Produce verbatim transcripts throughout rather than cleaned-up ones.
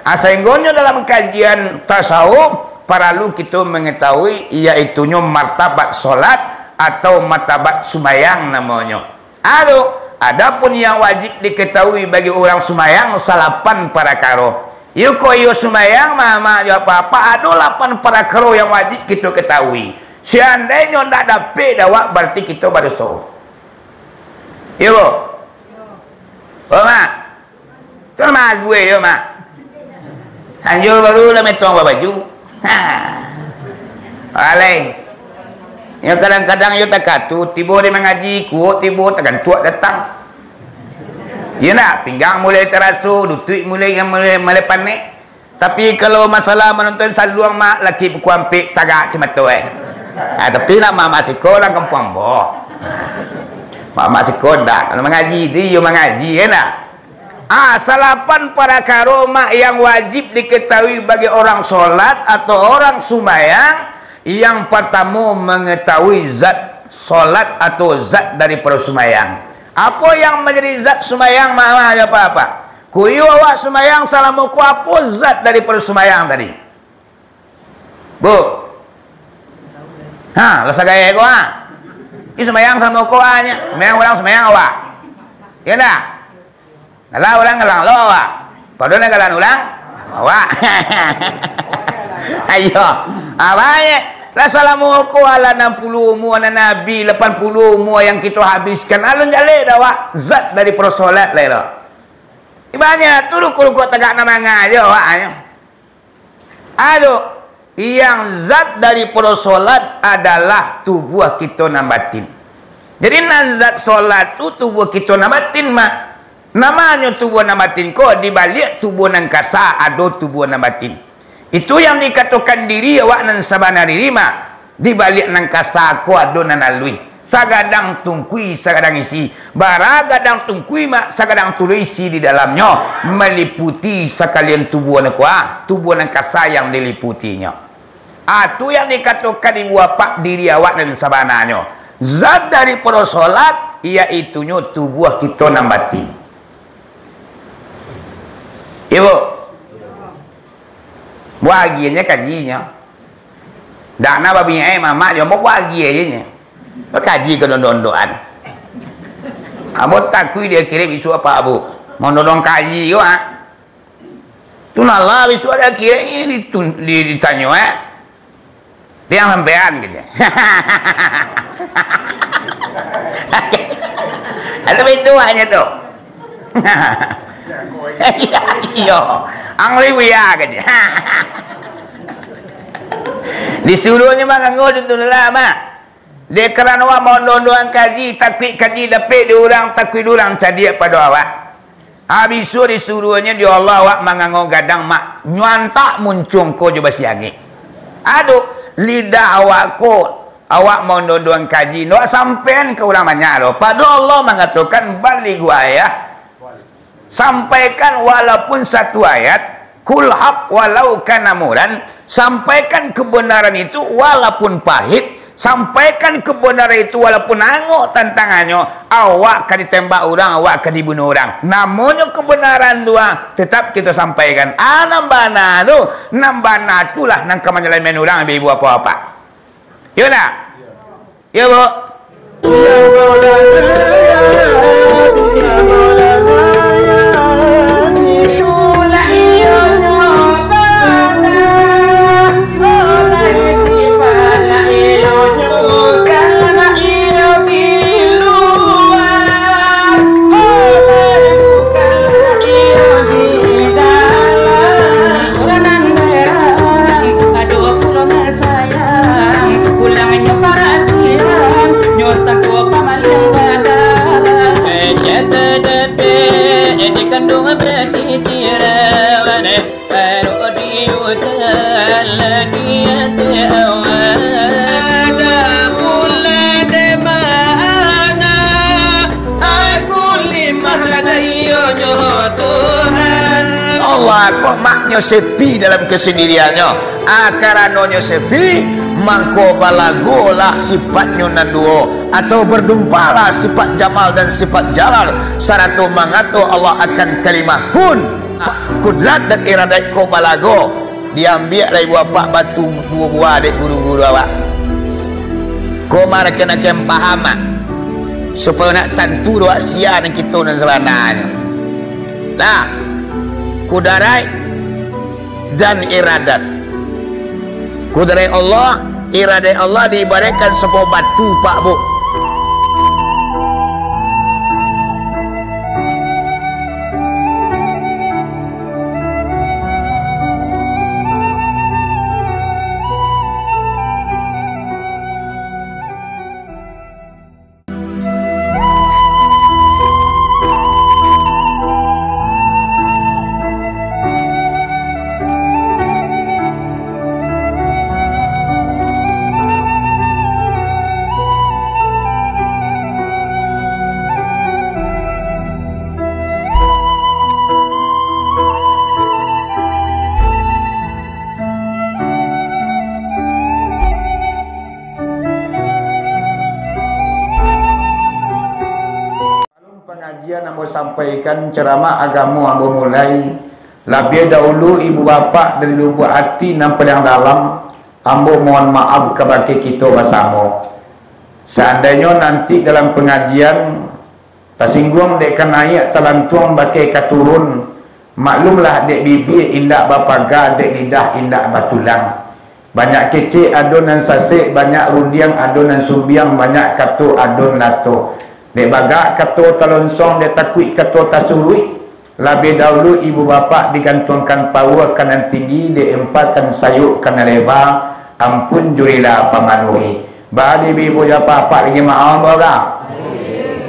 Ah, sainggonyo dalam kajian tasawuf, paralu kito mangatahui, yaitunyo martabat solat atau martabat sumayang namonyo. Ado, adapun yang wajib diketahui bagi urang sumayang, salapan parakaro. Iyo ko iyo sumayang, ma-, ma-, iyo apa-apa, ado lapan parakaro yang wajib kito ketahui. Seandainyo ndak dapek dek awak, bararti kito badoso. Iyo, bo? Oh, Mak. Tu lah magu, eh, yo, Mak. Sanjo baru lah metong babaju. Ha. Alai. Yo, kadang-kadang yo takatu, tibo di mangaji, kuok tibo tagantuak datang. Iyo ndak? Pinggang mulai taraso, lutuik mulai, mulai, mulai panek. Tapi kalau masalah manonton saluang, Mak, laki pukua ampek tagak cimato, eh. Ah, tapi nak mamak siko urang kampuang ambo. Mamak siko ndak. Kalau mangaji tu, iyo mangaji, yo ndak? Ah, salapan parakaro, Mak, yang wajib diketahui bagi orang solat atau orang sumayang. Yang partamo, mangatahui zat solat atau zat daripado sumayang. Apo yang manjadi zat sumayang, Mak, Mak, apo-apo? Kuyo awak sumayang salamo ko, apo zat daripado sumayang tadi? Bu. Ha, lah sagai ko, ha. Ih, sumayang salamo ko, ha, nyo. Sumayang urang, sumayang awak. Iyo ndak? Ngalah urang, ngalah lo awak. Pado nan ngalah urang, awak. Ayo. Ha, baiak. Lah salamo ko, alah anam puluah umua nan Nabi, lapan puluah umua yang kito habiskan. Alun jaleh dah awak. Zat daripado solat lai lo. Ibaratnyo tu ruko-ruko tagak nan manga jo awak, ha, nyo. Ado, yang zat daripado solat adalah tubuah kito nan batin. Jadi, nan zat solat tu tubuah kito nan batin, Mak. Namonyo tubuah nan batin ko, di baliak tubuah nan kasa ado tubuah nan batin. Itu yang dikatokan diri awak nan sabana diri, Mak. Di baliak nan kasa ko ado nan aluih. Sagadang tungkui, sagadang isi. Bara gadang tungkui, Mak, sagadang tu lo isi di dalamnyo, maliputi sakalian tubuah nan kuat, tubuah nan kasa yang diliputinyo. Ah, tu yang dikatokan ibu apak diri awak nan sabananyo. Zat daripado solat, yaitunyo tubuah kito nan batin. Ibu, buah agiahnyo kajinyo. Dak nak babiai mamak jo ambo, buah agiah je nyo. Bakaji ka dondo-dondoan. Ambo takuik di akhirat bisuak apak ambo. Mondondong kaji ko, ha. Tu nalah bisuak di akhirat ni ditun-, di-, ditanyo, eh. Piang sampean, kecek. Ado beda hanyo tu. Iyo, iyo. Ang liwia, kecek. Disuruahnyo mangango tu lah, Mak. Dek karano awak maondo-ondoan kaji, takuik kaji dapek di urang, takuik di urang cadiak pado awak. Habis tu disuruahnyo di Allah awak mangango gadang, Mak, nyo antak muncuang ko jo basiangek. Aduh, lidah awak ko, awak maondo-ondoan kaji, ndak sampaian ka urang banyak doh. Pado Allah mangatokan, "Balighu ayah." Sampaikan walaupun satu ayat, "Qul haq walau kana muran," sampaikan kebenaran itu walaupun pahit, sampaikan kebenaran itu walaupun angok tantangannyo, awak ka ditembak urang, awak ka dibunuah urang. Namonyo kebenaran tu, ah, tetap kito sampaikan. Ah, nan bana tu, nan bana tu lah nan ka manyalamaikkan urang, ibu-ibu, apak-apak. Iyo ndak? Iyo, Bu. Sayang, pulangnyo parasian, nyo sangko pamaliang badan. Eh, jatuh detik, eh, dikandung berarti tirawan, eh, baru diutan lagi ati awak. Ada mula di mana? Aku limah ladai iyo nyo Tuhan. Allah, kok maknyo sepi dalam kesendiriannyo. Ah, karanonyo sepi, mangko balagolah sifatnyo nan duo, atau berdumpalah sifat jamal dan sifat jalal, sarato mangato Allah akan kalimah kun. Kudrat dan iradat ko balago, diambiak lai buah apak batu duo buah dek guru-guru awak. Ko marakan-akan pahamak, supayo nak tantu doa sia nan kito nan sabananyo. Nah, kudaraik dan iradat. Kudaraik Allah, iradat Allah diibaraikkan sabuah batu, Pak, Bu. Pangajian ambo sampaikan, ceramah agamo ambo mulai. Labiah dahulu ibu bapak, dari lubuak ati nan paliang dalam, ambo mohon maaf kabake kito basamo. Saandainyo nanti dalam pangajian tasingguang dek ka naiak, talantuang bakeh ka turun, maklumlah dek bibia indak bapaga, dek lidah indak batulang. Banyak kecek ado nan sasek, banyak rundiang ado nan sumbiang, banyak kato ado nan lato. Dek bagak kato talonsong, dek takuik kato tasuruik, labiah dahulu ibu bapak digantuangkan paua ka nan tinggi, dek empakan sayok ka nan leba, ampun jo rila pamanuhi. Baa dek ibu jo bapak, lagi maaf, Bang?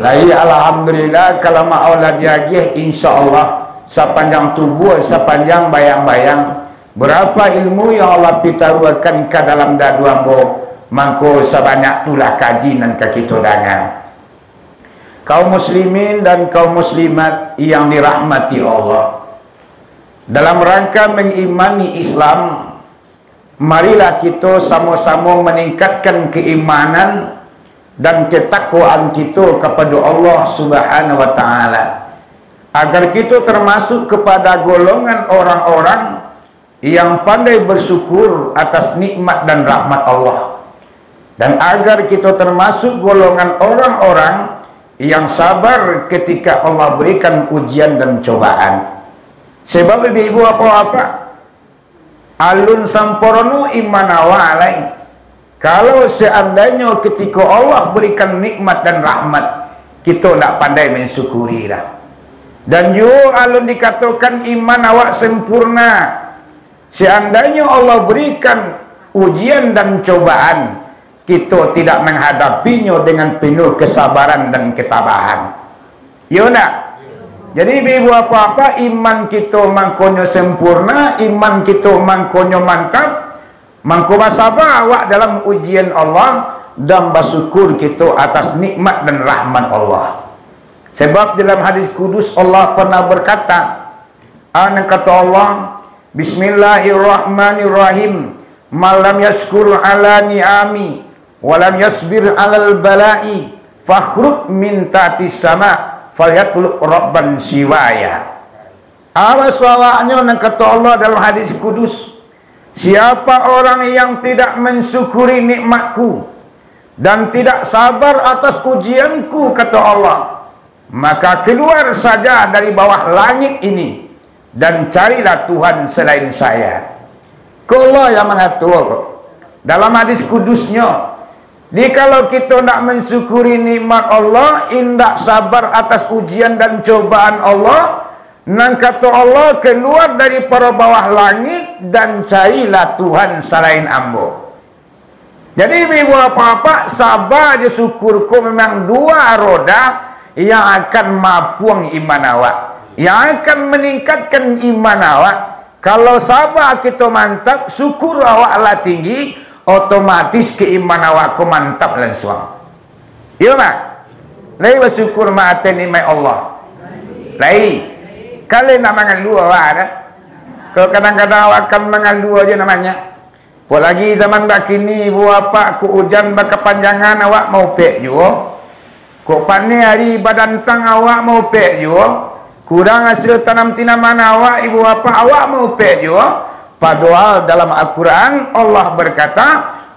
Lai, alhamdulillah, kalau maaf lah diagiah, insya Allah, sapanjang tubuah, sapanjang bayang-bayang, Barapa ilmu yang Allah pitaruahkan ka dalam dadu ambo, mangko sabanyak tulah kaji nan ka kito danga. Kaum muslimin dan kaum muslimat yang dirahmati Allah, dalam rangka mengimani Islam, marilah kito samo-samo meningkatkan keimanan dan ketakwaan kito kapado Allah Subhanahu wa Ta'ala, agar kito termasuk kepada golongan orang-orang yang pandai bersyukur atas nikmat dan rahmat Allah, dan agar kito termasuk golongan orang-orang yang sabar ketika Allah berikan ujian dan cobaan. Sebab, ibu-ibu, bapak-bapak, alun sampurno iman awak lai, kalau seandainyo ketiko Allah berikan nikmat dan rahmat, kito ndak pandai mansyukuri lah. Dan juo alun dikatokan iman awak sempurna, seandainyo Allah berikan ujian dan cobaan, kito tidak menghadapinya dengan penuh kesabaran dan ketabahan. Iyo ndak? Jadi, ibu-ibu, bapak-bapak, iman kito mangkonyo sempurna, iman kito mangkonyo mantap, mangko basaba awak dalam ujian Allah, dan basyukur kito atas nikmat dan rahmat Allah. Sebab dalam hadis kudus Allah pernah berkata, Anu kata Allah, "Bismillahirrahmanirrahim. Man lam yaskur ala ni'ami, wa lam yasbir alal bala'i, fakhrub min tahtis sama, falyatlub rabban siwaya." Awas awaknyo, nan kato Allah dalam hadis kudus, siapa orang yang tidak mensyukuri nikmatku dan tidak sabar atas ujianku, kata Allah, maka keluar saja dari bawah langit ini dan carilah Tuhan selain saya. Ko Allah yang mangatur ko. Dalam hadis kudusnyo, jikalau kito ndak mansyukuri nikmat Allah, indak sabar atas ujian dan cobaan Allah, nan kato Allah, keluar dari paro bawah langit dan carilah Tuhan salain Ambo. Jadi, ibu-ibu, bapak-bapak, saba jo syukur ko memang dua roda yang akan maapuang iman awak, yang akan maningkatkan iman awak. Kalau saba kito mantap, syukur awak lah tinggi, otomatis keiman awak ko mantap lansuang. Iyo, Mak? Lai basyukur maateh nikmat Allah? Lai. Kalau nak mangalua awak, dah. Kalau kadang-kadang awak kan mangalua aja namanya. Apolagi zaman bakini, ibu bapak, kok ujan bakapanjangan, awak maupek juo. Kok paneh ari badantang, awak maupek juo. Kurang hasil tanam tinaman awak, ibu bapak, awak maupek juo. Padohal dalam Al-Quran, Allah berkata,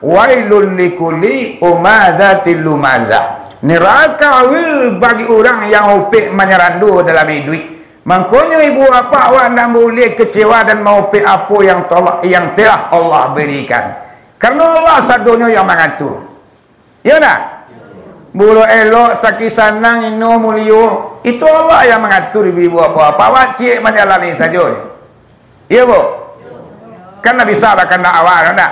"Wailul likulli umazatil lumazah." Neraka wil bagi urang yang upek manyarando dalam iduik. Mangkonyo, ibu bapak, awak ndak buliah kecewa dan maupek apo yang tolak, yang telah Allah berikan. Karena Allah sadonyo yang mangatur. Iyo ndak? Buruak elok, sakik sanang, ino mulio, itu Allah yang mangatur, ibu-ibu, apo-apo, awak ciek manjalani sajo. Iyo, Bu? Kan ndak bisa bakandak awak, ndak?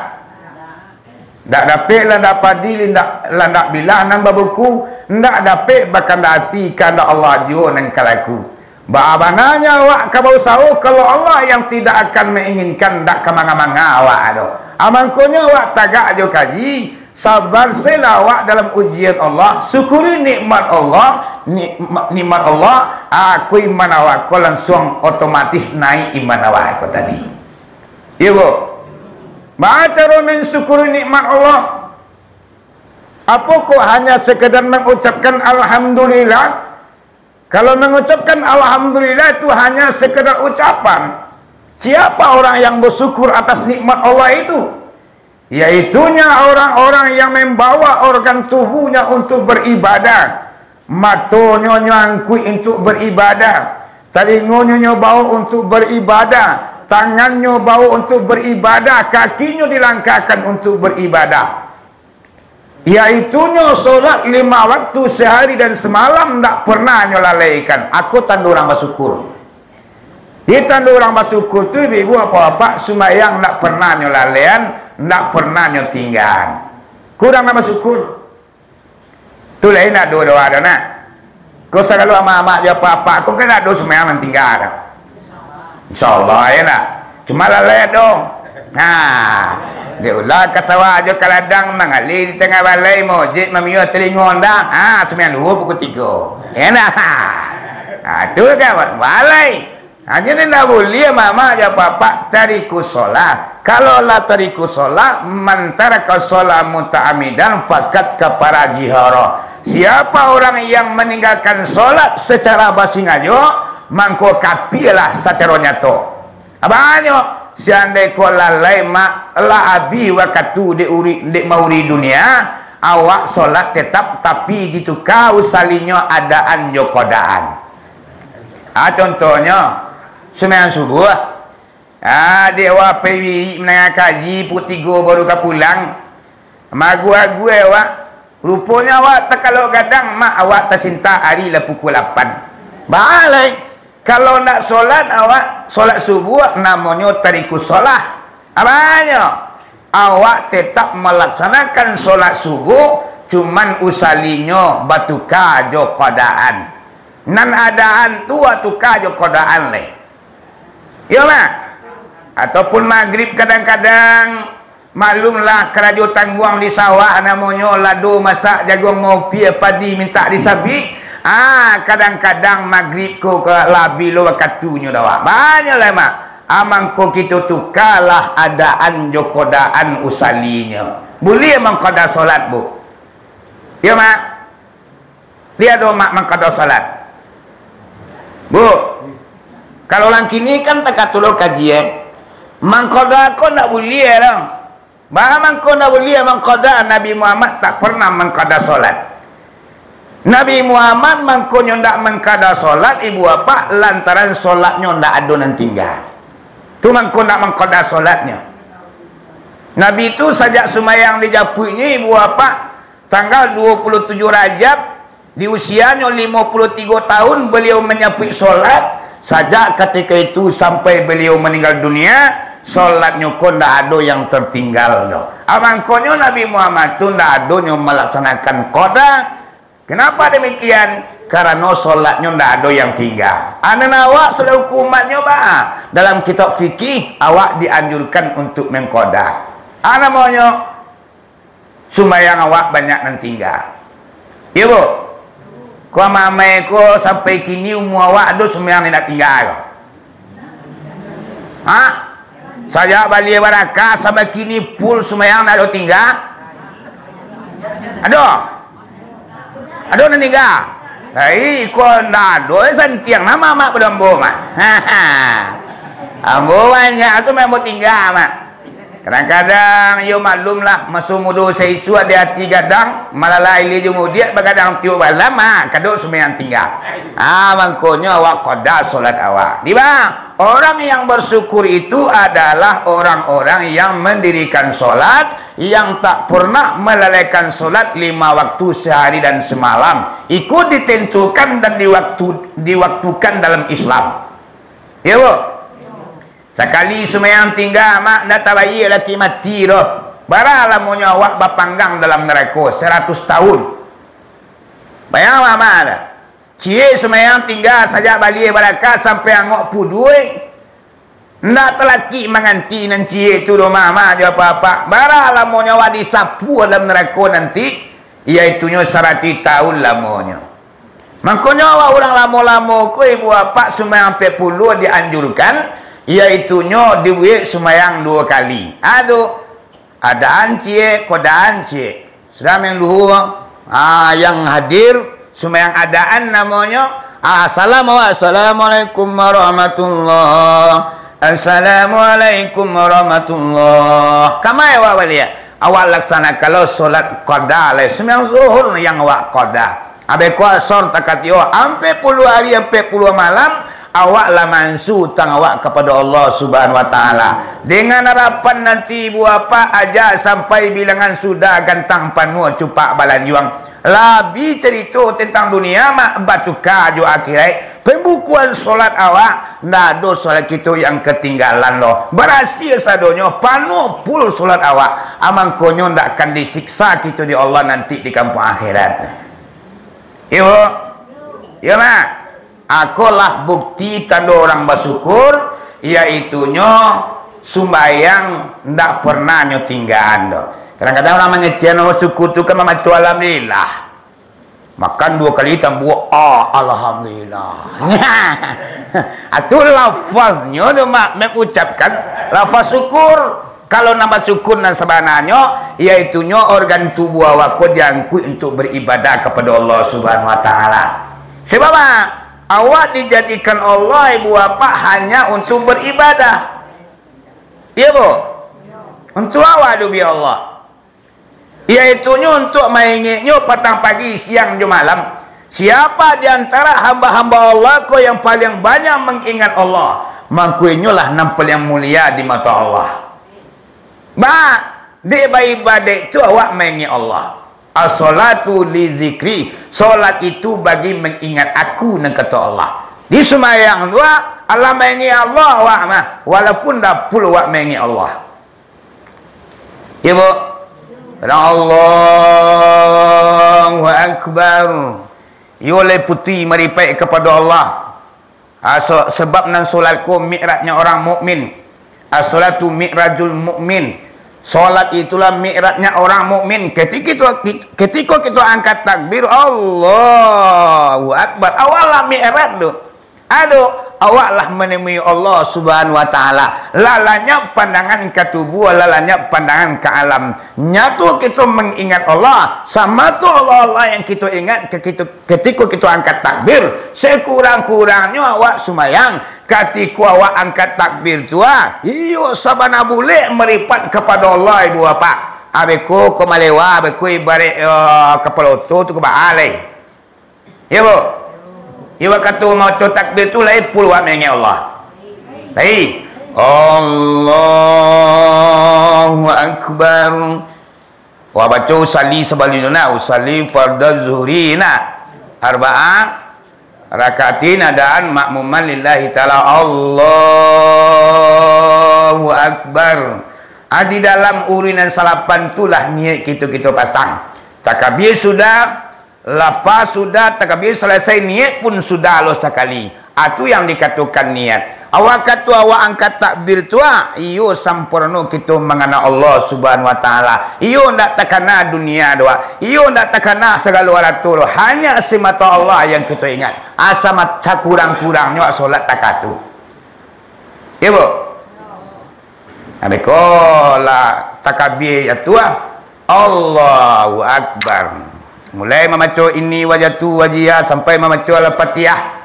Ndak dapek landak padi, lindak, landak bilah nan babuku, ndak dapek bakandak ati, kandak Allah juo nan ka laku. Baa bananyo awak ka bausaho, kalau Allah yang tidak akan mainginkan, ndak ka manga-manga awak doh. Amangkonyo awak tagak jo kaji, sabar selah awak dalam ujian Allah, syukuri nikmat Allah, nikma-, nikmat Allah, aku iman awak ko langsuang otomatis naik iman awak ko tadi. Iyo, Bu? Baa caro mensyukuri nikmat Allah? Apo kok hanya sekedar mengucapkan alhamdulillah? Kalau mengucapkan alhamdulillah itu hanya sekedar ucapan. Siapa orang yang bersyukur atas nikmat Allah itu? Yaitunya orang-orang yang membawa organ tubuhnya untuk beribadah. Matonyo nyo angkuik untuk beribadah, talingonyo nyo bawa untuk beribadah, tangannyo bawa untuk beribadah, kakinyo dilangkahkan untuk beribadah. Yaitunyo solat lima waktu sehari dan semalam ndak pernah nyo lalaikan. Ako tando urang basyukur. Di tando urang basyukur tu, ibu-ibu, bapak-bapak, sumbayang ndak pernah nyo lalaian, ndak pernah nyo tinggaan. Ko urang nan basyukur. Tu lain ado doa ado nak. Ko sagalo amak-amak jo apak-apak ko kan ado sumbayang nan tingga tu. Insya Allah, ya nak. Cuma lalai ado. Nah, dek ulah ka sawah jo ka ladang, manggaleh di tangah balai, mojek mamiyo talingo ndak. Ha, sumbayang duhur pukul tigo. Ya nak. Ha, tu kan balai. Hanyo nan ndak buliah mamak jo apak-apak tarikus shalah. Kalau lah tarikus shalah, man taraka shalah muta'ammidan faqad kafara jihara. Siapa orang yang meninggalkan salat secara basingajo, mangko kapialah sacaro nyato. Abanyo, siandai ko lalai mak, lah abih wakatu dek uri-, dek mauri dunia, awak salat tetap, tapi dituka usalinyo adaan jo kodaan. Ah, contohnyo, sumbayang subuah. Ah, dek awak pai wirik mandanga kaji, pukul tigo baru ka pulang. Maagu-agu awak. Ruponyo awak takalok gadang, mak awak tasintak ari lah pukul lapan. Baa lai, kalau ndak solat awak, solat subuah, namonyo tarikus shalah. Abanyo, awak tetap malaksanakan solat subuh, cuman usalinyo batuka jo kodaan. Nan adaan tu batuka jo kodaan lai. Iyo, Mak? Ataupun magrib kadang-kadang, maklumlah karajo tangguang di sawah, namonyo lado masak jaguang maupia padi mintak disabik. Ah, kadang-kadang magrib ko ka labiah lo wakatunyo dah, Mak. Banyak lah, Mak. Amangko kito tukalah adaan jo kodaan usalinyo. Buliah mangkoda solat, Bu? Iyo, Mak? Liek do, Mak, mangkoda solat. Bu, kalau urang kini kan takatulo kaji, eh. Mangkoda ko ndak buliah doh. Baa mangko ndak buliah mangkoda? Nabi Muhammad tak pernah mangkoda solat. Nabi Muhammad mangkonyo ndak mangkoda solat, ibu apak, lantaran solatnyo ndak ado nan tingga. Tu mangko ndak mangkoda solatnyo. Nabi tu sajak sumayang di japuiknyo, ibu apak, tanggal dua puluh tujuh Rajab, di usianyo limo puluh tigo tahun, baliau manyapuik solat. Sajak katiko itu sampai baliau maninggal dunia, solatnyo ko ndak ado yang tertinggal doh. Amangkonyo Nabi Muhammad tu ndak adonyo malaksanakan qada. Kenapa demikian? Karano solatnyo ndak ado yang tingga. Anan awak selaku umatnyo baa? Dalam kitab fikih, awak dianjurkan untuk mengqada. A namonyo? Sumbayang awak banyak nan tingga. Iyo, Bu? Ko amai-amai ko sampai kini umua awak ado sumbayang nan indak tingga ko? Ha? Sajak baliak barangkek sampai kini full sumbayang ndak ado tingga? Ado? Ado nan tingga? Ai, ko ndak ado santiang nan mamak pado ambo mah. Ambo banyak tu ambo tingga mah. Kadang-kadang, yo maklumlah, maso mudo saisuak di ati gadang, malalai ilia jo mudiak bagadang tiok malam, ha, kadok sumbayang tingga. Ha, mangkonyo awak qada solat awak. Di ba, orang yang bersyukur itu adalah orang-orang yang mendirikan solat, yang tak pernah melalaikan solat lima waktu sehari dan semalam. Iko ditentukan dan diwaktu-, diwaktukan dalam Islam. Iyo, Bu? Sakali sumbayang tingga, mak, ndak tabayia laki mati doh. Bara lamonyo awak bapanggang dalam narako? Saratus tahun. Bayang, mak, mak, dah. Ciek sumbayang tingga sajak baliak balakah sampai angok puduik. Ndak talakik manganti nan ciek tu doh, mak, mak, jo apak-apak. Bara lamonyo awak disapu dalam narako nanti? Yaitunyo saratuih tahun lamonyo. Mangkonyo awak urang lamo-lamo ko, ibu apak, sumbayang ampek puluah dianjurkan, yaitunyo dibuek sumbayang duo kali. Ado adaan ciek, kodaan ciek. Sudah main luhur, ah, yang hadir, sumbayang adaan namonyo, ah, salam awak, "Assalamualaikum warahmatullah. Assalamualaikum warahmatullah." Kamai awak baliak. Awak laksanakanlah solat qada lai, sumbayang zuhur yang awak qada. Abih ko asar takatio, ampek puluah ari, ampek puluah malam, awak lah maansu utang awak kapado Allah Subhanahu wa Taala. Dengan harapan nanti ibu apak aja sampai bilangan sudah gantang panuah cupak balanjuang. Labi carito tentang dunia, mak, batuka jo akhirat. Pambukuan solat awak, ndak ado solat kito yang katinggalan doh. Barasia sadonyo, panuah full solat awak. Amangkonyo ndak akan disiksa kito di Allah nanti di kampuang akhirat. Iyo, Bu? Iyo, mak? Akolah bukti tando urang basyukur, yaitunyo sumbayang ndak pernah nyo tinggaan doh. Kadang-kadang urang mangecekan urang basyukur tu kan mamaco alhamdulillah. Makan duo kali tambuak, ah, alhamdulillah. Atu lafaznyo tu, mak, mengucapkan lafaz syukur. Kalau nan basyukur nan sabananyo, yaitunyo organ tubuah awak ko diangkuik untuak baribadah kapado Allah Subhanahu wa Taala. Sabab, mak, awak dijadikan Allah, ibu apak, hanya untuak baribadah. Iyo, Bu? Untuak awak diubi Allah. Yaitunyo untuak maingek-Nyo patang pagi, siang jo malam. Siapa di antara hamba-hamba Allah ko yang paling banyak mangingat Allah, mangko inyolah nan paling mulia di mato Allah. Ba, dek baibadaik tu awak maingek Allah. As-sholatu li zikri, solat itu bagi mangingat Aku, nan kato Allah. Di sumbayang tu, alah maingek Allah awak mah, walaupun dapul awak maingek Allah. Iyo, Bu? Kadang Allahu Akbar. Iyo lai putuih maripaik kapado Allah. Ah, so-, sabab nan solat ko mi'rajnyo orang mukmin. As-sholatu mi'rajul mukmin. Solat itulah mi'rajnyo orang mukmin. Ketika kito, ketiko kito angkat takbir, Allahu Akbar. Awak lah mi'raj tu. Ado, awak lah manemui Allah Subhanahu wa Taala. Lah lanyap pandangan ka tubuah, lah lanyap pandangan ka alam. Nyato kito mangingat Allah, sama tu Allah-Allah yang kito ingat ke-, kito, ketiko kito angkat takbir. Sekurang-kurangnyo awak sumbayang, katiko awak angkat takbir tu, ah, iyo sabana bulek maripaik kapado Allah, ibu bapak. Abih ko, ko malewa, abih ko ibaraik, eh, kapalo oto tu ka baa lai. Iyo, Bu? Iyo, wakatu maoto takbir tu, lai pul awak maingek Allah. Lai. Allahu Akbar. Wak baco usalli sabalun tu nah, usalli fardaz zuhri nah. Arba'a rakaatin adaan makmuman lillahi ta'ala. Allahu Akbar. Ah, di dalam uruik nan salapan tu lah niaik kito-kito pasang. Takabir sudah, Lapas sudah takabir salasai, niaik pun sudah lo sakali. Ah, tu yang dikatokan niat. Awak kato awak angkat takbir tu, ah, iyo samporno kito mangana Allah Subhanahu wa Taala. Iyo ndak takana dunia doh, ah. Iyo ndak takana sagalo arato doh. Hanya simato Allah yang kito ingat. Asa mat-, sakurang-kurangnyo solat takatu. Iyo, Bu? Nah, beko lah takabir tu, ah. Allahu Akbar. Mulai mamaco ini wajatu wajia sampai mamaco Al-Fatihah.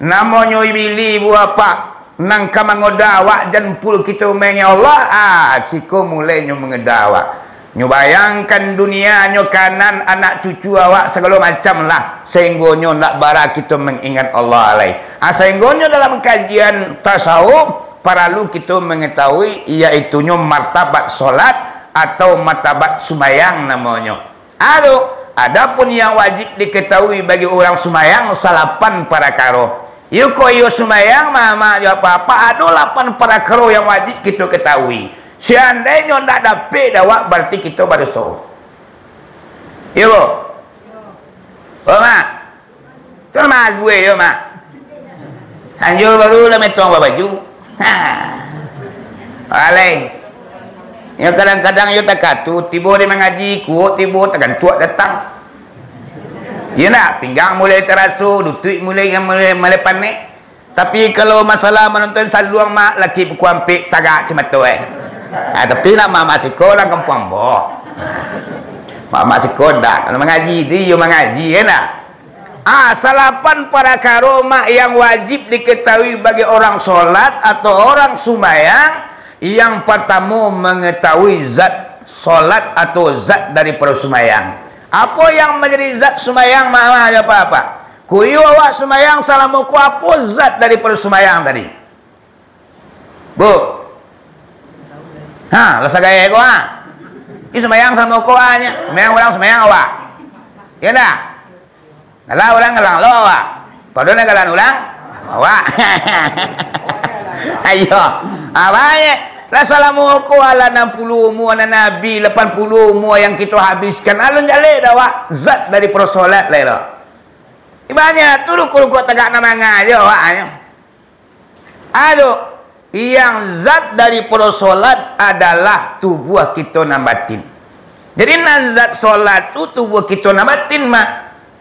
Namonyo Iblis, ibu apak, nan ka mangoda awak jan pul kito maingek Allah, ah, siko mulainyo mangoda awak. Nyo bayangkan dunia, nyo kanan anak cucu awak sagalo macam lah, sahinggonyo ndak bara kito mangingat Allah lai. Ah, sahinggonyo dalam kajian tasawuf paralu kito mangatahui, yaitunyo martabat solat atau martabat sumbayang namonyo. Ado, adapun yang wajib diketahui bagi urang sumbayang salapan parakaro. Iyo ko iyo sumbayang, mamak jo apak-apak, ado lapan parakaro yang wajib kito ketahui. Seandainyo ndak dapek dek awak, bararti kito badoso. Iyo, bo? Bo, Mak? Tu lah mague yo, Mak. Sanjo baru lah metong babaju. Ha. Alai. Yo, kadang-kadang yo takatu, tibo di mangaji, kuok tibo tagantuak datang. Iyo ndak, pinggang mulai taraso, lutuik mulai, mulai, mulai panek. Tapi kalau masalah manonton saluang, Mak, laki pukua ampek tagak cimato, eh. Ah, tapi nak mamak siko urang kampuang ambo. Mamak siko ndak, kalau mangaji tu iyo mangaji, kan ndak? Ah, salapan parakaro, Mak, yang wajib diketahui bagi orang solat atau orang sumbayang. Yang partamo, mangatahui zat solat atau zat daripado sumbayang. Apo yang manjadi zat sumbayang, Mak, Mak, jo apak-apak? Kuyo awak sumbayang salamo ko, apo zat daripado sumbayang tadi? Bu. Ha, lah sagai ko, ha. Ih, sumbayang salamo ko, ha, nyo. Sumbayang urang, sumbayang awak. Iyo ndak? Ngalah urang, ngalah lo awak. Pado nan ngalah urang, awak. Ayo. Ha, baiak. Lah salamo ko, alah anam puluah umua nan Nabi, lapan puluah umua yang kito habiskan. Alun jaleh dah awak. Zat daripado solat lai lo. Banyak tu rukuk-rukuk tagak nan manga jo awak nyo. Ado, yang zat daripado solat adalah tubuah kito nan batin. Jadi, nan zat solat tu tubuah kito nan batin, Mak.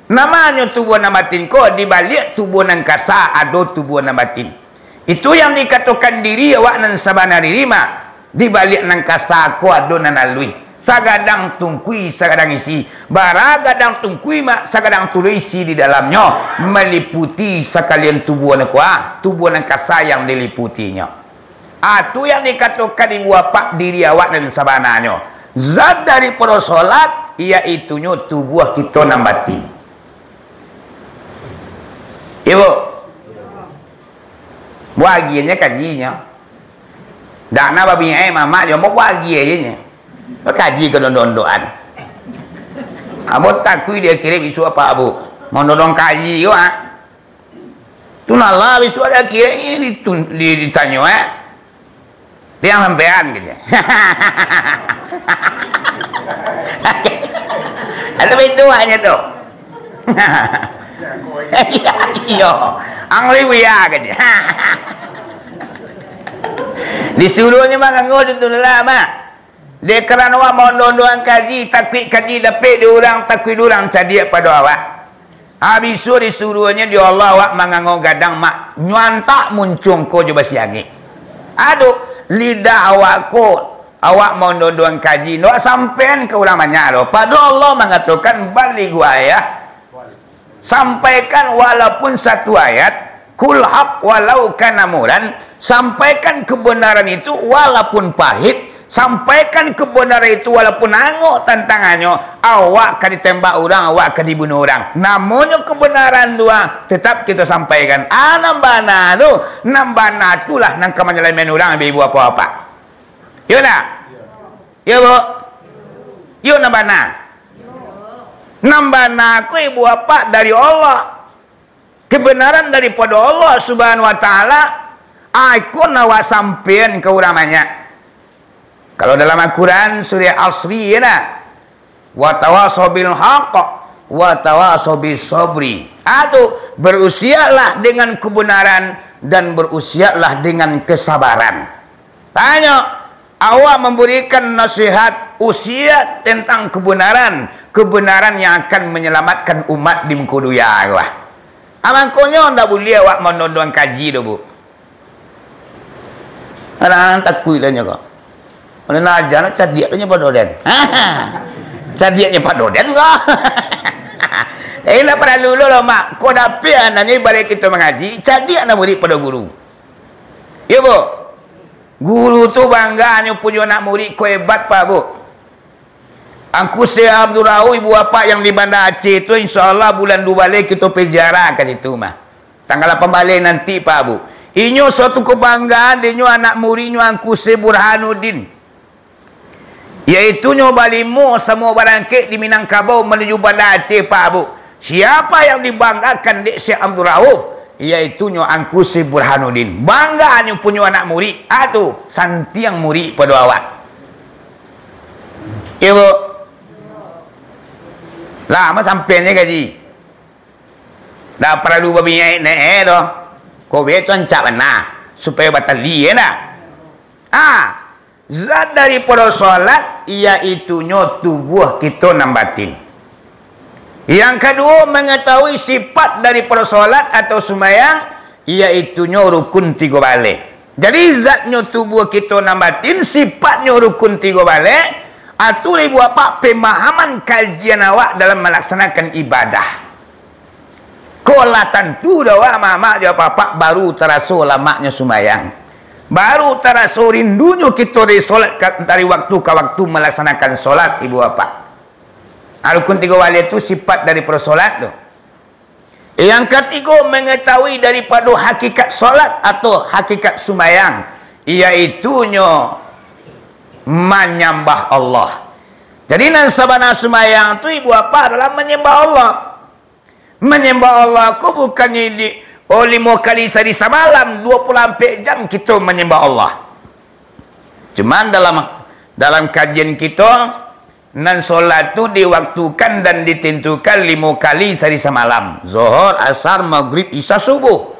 Namonyo tubuah nan batin ko, di baliak tubuah nan kasa ado tubuah nan batin. Itu yang dikatokan diri awak nan sabana diri, Mak. Di baliak nan kasa ko ado nan aluih. Sagadang tungkui, sagadang isi. Bara gadang tungkui, Mak, sagadang tu lo isi di dalamnyo, maliputi sakalian tubuah nan kuat, tubuah nan kasa yang diliputinyo. Ah, tu yang dikatokan ibu apak diri awak nan sabananyo. Zat daripado solat, yaitunyo tubuah kito nan batin. Ibu, buagiannya kajinyo. Dak nak babiai mamak jo ambo, buagiannya. Bakaji ka dondo-dondoan. Ambo takui di akhirat bisuak apak abu. Mondondong kaji ko, ah. Tu nalah bisuak di akhirat ni ditun-, di-, ditanyo, eh. Piang sampean, gitu. Ada beda hanya tu. Iyo, iyo. Ang liwia, gitu. Disuruhnyo mangango tu lah, Mak. Dek karano awak maondo-ondoan kaji, takuik kaji dapek di urang, takuik di urang cadiak pado awak. Habis tu disuruahnyo di Allah awak mangango gadang, Mak, nyuantak muncuang ko jo basiangek. Aduh, lidah awak ko, awak maondo-ondoan kaji, ndak sampaian ka urang banyak doh. Pado Allah mangatokan, "Balighu ayah." Sampaikan walaupun satu ayat, "Qul haq walau kana muran," sampaikan kebenaran itu walaupun pahit, sampaikan kebenaran itu walaupun angok tantangannyo, awak ka ditembak urang, awak ka dibunuh urang. Namonyo kebenaran tu, ah, tetap kito sampaikan. Ah, nan bana tu, nan bana tu lah nan ka manyalamaikkan urang, ibu-ibu, apak-apak. Iyo ndak? Iyo, Bu? Iyo, nan bana. Nan bana ko, ibu apak, dari Allah. Kebenaran daripado Allah Subhanahu wa Ta'ala, iko nan awak sampaian ka urang banyak. Kalau dalam Al-Quran, surah Asri, iyo ndak? "Wa tawasau bil haq, wa tawasau bis sabri." Ah, tu, berusialah dengan kebenaran dan berusialah dengan kesabaran. Tanyo, awak mambarikan nasihat, usiat tentang kebenaran, kebenaran yang akan manyalamatkan umat di muko dunia ko, ah. Ah, mangkonyo ndak buliah awak maondo-ondoan kaji tu, Bu. Kadang takuik lah nyo ko. Oleh nak aja nak cadiak lah nyo pado den. Cadiaknyo pado den ko. Eh, indak paralu lo, lo, Mak. Kok dapek anaknyo ibarat kito mangaji, cadiak anak murid pado guru. Iyo, Bu? Guru tu bangganyo punyo anak murid, kok hebat, Pak, Bu. Angku Syekh Abdul Rauf, Ibu Bapak yang di Banda Aceh tu, insya Allah bulan duo baleh kito pai ziarah ka situ mah. Tanggal lapan baleh nanti, Pak, Bu. Inyo suatu kebanggaan, dek nyo anak muridnyo Angku Syekh Burhanuddin. Yaitunyo balimo samo barangkek di Minangkabau manuju Banda Aceh, Pak, Bu. Siapa yang dibanggakan dek Syekh Abdul Rauf? Yaitunyo Angku Syekh Burhanuddin. Bangganyo punyo anak murid. Ah, tu, santiang murid pado awak. Iyo, Bu. Lah, ma sampai nyo kaji. Ndak paralu babingaik neh, eh, doh. Kobe tu ancak bana, supayo batali, eh, ndak? Ah, zat daripado solat, iyaitunyo tubuah kito nan batin. Yang kaduo, mangatahui sipat daripado solat atau sumbayang, iyaitunyo rukun tigo baleh. Jadi, zatnyo tubuah kito nan batin, sipatnyo rukun tigo baleh, atau ibu apak pemahaman kajian awak dalam malaksanakan ibadah. Ko lah tantu doh awak mamak jo apak-apak baru taraso lamaknyo sumbayang. Baru taraso rindunyo kito dari solat ka, dari waktu ka waktu malaksanakan solat, ibu apak. Ah, rukun tigo baleh tu sipat daripado solat tu. Yang katigo, mangatahui daripado hakikat solat atau hakikat sumbayang, iyaitunyo manyambah Allah. Jadi, nan sabana sumbayang tu, ibu apak, adalah manyambah Allah. Manyambah Allah ko bukannyo di, oh, limo kali sahari samalam, duo puluah ampek jam kito manyambah Allah. Cuman dalam, dalam kajian kito, nan solat tu diwaktukan dan ditentukan limo kali sahari samalam. Zohor, Asar, Magrib, Isya, Subuh.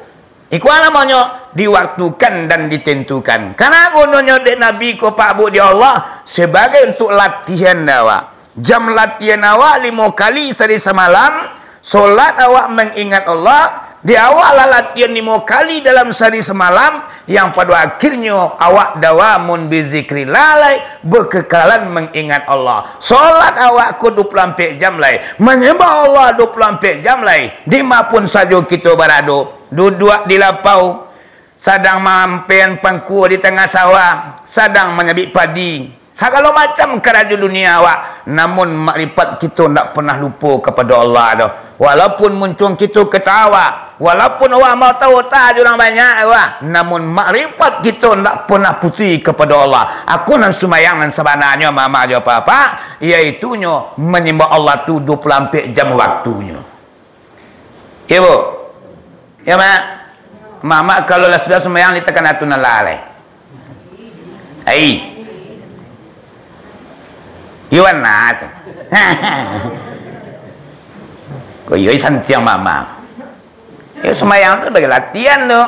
Iko namonyo diwaktukan dan ditentukan. Karano gunonyo dek Nabi ko, Pak, Bu, di Allah, sabagai untuak latihan awak. Jam latihan awak limo kali sahari samalam, solat awak mangingat Allah, di awak lah latihan limo kali dalam sahari samalam, yang pado akhirnyo awak dawamun bizikrillah lai, bakakalan mangingat Allah. Solat awak ko duo puluah ampek jam lai, manyambah Allah duo puluah ampek jam lai, di ma pun sajo kito barado, duduak di lapau, sadang maampean pangkua di tangah sawah, sadang manyabik padi, sagalo macam karajo dunia awak, namun makrifat kito ndak pernah lupo kapado Allah doh. Walaupun muncuang kito katawa, walaupun awak matawa-tawa jo urang banyak, awak, namun makrifat kito ndak pernah putuih kapado Allah. Ako nan sumbayang nan sabananyo, mamak jo apak-apak, yaitunyo manyambah Allah tu duo puluah ampek jam waktunyo. Iyo, Bu? Iyo, Mak? Mamak, kalau lah sudah sumbayang, litakan atu nan lalai. Ai. Iyo, bana tu. Ko iyo, santiang mamak. Iyo, sumbayang tu sabagai latihan tu.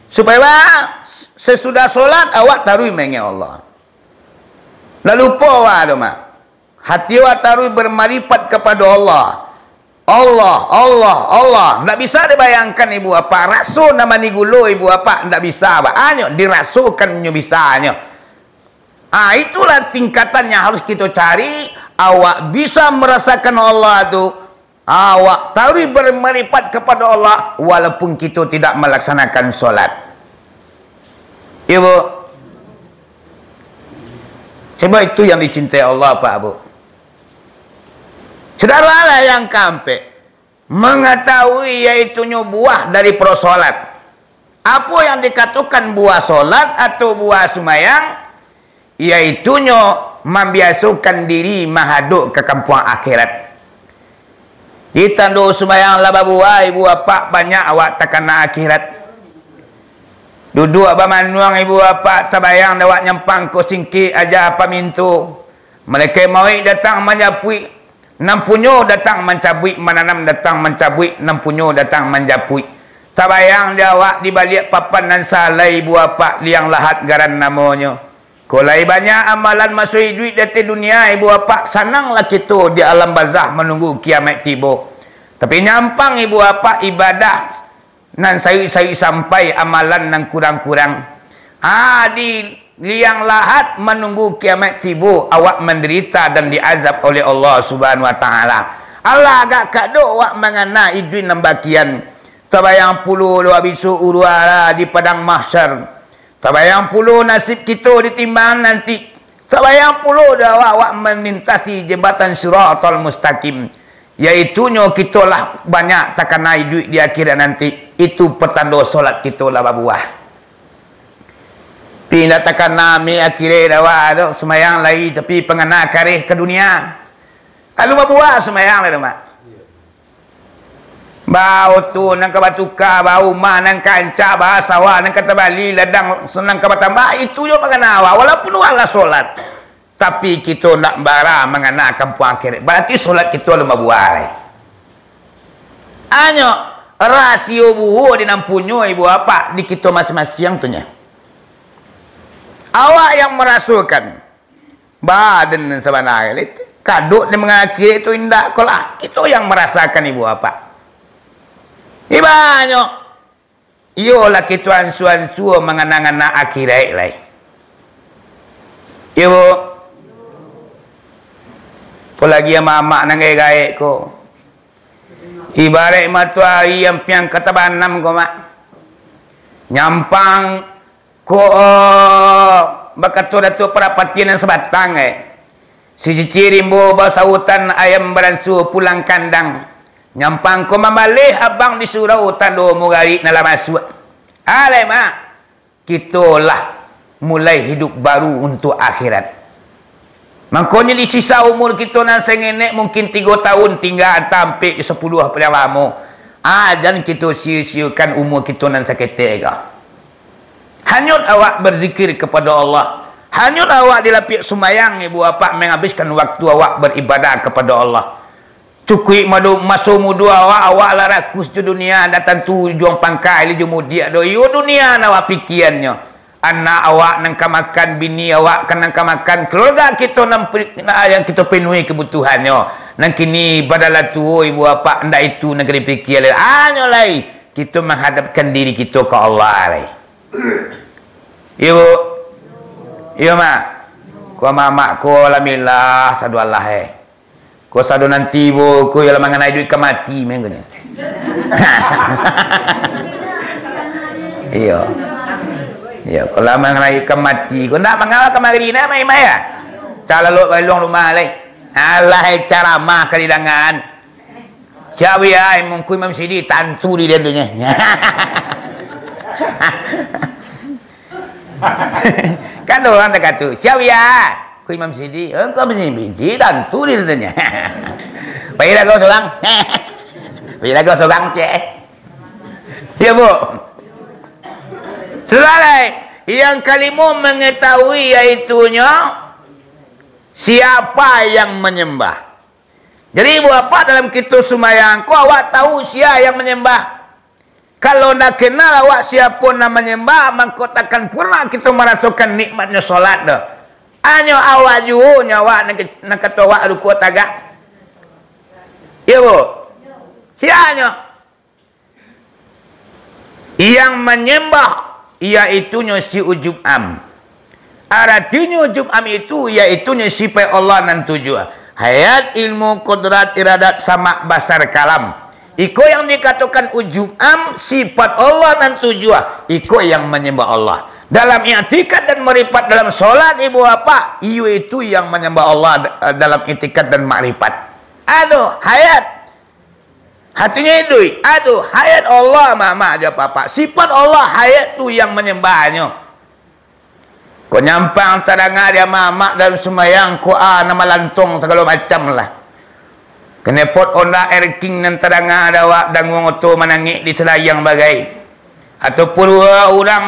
Supayo, Mak, sasudah solat, awak taruih maingat Allah. Ndak lupo awak tu, Mak. Hati awak taruih bermakrifat kapado Allah. Allah, Allah, Allah. Ndak bisa dibayangkan, ibu apak. Raso nan manigulo, ibu apak, ndak bisa, Pak. Hanyo dirasokan nyo bisanyo. Ah, itulah tingkatan yang harus kito cari. Awak bisa marasakan Allah tu, awak taruih bermakrifat kapado Allah, walaupun kito tidak malaksanakan solat. Iyo, Bu? Sebab itu yang dicintai Allah, Pak, Bu. Saudaralah yang kaampek, mangatahui yaitunyo buah dari solat. Apo yang dikatokan buah solat atau buah sumbayang? Yaitunyo mambiasokan diri mahadok ka kampuang akhirat. Ditando sumbayang lah babuah, ibu apak, banyak awak takana akhirat. Duduak bamanuang, ibu apak, tabayang dek awak nyampang ko singkek aja paminto. Malaikat mauik datang manjapuik, nan punyo datang mancabuik, mananam datang mancabuik, nan punyo datang manjapuik. Tabayang dek awak di baliak papan nan salai, ibu apak, liang lahat garan namonyo. Kok lai banyak amalan maso iduik di ateh dunia, ibu apak, sananglah kito di alam barzah manunggu kiamaik tibo. Tapi nyampang, ibu apak, ibadah nan sayuik-sayuik sampai, amalan nan kurang-kurang. Ah, di liang lahat manunggu kiamaik tibo, awak mandarita dan diazab oleh Allah Subhanahu wa Ta'ala. Alah agak kadok awak mangana iduik nan bakian. Tabayang pulo lo bisuak urua di padang mahsyar. Tabayang pulo nasib kito di timbangan nanti. Tabayang pulo dek awak, awak malintasi jambatan Siratal Mustaqim. Yaitunyo kito lah banyak takana iduik di akhirat nanti. Itu patando solat kito lah babuah. Pi indak takana mi akhirat dek awak tu, sumbayang lai, tapi pangana kareh ka dunia. Lalu babuah sumbayang lai tu, Mak. Ba oto nan ka batuka, ba umah nan ka rancak, ba sawah nan ka tabali, ladang nan ka batambah, itu jo pangana awak. Walaupun awak lah solat, tapi kito ndak bara mangana kampuang akhirat. Barati solat kito alun babuah lai. Anyo, rasio buhua di nan punyo ibu apak di kito masiang-masiang tu nyo. Awak yang marasokan, Baden nan sabananyo, kadok di mangakik tu indak ko lah. Kito yang marasakan ibu apak. Ibanyo, iyolah kito ansua-ansua mangana-ngana akhirat lai. Iyo, Bu. Apolagi amak-amak nan gaek-gaek ko. Ibarat matoari ampiang ka tabanam ko, Mak. Nyampang Ko, bakato Datuak Parapatiah nan sabatang, eh. Sicicir rimbo basautan ayam baransua pulang kandang. Nyampang ko mambaleh abang di surau tando mugarik nan lah masuak. Alai, Mak, kito lah mulai hidup baru untuak akhirat. Mangkonyo di sisa umur kito nan sangenek mungkin tigo taun tingga antah ampek jo sapuluah paliang lamo. Ah, jan kito sia-siakan umur kito nan saketek ko. Hanyut awak berzikir kepada Allah. Hanyut awak di lapiak sumbayang, ibu apak menghabiskan waktu awak beribadah kepada Allah. Cukuik madu-, maso mudo awak, awak lah rakus jo dunia, ndak tantu ujuang pangka lai jo mudiak doh. Iyo dunia nan awak pikiannyo. Anak awak nan ka makan, bini awak ka nan ka makan, keluarga kito nan pri-, nan, yang kito penuhi kebutuhannyo. Nan kini badalah tuo, ibu apak, ndak itu nan ka dipikia lai. Anyo lai, kito manghadapkan diri kito ka Allah lai. Iyo, Bu? Iyo, Mak? Ko mamak ko, alhamdulillah, sado alah, eh. Ko sado nanti, Bu, ko iyo lah manganai duit ka mati, men, ko nyo. Iyo. Iyo, ko lah manganai ka mati. Ko ndak mangawal kamari, nak main-main, ya? Calalok baluang rumah, lai. Alah, eh, caramah ka didangan. Siap, ya, mungkin Imam Sidi, tantu di den tu, nyo. Kan ado urang takatu, "Siap, ya?" Ku Imam Sidi, "Eh, ku Imam Sidi, tantu di den tu, nyo." Pai lagu surang. Pai lagu surang, cek. Ya, Bu. Sudah lai. Yang kalimo mengetahui, yaitunyo, siapa yang menyembah. Jadi, ibu apak, dalam kito sumbayang ko, awak tahu sia yang manyambah. Kalau ndak kenal awak siapo nan manyambah, mangko takkan pernah kito marasokan nikmatnyo solat tu. Hanyo awak juo nyo awak nan ke-, nan kato awak rukuk tagak. Iyo, Bu? Sia nyo. Yang manyambah, yaitunyo si ujub am. Aratinyo ujub am itu, yaitunyo sipaik Allah nan tujuah. Hayat, ilmu, kudrat, iradat, samak, basar, kalam. Iko yang dikatokan ujub am, sipaik Allah nan tujuah. Iko yang manyambah Allah. Dalam iktikad dan makrifat, dalam solat, ibu apak, iyo itu yang manyambah Allah d-, dalam iktikad dan makrifat. Ado, hayat. Hatinyo iduik, ado, hayat Allah, mamak jo apak-apak. Sipaik Allah, hayat tu yang manyambahnyo. Ko nyampang tadanga di amak-amak dalam sumbayang, ko a, nan malantong sagalo macam lah. Knepot Honda Air King nan tadanga di awak danguang oto manangik di Selayang bagai. Ataupun urang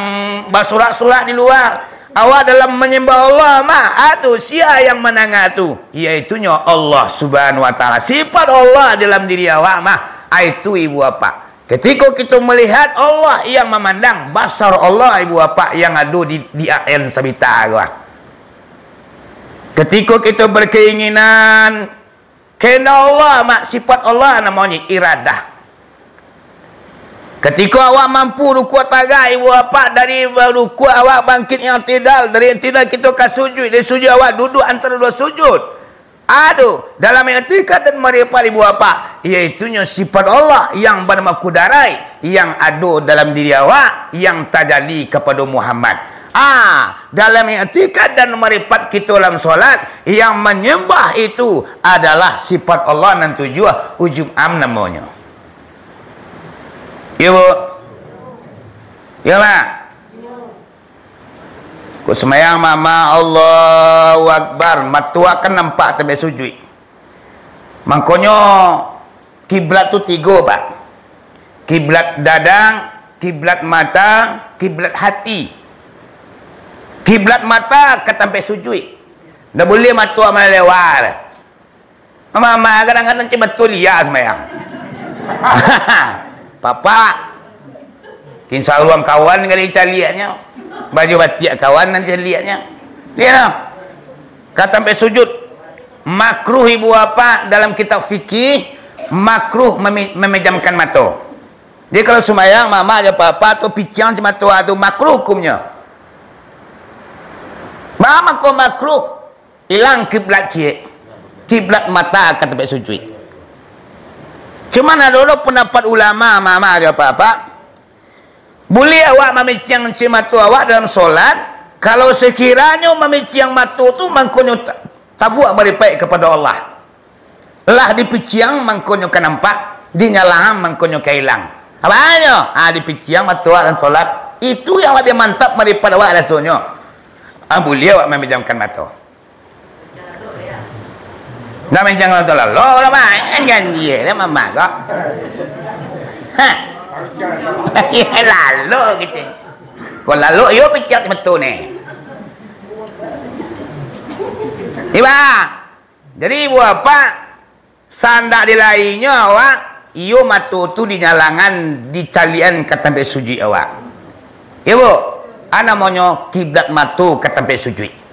basorak-sorak di lua, awak dalam manyambah Allah mah, a tu, sia yang mandanga tu? Yaitunyo Allah Subhanahu wa Ta'ala. Sipaik Allah dalam diri awak mah, a itu ibu apak. Katiko kito malihat, Allah yang mamandang, basar Allah ibu apak yang ado di, di A N sabita ko. Katiko kito bakainginan, kahandak Allah, mak, sipaik Allah namonyo iradah. Katiko awak mampu rukuak tagak, ibu apak, dari rukuak awak bangkik i'tidal, dari i'tidal kito ka sujuik, dari sujuik awak duduak antaro duo sujuik. ado dalam iktikad dan maripat ibu bapak, yaitunyo sifat Allah yang banamo kudarai yang ado dalam diri awak yang tajali kapado Muhammad. Ah, dalam iktikad dan maripat kito dalam solat, yang manyambah itu adalah sifat Allah nan tujuah, ujub am namonyo. Iyo, Bu? Iyo, Mak? Kok sumbayang mama, Allahu Akbar, mato awak kan nampak tampek sujuik. Mangkonyo, kiblat tu tigo, Pak. Kiblat dadang, kiblat mata, kiblat hati. Kiblat mata ka tampek sujuik. Ndak buliah mato awak malewar. Mama, kadang-kadang cik batua lia sumbayang. Bapak, kin saruang kawan kali caliaknyo. Baju batiak kawan nan caliaknyo. Lihat, no. Ka tampek sujud. Makruh ibu bapak dalam kitab fikih, makruh memi-, memejamkan mato. Jadi kalau sumbayang, mama jo papa tu piciang cik mato tu makruh hukumnyo. Mama ko makruh. Ilang kiblat ciek. Kiblat mata ka tampek sujuik. Cuman ado lo pandapat ulama, mama jo papa, buliah awak mamiciang ciek mato awak dalam solat, kalau sakiranyo mamiciang mato tu mangkonyo ta-, tabuak maripaik kapado Allah. Lah dipiciang mangkonyo ka nampak, dinyalangan mangkonyo ka ilang. Apanyo? Ah, dipiciang mato awak dalam solat. Itu yang labiah mantap maripaik awak rasonyo. Ah, buliah awak mamejamkan mato. Dah mancang nonton lalok, lah main kan dia, dah mamak kok. Hah. Lalok gitu. Kok lalok, yo picak betul ni. Iba. Jadi, ibu apa? Sandak di lainyo awak, iyo mato tu dinyalangan, dicalian ka tampek sujuik awak. Iyo, Bu? Ah, namonyo kiblat mato ka tampek sujuik.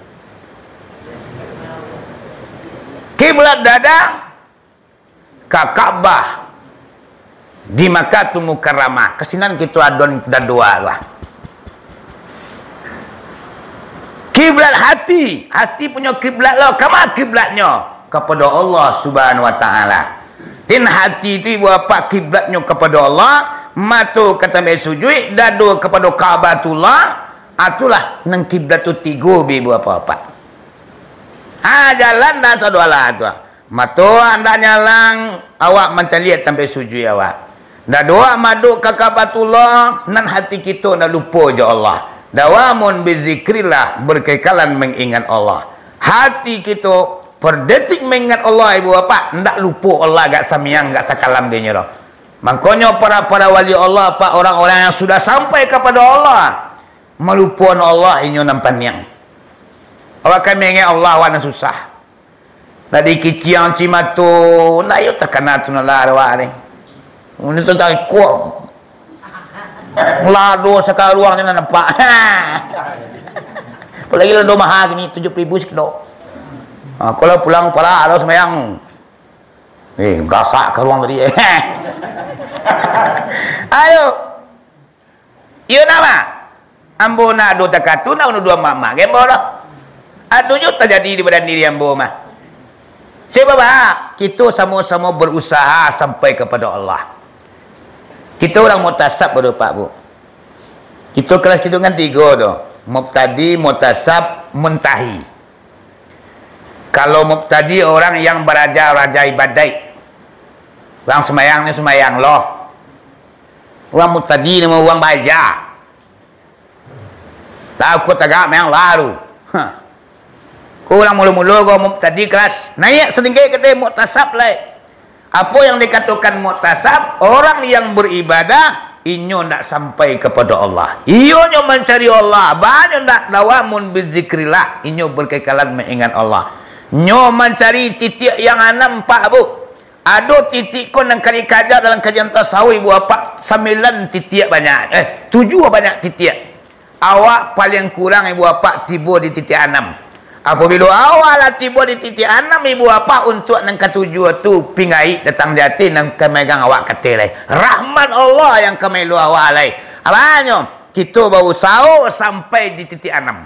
Kiblat dada ka Ka'bah di Makkah tu Mukarramah. Kasinan kito adon dadoa lah. Kiblat hati, hati punyo kiblat lo, kama kiblatnyo? Kapado Allah Subhanahu wa Ta'ala. Tin hati tu ibu apak kiblatnyo kapado Allah, mato ka tampek sujuik, dado kapado Ka'batullah, ah, tulah nan kiblat tu tigo be ibu apak-apak. Ha, jalan dah sadoalah tu. Mato andak nyalang, awak mancaliak tampek sujuik awak. Dado awak madok ka Ka'batullah, nan hati kito ndak lupo jo Allah. Dawamun bizikrillah, berkekalan mengingat Allah. Hati kito per detik mengingat Allah, ibu bapak, ndak lupo Allah agak samiang, agak sakalam dinyo doh. Mangkonyo para-para wali Allah, Pak, orang-orang yang sudah sampai kepada Allah, malupoan Allah inyo nan paniang. Awak kan mengingat Allah, awak nan susah. Nak dikiciang cimato, nak iyo takana tu nak lah awak ni. Ini tu cari kuang. Lado sakaruang ni nak nampak. Apalagi lado mahal gini, tujuh ribu sekilo. Ha, kalau pulang pala ada sembahyang. Eh, gasak karuang tadi. Ayo. Iyo nama. Ambo nak ado takatu, nak unuduah mamak, gembo doh. Ado jo tajadi di badan diri ambo mah. Sebab, ah, kito samo-samo berusaha sampai kepada Allah. Kito urang muktasab baru, Pak, Bu. Kito kelas kito kan tigo doh. Mubtadi, muktasab, muntahi. Kalau mubtadi orang yang baraja-raja ibadaik. Urang sembahyang ni sembahyang lo. Urang mubtadi namo urang baraja. Takut tagak mayang lalu. Hah. Urang mulo-mulo ko mubtadi kelas. Naiak satinggi kata muktasab lai. Apo yang dikatokan muktasab, orang yang beribadah, inyo ndak sampai kepada Allah. Iyo nyo mancari Allah, banyo ndak dawamun bizikrillah, inyo berkekalan mengingat Allah. Nyo mancari titik yang anam, Pak, Bu. Ado titik ko nan ka dikaja dalam kajian tasawuf, ibu apak, sambilan titik banyak, eh, tujuh banyak titik. Awak paliang kurang, ibu apak, tibo di titik anam. Apabilo awak lah tibo di titik anam, ibu apak, untuak nan katujuah tu, pingaik datang di ati nan ka megang awak kateh lai. Rahmat Allah yang ka maelo awak lai. Apanyo? Kito bausaho sampai di titik anam.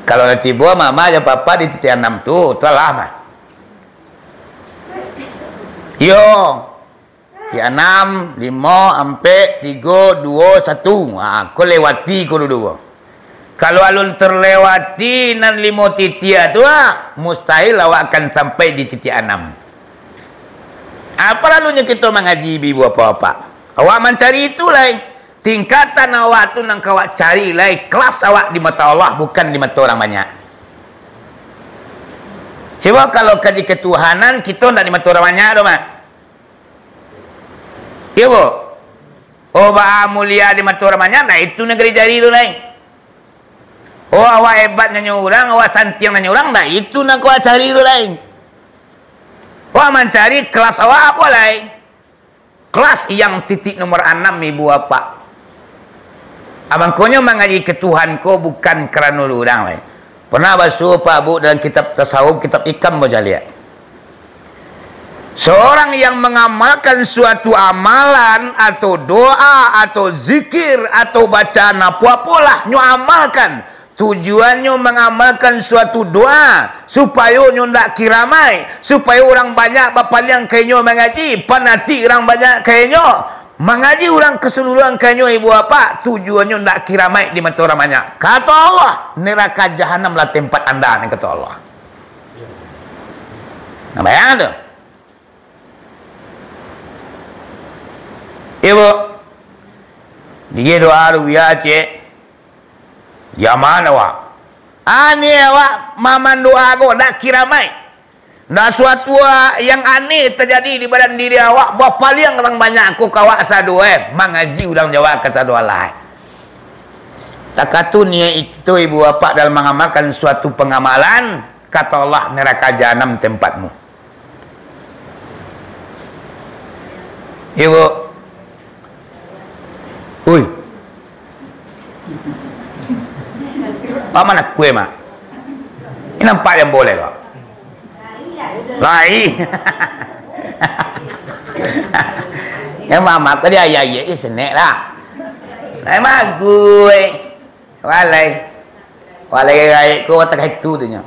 Kalau lah tibo mama jo papa di titik anam tu, tu alah mah. Yo, titik anam, limo, ampek, tigo, duo, satu. Ha, ko lewati ko dulu. Kalau alun terlewati nan limo titik tu, ha, mustahil awak akan sampai di titik anam. Apa lalunyo kito mangaji, ibu bapak-bapak? Awak mancari itu lai. Tingkatan awak tu nan ka awak cari lai, kelas awak di mata Allah, bukan di mata urang banyak. Cubo kalau kaji ketuhanan, kito ndak di mata urang banyak doh, Mak. Iyo, Bu? Oh, baa mulia di mata urang banyak, ndak itu nan ka dicari tu lai. Oh, awak hebat nanyo urang, awak santiang nanyo urang, ndak itu nan ka awak cari tu lai. Awak mancari kelas awak apo lai? Kelas yang titik nomor anam, ibu bapak. Mangkonyo mangaji ka Tuhan ko bukan karano urang lai. Pernah basuo Pak Bu dalam kitab tasawuf, kitab Hikam Mujaliat. Seorang yang mengamalkan suatu amalan atau doa atau zikir atau bacaan apo-apolah nyo amalkan, tujuannyo mangamalkan suatu doa, supayo nyo ndak kiramaik, supayo urang banyak bapaliang ka inyo mangaji, fanatik urang banyak ka inyo mangaji, urang kasaluruahan ka inyo, ibu bapak, tujuannyo ndak kiramaik di mato urang banyak. Kato Allah, neraka jahanam lah tempat anda, ni kato Allah. Nah, bayangkan tu. Ibu, dige doa rupiah, cek. Jaman awak. Ani awak mamandoa ko, ndak kiramaik. Ndak suatu yang aneh tajadi di badan diri awak, bapaliang urang banyak ko ka awak sado, eh, mangaji urang Jawa ka sado alah. Takatu niat itu, ibu bapak, dalam mangamalkan suatu pangamalan, kato Allah, neraka jahanam tempatmu. Ibu. Ui. Paman aku, eh, Mak. Ini nampak yang boleh, kok. Lai. Ya, mama ko dia ayah-ayah, eh, senek lah. Lai magui. Walai. Walai gaek ko watang itu tu nyo.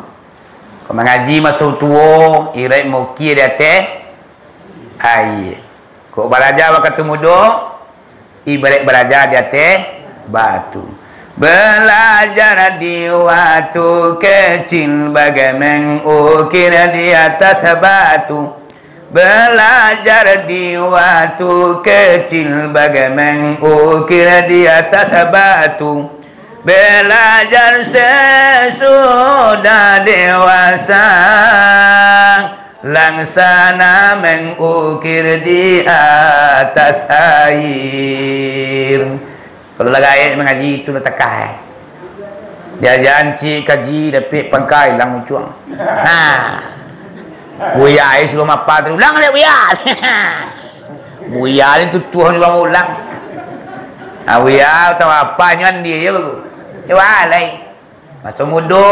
Ko mangaji maso tuo, ibarat mukir di ateh aia. Ko balaja wakatu mudo, ibarat balaja di ateh batu. Balajar di waktu kecil bagai mengukir di atas batu. Balajar di waktu kecil bagai mengukir di atas batu. Balajar sesudah dewasa, langsana mengukir di atas air. Kalau lah gaek mangaji, itu lah takah, eh. Diaja ancik kaji, dapek pangka, ilang ucuang. Nah. Buya ai sabalun apa tu, ulang dek buya. Buya ni tutuah urang ulang. Ah, buya, tahu apa nyo andi je bagu. Yo, walai. Maso mudo,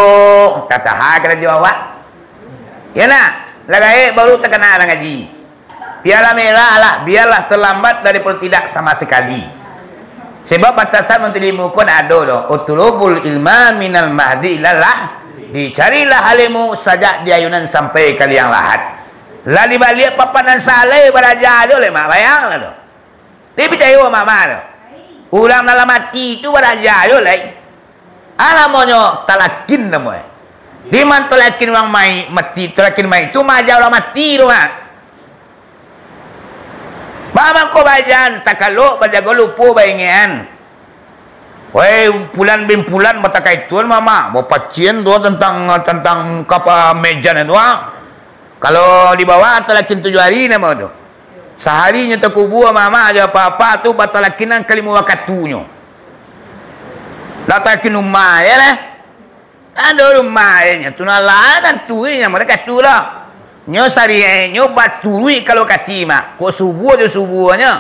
tataha karajo awak. Yo nak, lah gaek baru takana mangaji. Biarlah merah lah, biarlah terlambat daripada tidak sama sekali. Sebab batasan untuk ilmu ko ndak ado doh. "Utlubul ilma minal mahdi ilal lahdi." Carilah ilmu sajak di ayunan sampai ka liang lahat. Lah di baliak papan nan salai baraja jo lai, Mak, bayanglah tu. Tapi picayo mama tu. Urang dalam ati tu baraja jo lai. Ah, namonyo talakin namonyo. Di ma talakin urang mai-, mati, talakin mayik tu maaja urang mati tu, Mak. Baa mangko baraja, takalok bajago lupo baingekan. Wai, pulan bin pulan batakaituan, Mama. Bapacian tu tantang, tantang kapa mejan tu, ah. Kalau di bawah talakin tujuah ari namo tu. Sahari nyo takubua, Mama, jo apa-apa tu batalakinan kalimo wakatunyo. Lah talakin umah, yo lah. Ado rumah inyo tu nan lah, tantu inyo mah dakatu lah. Nyo sariainyo baturuik ka lokasi, Mak. Kok subuah jo subuahnyo.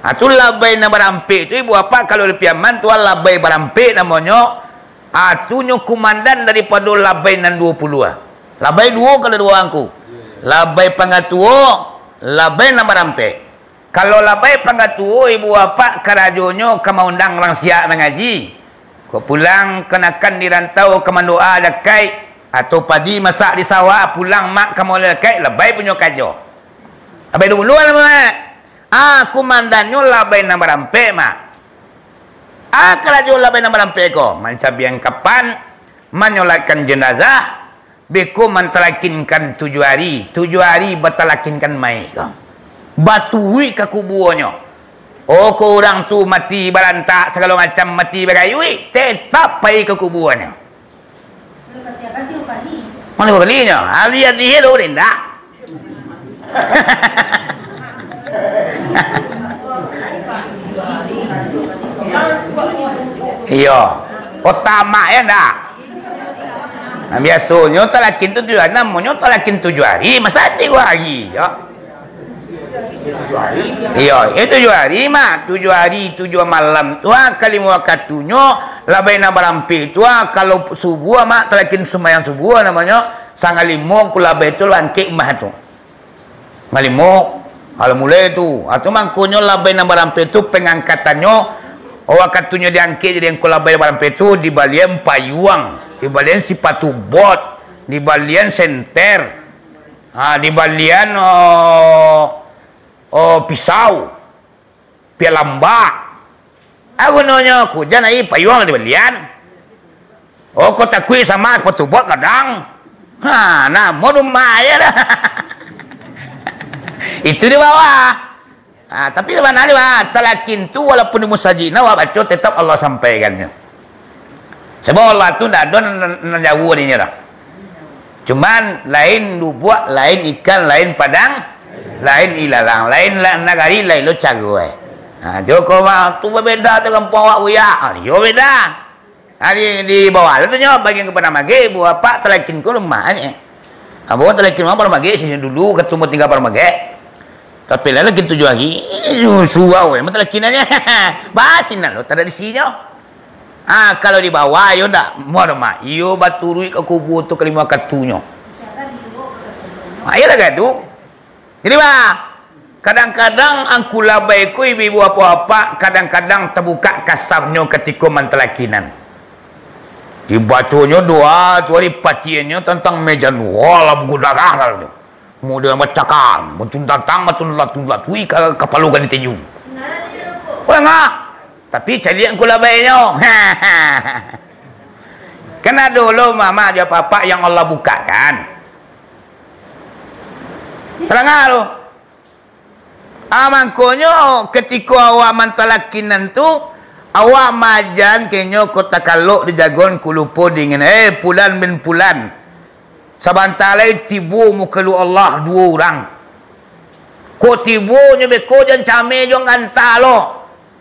Ha, tu labai nan barampek tu, ibu apak, kalau di Piaman tu, ha, labai barampek namonyo. Ha, tu nyo kumandan daripado labai nan duo puluah, ha. Labai duo kalau duo angku. Labai panggatuo, labai nan barampek. Kalau labai panggatuo, ibu apak, karajonyo ka maundang urang siak mangaji. Kok pulang kanakan di rantau ka mandoa dakaik, atau padi masak di sawah, pulang mak ka maulai dakaik, labai punyo kajo. Labai dulu lah, Mak. Ah, kumandannyo labai nan barampek, Mak. Ah, karajo labai nan barampek ko, mancabiang kapan, manyolatkan jenazah, beko mantalakinkan tujuah ari, tujuah ari batalakinkan mayik ko. Baturuik ka kubuanyo. Oh, ko urang tu mati barantak, sagalo macam mati bagayuik, tetap pai ka kubuanyo. Mana balinyo? Ari-ari tu indak. Iyo. Kota mak ya ndak? Nah, biasonyo talakin tu tujuah, namonyo talakin tujuah ari, masa tigo ari, yo. Iyo, eh, tujuah ari mah, tujuah ari, tujuah malam tu, ah, kalimo wakatunyo, labai nan barampek tu, ah, kalau subuah mah, talakin sumbayang subuah namonyo, sangalimo ku labai tu langkek mah tu. Ngalimo, kalau mulai tu. Atau mangkonyo labai nan barampek tu pangangkatannyo, wakatunyo diangkek jadi angku labai barampek tu, dibalian payuang, dibalian sipatu bot, dibalian senter, ha, dibalian, oh, oh, pisau. Pialambak. Ah, gunonyo, kujan ai payuang lah dibalian. Oh, kok takuik sama sepatu bot gadang. Ha, namo rumah aja dah. Itu di bawah. Ha, tapi sabananyo, bah, talakin tu walaupun di musajik, nah, awak baco tetap Allah sampaikannyo. Sabab Allah tu ndak ado nan, nan, nan jauah dinyo dah. Cuman, lain lubuak, lain ikan, lain padang, lain ilalang, lain la-, nagari, lain lo caro, eh. Ha, jo ko mah, tu babeda tu kampuang awak buya. Ha, iyo beda. Ha, di, di bawah tu nyo, bagian ka Padang Magek, buah apak talakin ko rumah, eh. Ha, buah talakin rumah Padang Magek, sini dulu, katumu tinggal Padang Magek. Tapi lah lagi tujuh hari, surau, eh, matalakinannyo. Basinan lo, tak ada di sini. Ah, kalau di bawah, iyo ndak? Muar mak. Iyo baturuik ka kubua tu kalimo katunyo. Ah, iyo lah tu. Jadi, bah, kadang-kadang angku labai ko ibu-ibu apak-apak, kadang-kadang tabukak kasarnyo katiko mantalakinan. Dibaconnyo doa tu ari paciannyo tantang meja nurul lah buku darah lah tu. Kemudian bacakan, batun datang, batun latun latui ka kapalo ganti tinju. Kurang ah. Tapi caliak angku labainyo. Kan ado lo mamak jo papak yang Allah bukakan. Talangah lo. Ah, mangkonyo, katiko awak mantalakinan tu, awak maajan kenyo kota kalok dijagon kulupo dingin. Eh, Pulan bin Pulan. Sabanta lai tibo mukalu Allah duo urang. Kok tibonyo beko jan cameh jo ganta lo.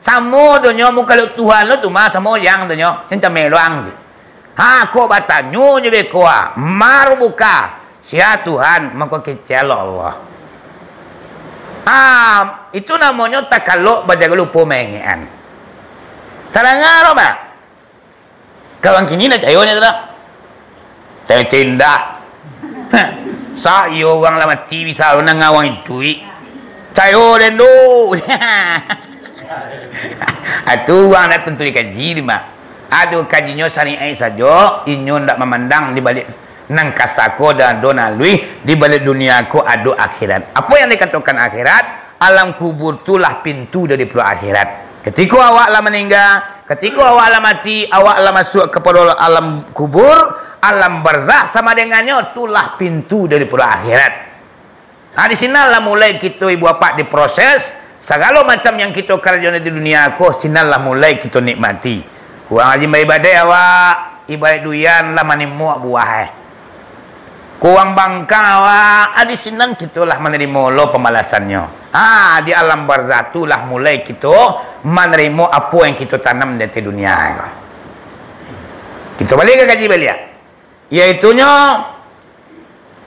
Samo tu nyo mukalu Tuhan lo tu mah samo yang tu nyo. Jan cameh lo ang tu. Ha, kok batanyo nyo beko ah. Mar buka. Sia Tuhan, mako kecek lo Allah. Ha, itu namonyo takalok bajago lupo maengekan. Talangah lo, Mak? Kawan kini nak cayo nyo tu dah. Tapi indak. Sa iyo urang lah mati bisa lo nang awang iduik. Cayo den tu. Atu urang nak tantu dikaji tu mah. Atu kajinyo syariat sajo, inyo ndak mamandang di balik nan kasa ko dan ado nan aluih, di balik dunia ko ado akhirat. Apo yang dikatokan akhirat? Alam kubur tu lah pintu dari pulo akhirat. Katiko awak lah maningga, katiko awak lah mati, awak lah masuak kapado alam kubur, alam barzah sama dengannyo, tu lah pintu dari pulo akhirat. Ha, di sinan lah mulai kito ibu apak diproses, sagalo macam yang kito karajoan di dunia ko, sinan lah mulai kito nikmati. Kurang rajin baibadaik awak, ibarat duyan lah manimo buah, eh. Kurang bangkang awak, ah, di sinan kito lah manarimo lo pambalasannyo. Ha, di alam barzah tu lah mulai kito manarimo apo yang kito tanam di ateh dunia ko. Kito baliak ka kaji baliak. Yaitunyo,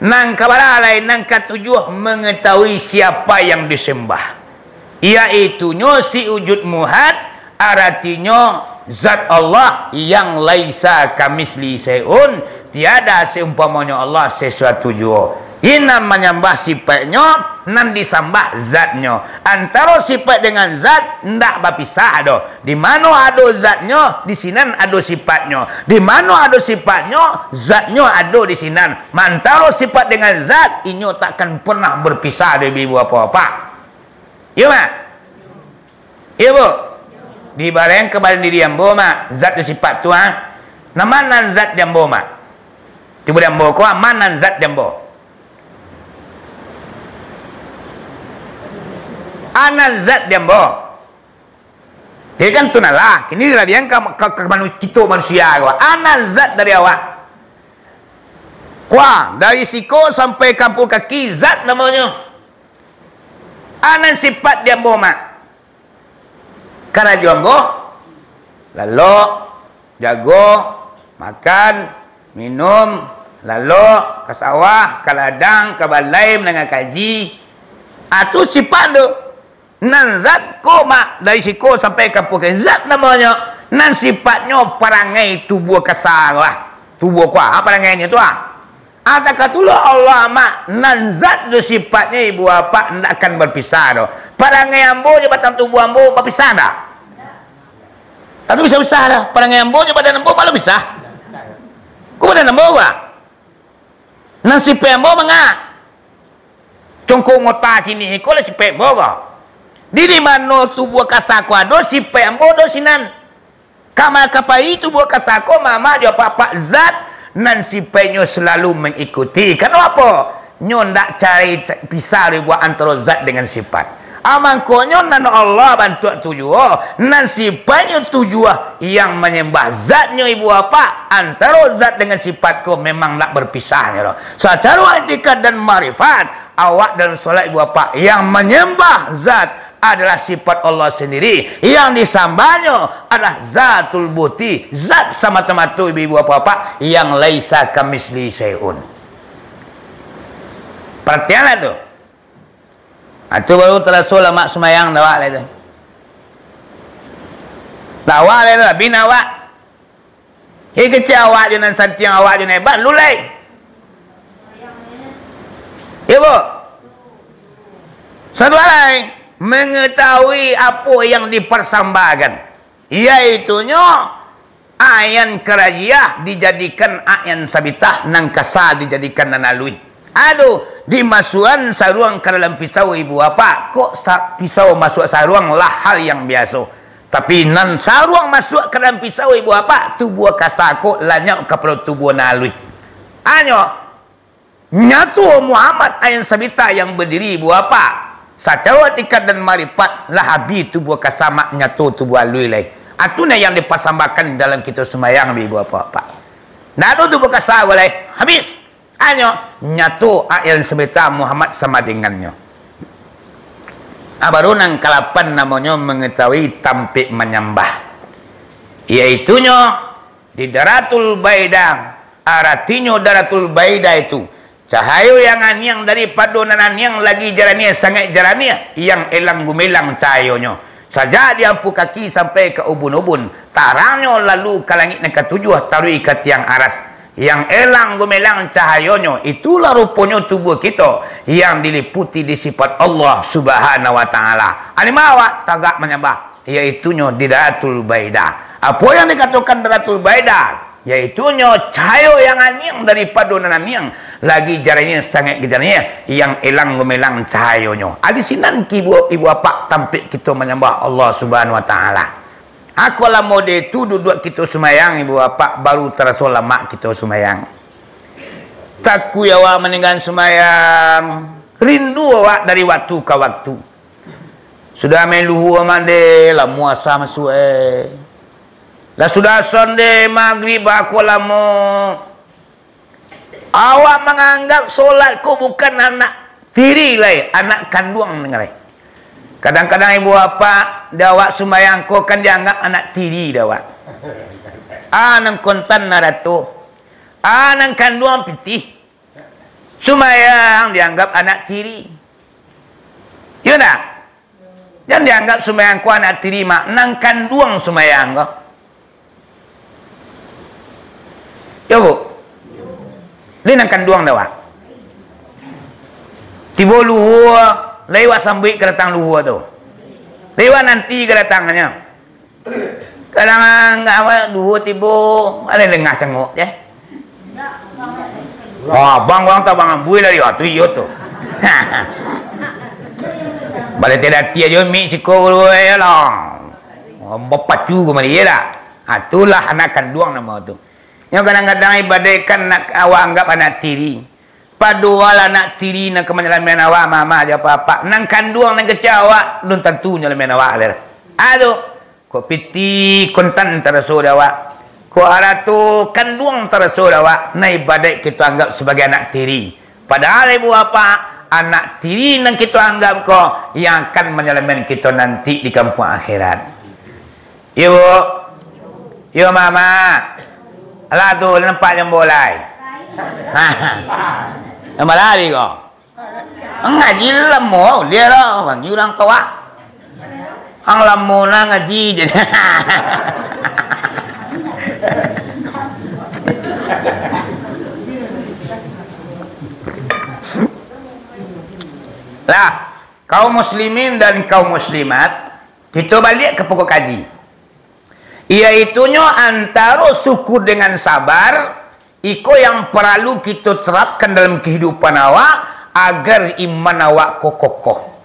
nan kabara lai, nan katujuah, mangatahui siapa yang disembah. Yaitunyo si wujud muhad, aratinyo zat Allah yang laisa kamitslihi syai'un, tiada seumpamonyo Allah sesuatu juo. Inan manyambah sipaiknyo, nan disambah zatnyo. Antaro sipaik dengan zat ndak bapisah doh. Di mano ado zatnyo, di sinan ado sipaiknyo. Di mano ado sipaiknyo, zatnyo ado di sinan. Mantaro sipaik dengan zat, inyo takkan pernah berpisah dari ibu bapak-bapak. Iyo, Mak? Iyo, Bu? Dibarengkan badan diri ambo, Mak, zat jo sipaik tu, ha? Nan ma nan zat di ambo, Mak? Tibo di ambo ko, ha? Ma nan zat di ambo? A nan zat di ambo? Jadi kan tu nan lah. Kini lah diangkat ka, ka, ka manu-, kito manusia ko. A nan zat dari awak? Kuah, dari siko sampai kampuang kaki, zat namonyo. A nan sipaik di ambo, Mak? Karajo ambo, lalok, jago, makan, minum, lalok, ka sawah, ka ladang, ka balai, mandanga kaji. Ah, tu sipaik tu. Nan zat ko, Mak, dari siko sampai ka pukek. Zat namonyo, nan sipaiknyo parangai tubuah kasa tu lah. Tubuah ko, ah, parangainyo tu, ah. Ah, takatulah Allah, Mak, nan zat jo sipaiknyo ibu bapak ndak akan bapisah doh. Parangai ambo jo batang tubuah ambo bapisah ndak? Tantu bisa pisah doh. Parangai ambo jo badan ambo malah pisah. Ko badan ambo ko, ah. Nan sipaik ambo manga. Congkok ngota kini ko lah sipaik ambo ko. Di, di mano tubuah kasa ko ado, sipaik ambo ado sinan. Kama ka pai tubuah kasa ko, mamak jo apak-apak zat nan sipaiknyo salalu mangikuti. Karano apo? Nyo ndak cari t-, pisah dibuek antaro zat dengan sipaik. Ah, mangkonyo nan Allah bantuak tu juo, nan sipaiknyo tu juo, yang manyambah zatnyo ibu bapak, antaro zat dengan sipaik ko memang ndak bapisahnyo doh. Sacaro iktikad dan makrifat, awak dalam solat ibu bapak, yang manyambah zat adalah sipaik Allah sandiri, yang disambahnyo adalah zatul buti, zat samata-mato ibu bapak, yang laisa kamitslihi syai'un. Paratianlah tu. Ah, tu baru taraso lamak sumbayang awak lai tu. Lah awak lai tu, lah bina awak. Hei, kecek awak jo nan santiang awak jo nan hebat, lu lai. Iyo, Bu? Satu hal lai, mangatahui apo yang diparsambahkan. Yaitunyo, ayan karajiah dijadikan ayan sabitah, nan kasa dijadikan nan aluih. Aduh, dimasuakan saruang ka dalam pisau ibu bapak, kok sa-, pisau masuak saruang lah hal yang biaso. Tapi nan saruang masuak ka dalam pisau ibu bapak, tubuah kasa kok lanyau kapado tubuah nan aluih. Anyo, nyato Muhammad ayan sabita yang badiri ibu bapak. Sacaro iktikad dan makrifat lah abih tubuah kasa, mak, nyato tubuah aluih lai. Ah, tu nah yang dipasambahkan dalam kito sumbayang, ibu bapak. Ndak ado tubuah kasa lai. Habis. Anyo, nyato ayan sabita Muhammad samo dengannyo. Ah, baru nan kalapan namonyo mangatahui tampek manyambah. Yaitunyo, Di Daratul Baida, aratinyo Daratul Baida itu, cahayo yang aniang daripado nan aniang lagi jaraniah, sangaik jaraniah, yang elang gumilang cahayonyo. Sajak di ampu kaki sampai ka ubun-ubun, tarangnyo lalu ka langik nan katujuah, taruih ka tiang aras. Yang elang gumilang cahayonyo, itulah ruponyo tubuah kito yang diliputi di sifat Allah Subhanahu wa Ta'ala. Alima awak tagak manyambah. Yaitunyo di Daratul Baida. Apo yang dikatokan Daratul Baida? Yaitunyo cahayo yang aniang daripado nan aniang, lagi jaraniah sangaik jaraniah, yang elang gumilang cahayonyo. Ah, di sinan ki ibu, ibu apak tampek kito manyambah Allah Subhanahu wa Ta'ala. Ako lah mode tu duduak kito sumayang, ibu apak, baru taraso lamak kito sumayang. Takui awak maninggan sumayang, rindu awak dari waktu ka waktu. Sudah main luhua mande, lah muasa masuak, eh. Lah sudah sonde magrib, bako lamo. Awak manganggap solat ko bukan anak tiri lai, anak kanduang lai. Kadang-kadang ibu apak, di awak sumbayang ko kan dianggap anak tiri di awak. Ah, nan kontan narato. Ah, nan kanduang pitih. Sumbayang dianggap anak tiri. Iyo ndak? Jan dianggap sumbayang ko anak tiri, mak, nan kanduang sumbayang ko. Iyo, Bu? Di nan kanduang dah, Wak? Tibo luhua, lai wak sambuik kadatang luhua tu. Lai wak nanti kadatangnyo. Kadang angak awak luhua tibo, alai lengah cangok je. Wah, abang urang tabang ambui lari, wah, tu iyo tu. Balai tadati ajo mik siko, lah. Bapacu kamari, iyo dak? Ha, itulah anak kanduang namo tu. Nyo kadang-kadang ibadaik kan nak awak anggap anak tiri. Padohal anak tiri nan ka manyalamian awak, mama jo papa. Nan kanduang nan kecek awak, lun tantu nyalamian awak, alir. Ado. Kok piti kontan taraso di awak. Kok arato kanduang taraso di awak. Nan ibadaik kito anggap sabagai anak tiri. Padahal ibu bapa, anak tiri nan kito anggap ko yang akan manyalamian kito nanti di kampuang akhirat. Iyo, Bu. Iyo, Mama. Alah tu, nampak jambo lai. Nama lari ko? Ngaji lamo, dia lah. Panggil urang kawak. Ang lamo nah ngaji je. Lah, kaum muslimin dan kaum muslimat, kito baliak ka pokok kaji. Yaitunyo antaro syukur dengan sabar, iko yang paralu kito terapkan dalam kehidupan awak, agar iman awak ko kokoh.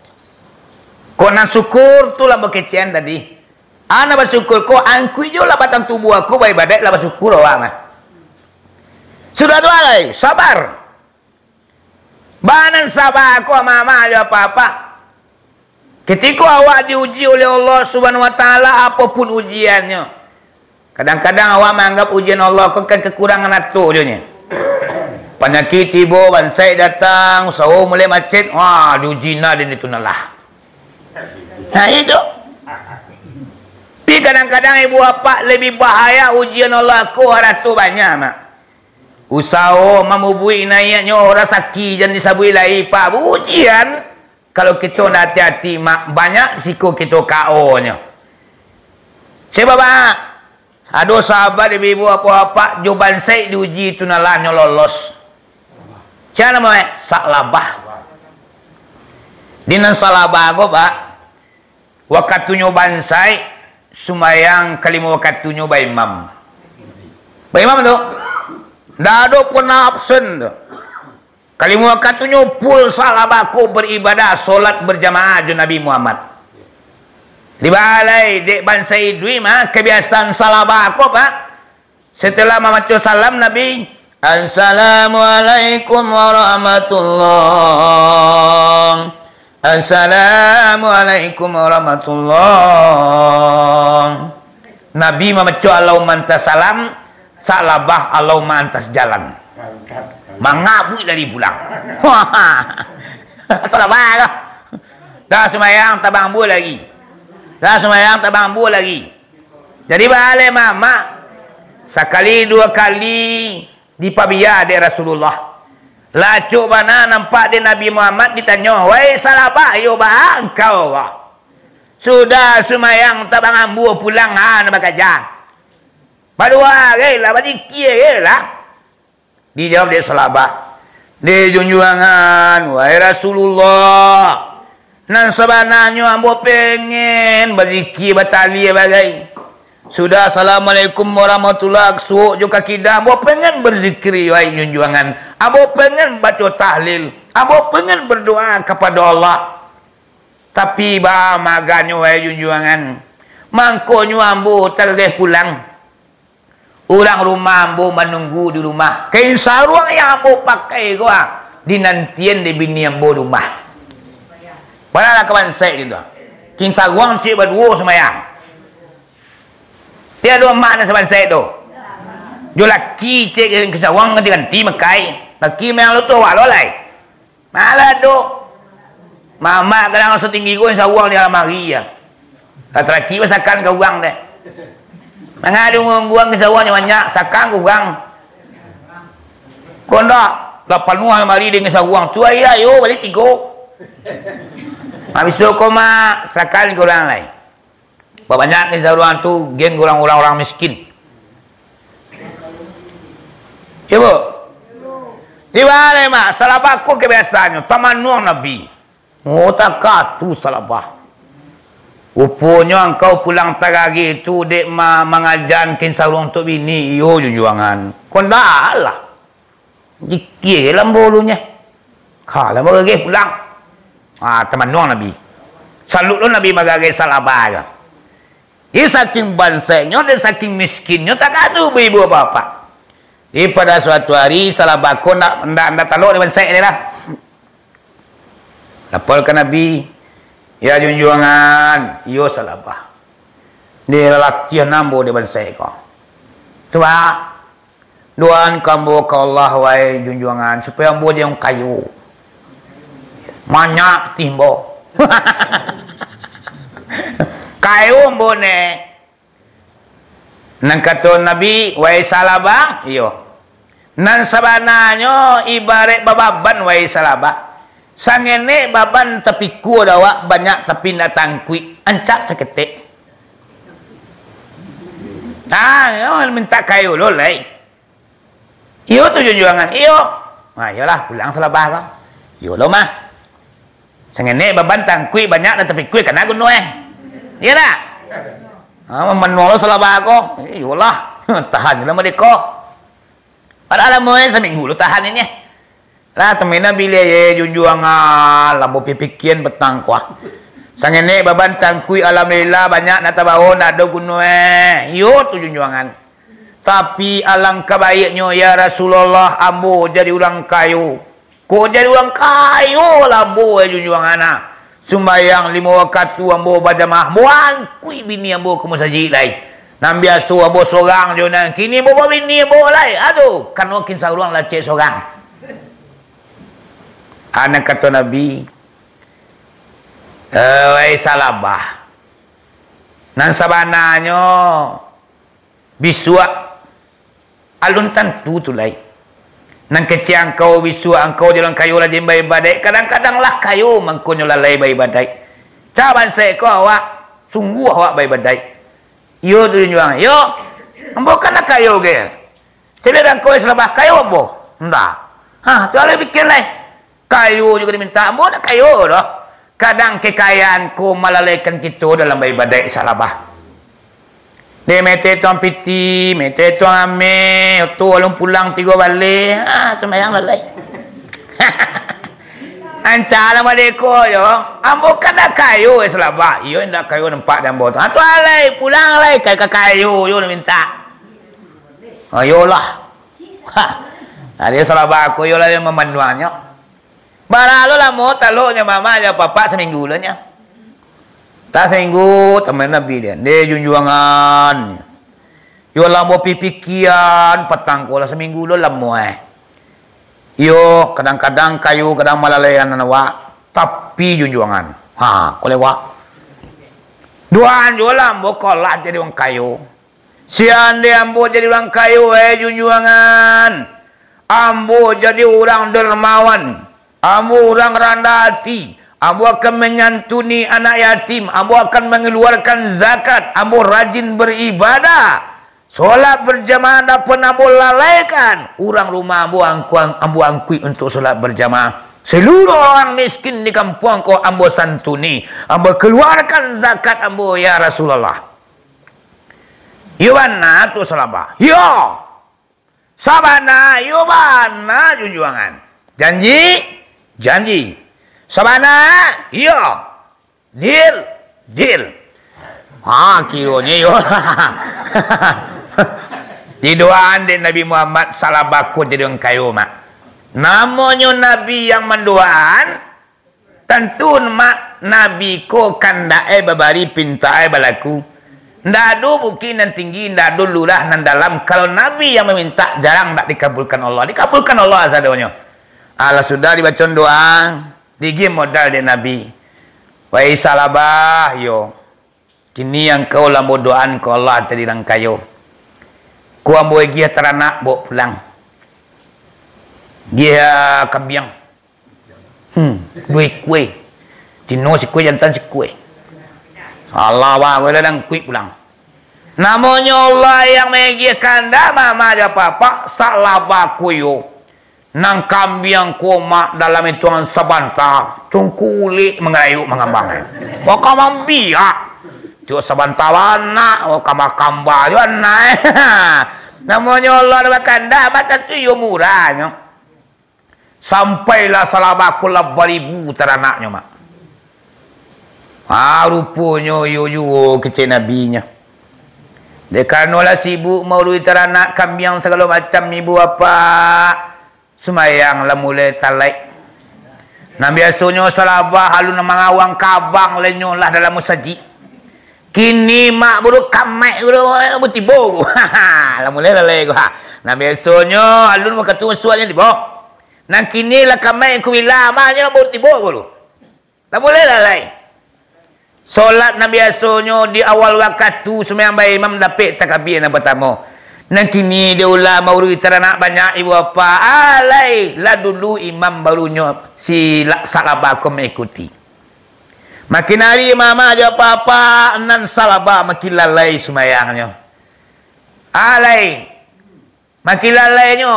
Kok nan syukur tu lah bakecekan tadi. Ana basyukur ko, angkuik jo lah batang tubuah ko, baibadaik lah basyukur awak mah. Sudah tu alai, sabar. Baa nan sabar ko, mama jo papa. Ketiko awak diuji oleh Allah Subhanahu wa Taala, apo pun ujiannyo, kadang-kadang awak maanggap ujian Allah ko kan kakurangan ato jo nyo. Panyakik tibo, bansaik datang, usaho mulai macet, wah, diuji nah den itu nah lah. Nah, itu. Tapi kadang-kadang ibu apak lebih bahaya ujian Allah ko arato banyak, Mak. Usaho mamubuik naiaknyo, rasaki jan disabuik lai, Pak. Ujian, kalau kito ndak ati-ati, Mak, banyak siko kito K O-nyo. Cubo, Pak, ado sahabat ibu-ibu, apak-apak, jo bansaik diuji tu nah lah nyo lolos. Sia namo, eh? Sa'labah. Di nan Sa'labah ko, Pak, wakatunyo bansaik, sumbayang kalimo wakatunyo baimam. Baimam tu, ndak ado pernah absen tu. Kalimo wakatunyo full Sa'labah ko baribadah, solat berjamaah jo Nabi Muhammad. Di balai dek bansaik iduik mah, kabiasaan Sa'labah ko, Pak. Setelah mamaco salam Nabi, "Assalamualaikum warahmatullah. Assalamualaikum warahmatullah." Nabi mamaco Allahumma antas salam, Sa'labah Allahumma antas jalan. Mangabuik lari pulang. Sa'labah lah. Dah sumbayang tabang ambo lagi. Dah sumbayang tabang ambo lagi. Jadi, baa lai mamak, sakali duo kali dipabia dek Rasulullah. Lah acok bana nampak dek Nabi Muhammad ditanyo, "Wai Sa'labah, iyo baa angkau ko? Sudah sumbayang tabang ambo pulang ha, nak bakaja. Badoa gai lah, bazikir gai lah." Dijawab dek Sa'labah, "Dek junjuangan, wahai Rasulullah, nan sabananyo ambo pengen bazikir batahliah bagai. Sudah assalamualaikum warahmatullah, suok jo ka kida, ambo pengen bazikir, wahai junjuangan. Ambo pengen baco tahlil, ambo pengen badoa kapado Allah. Tapi baa maganyo, wahai junjuangan, mangkonyo ambo tagageh pulang. Urang rumah ambo manunggu di rumah. Kain saruang yang ambo pakai ko, ah, dinantian dek bini ambo di rumah." Padahal lah ka bansaik gitu. Kain saruang cek baduo sumbayang. Tiado amak nan sabansaik tu. Jo laki cek kain saruang ganti-ganti makai. Laki mayang lo tu awak lo lai. Malah tu. Mamak kadang rasa tinggi ko, saruang di alamari ya. Lah taraki basakan ka urang deh. Mangadu ngurang-ngurang ke saruang nyo banyak, sakan ka urang. Ko ndak, lah panuah alamari dengan saruang. Tu ayo, ayo, bali tigo. Habis tu ko mak, sakan ka urang lai. Babanyak kain saruang tu, geng urang-urang miskin. Iyo, Bu? Tibo lai, Mak, Salabah ko kabiasaannyo, tamanuang Nabi. Oh, takatu Salabah. Ruponyo angkau pulang tarageh tu dek ma-, mangaja Kin Saruang untuak bini, iyo, junjuangan. Ko ndak lah. Dikieh lambo ulunyo. Ha, lambo tarageh pulang. Ha, tamanuang Nabi. Saluik lo Nabi marageh Salabah tu. Jadi saking bansaiknyo dan saking miskinnyo, takatu baibu bapak. Jadi pada suatu hari, Salabah ko ndak, ndak, ndak talok dek bansaik dek lah. Lapor ka Nabi, "Ya junjuangan, iyo Salabah. Dek lalatiah ambo dek bansaik ko. Cubo doakan ambo ka Allah, wahai junjuangan, supayo ambo jadi urang kayo. Banyak pitih ambo." Kayo ambo, Nek. Nan kato Nabi, "Wahai Salabah, iyo. Nan sabananyo ibaraik bababan, wahai Salabah. Sangenek baban tapikua dek awak, banyak tapi indak tangkuik, rancak saketek." Nah, iyo mintak kayo lo lai. Iyo tu junjuangan, iyo. Nah, iyolah, pulang Salabah ko. Iyo lo mah. Sangenek baban tangkuik, banyak nan tapikua, kana guno eh. Iyo ndak? Ha, mamanuang lo Salabah ko. Iyolah, tahan lah merdeka. Padahal lamo eh, saminggu lo tahan ini. Lah, tamai Nabi lai, "Ye, junjuangan, lambo pipikian patang ko ah. Sangenek baban tangkuik, alhamdulillah, banyak nan tabao, ndak ado guno eh." Iyo tu junjuangan. "Tapi alangkah baiknyo, ya Rasulullah, ambo jadi urang kayo. Kok jadi urang kayo lah ambo, eh, junjuangan ah. Sumbayang limo wakatu ambo bajamaah, ambo angkuik bini ambo ka musajik lai. Nan biaso ambo sorang jo nan kini ambo babini ambo lai. Aduh, kano Kin Saruang lacek sorang." Anak kato Nabi, "Eh, wahai Salabah, nan sabananyo bisuak alun tantu tu lai. Nan kecek angkau bisuak angkau jalan kayo rajin baibadaik, kadang-kadang lah kayo mangkonyo lalai baibadaik. Cak bansaik ko awak, sungguah awak baibadaik." "Iyo tu junjuang, iyo. Ambo kan lah kayo ge. Caliak angkau Salabah, kayo ambo?" "Ndak." "Hah, tu alai pikia lai. Kayo juo dimintak, ambo ndak kayo doh. Kadang kekayaan ko malalaikan kito dalam baibadaik Salabah. Dek mete tuang piti, mete tuang ameh, tu alun pulang tigo baleh, ah, sumbayang lalai." "Rancak lah merdeka jo. Ambo kan ndak kayo, eh, Salabah." "Iyo, ndak kayo nampak di ambo tu. Ah, tu alai, pulang lai, ka, ka kayo jo dimintak." "Oh, iyolah." Ha. Jadi Salabah ko iyolah nan mamanuangnyo. Bara lo lamo taloknyo mama jo papa, saminggu lo nyo. Lah saminggu, tamai Nabi lai, "Dek junjuangan, yo lambo pipikian patang ko lah, saminggu lo lamo eh. Iyo, kadang-kadang kayo, kadang malalaian awak, tapi junjuangan." Ha, ko lewat. "Doakan juo lah ambo ko lah jadi urang kayo. Seandai ambo jadi urang kayo, eh, junjuangan, ambo jadi urang dermawan, ambo urang randah ati, ambo akan manyantuni anak yatim, ambo akan mangaluarkan zakat, ambo rajin baribadah, solat bajamaah ndak pernah ambo lalaikan, urang rumah ambo angkuang, ambo angkuik untuak solat bajamaah, saluruah urang miskin di kampuang ko ambo santuni, ambo kaluarkan zakat ambo, ya Rasulullah." "Iyo bana tu Salabah?" "Iyo." "Sabana?" "Iyo bana, junjuangan." "Janji?" "Janji." "Sabana?" "Iyo." "Deal?" "Deal." Ha, kironyo iyo. Didoakan dek Nabi Muhammad, Salabah ko jadi urang kayo, Mak. Namonyo Nabi yang mandoakan, tantu, Mak, Nabi ko kandak e babari, pintak e balaku. Ndak ado bukik nan tinggi, ndak ado lurah nan dalam, kalau Nabi yang mamintak, jarang ndak dikabulkan Allah. Dikabulkan Allah sadonyo. Alah sudah dibaco doa, diagiah modal dek Nabi. "Wahai Salabah, yo, kini angkau lah ambo doakan ko Allah jadi urang kayo. Ko ambo agiah taranak baok pulang. Agiah kambiang. Hmm, duo ikua. Tino sikua, jantan sikua. Alah, bang, lah angkuik pulang." Namonyo Allah yang maagiah kandak, mama jo papa, Salabah ko yo. Nan kambiang ko, Mak, dalam itungan sabanta, cungkulik mangarayuk mangambang. Maka mambiak. Tiok sabanta banak, maka makamba jo anai. Namonyo Allah lah bakandak, masa tu iyo murahnyo. Sampailah salabah ko lah baribu taranaknyo, Mak. Ah, ruponyo iyo juo kecek Nabi nyo. Dek karano lah sibuk maurui taranak, kambiang sagalo macam, ibu bapak, sumayang lah mulai talaik. Nan biasonyo salabah alun mangawang kabang, lah inyo lah dalam musajik. Kini, Mak, buru kamaik buru butibo. Lah mulai lalai ko. Nan biasonyo alun wakatu masuaknyo tibo. Nan kini lah kamaik ko bila amanyo butibo buru. Lah mulai lalai. Solat nan biasonyo di awal wakatu sumayang baimam dapek takabia nan partamo. Nan kini dek ulah maurui taranak banyak, ibu bapak. Alai, lah dulu imam barunyo si la-, salabah ko maikuti. Makin ari mama jo papa nan salabah makin lalai sumayangnyo. Alai, makin lalainyo.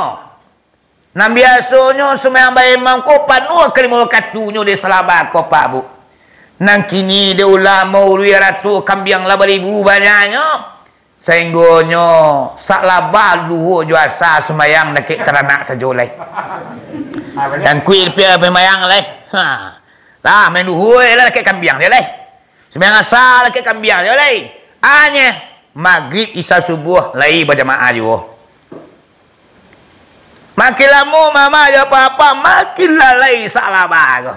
Nan biasonyo sumayang baimam ko panuah ka limo wakatunyo dek salabah ko, Pak, Bu. Nan kini dek ulah maurui arato kambiang lah baribu banyaknyo, sainggonyo salabah luhua jo asa sumayang dakek taranak sajo lai. Tangkuik piak pambayang lai. Ha. Lah, main luhua lah dakek kambiang jo lai. Sumayang asa dakek kambiang jo lai. Anyeh, magrib, isya, subuah lai bajamaah juo. Makin lamo mama jo papa makin lalai salabah ko.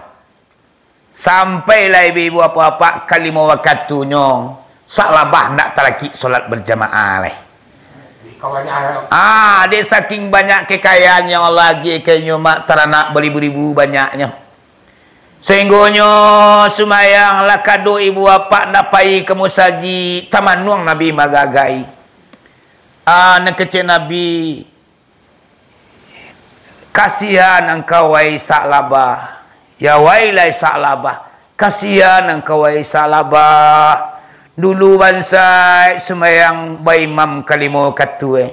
Sampai lah ibu-ibu apak-apak ka limo wakatunyo, salabah ndak talakik solat bajamaah lai. Ah, dek saking banyak kekayaan yang Allah agiah ka inyo, Mak, taranak baribu-ribu banyaknyo. Sainggonyo sumayang lah kado ibu apak ndak pai ka musajik, tamanuang Nabi magagai. Ah, nan kecek Nabi, "Kasihan angkau, wahai Sa'labah. Ya wailah Sa'labah. Kasihan angkau, wahai Sa'labah. Dulu bansaik sumayang baimam ka limo wakatu, eh.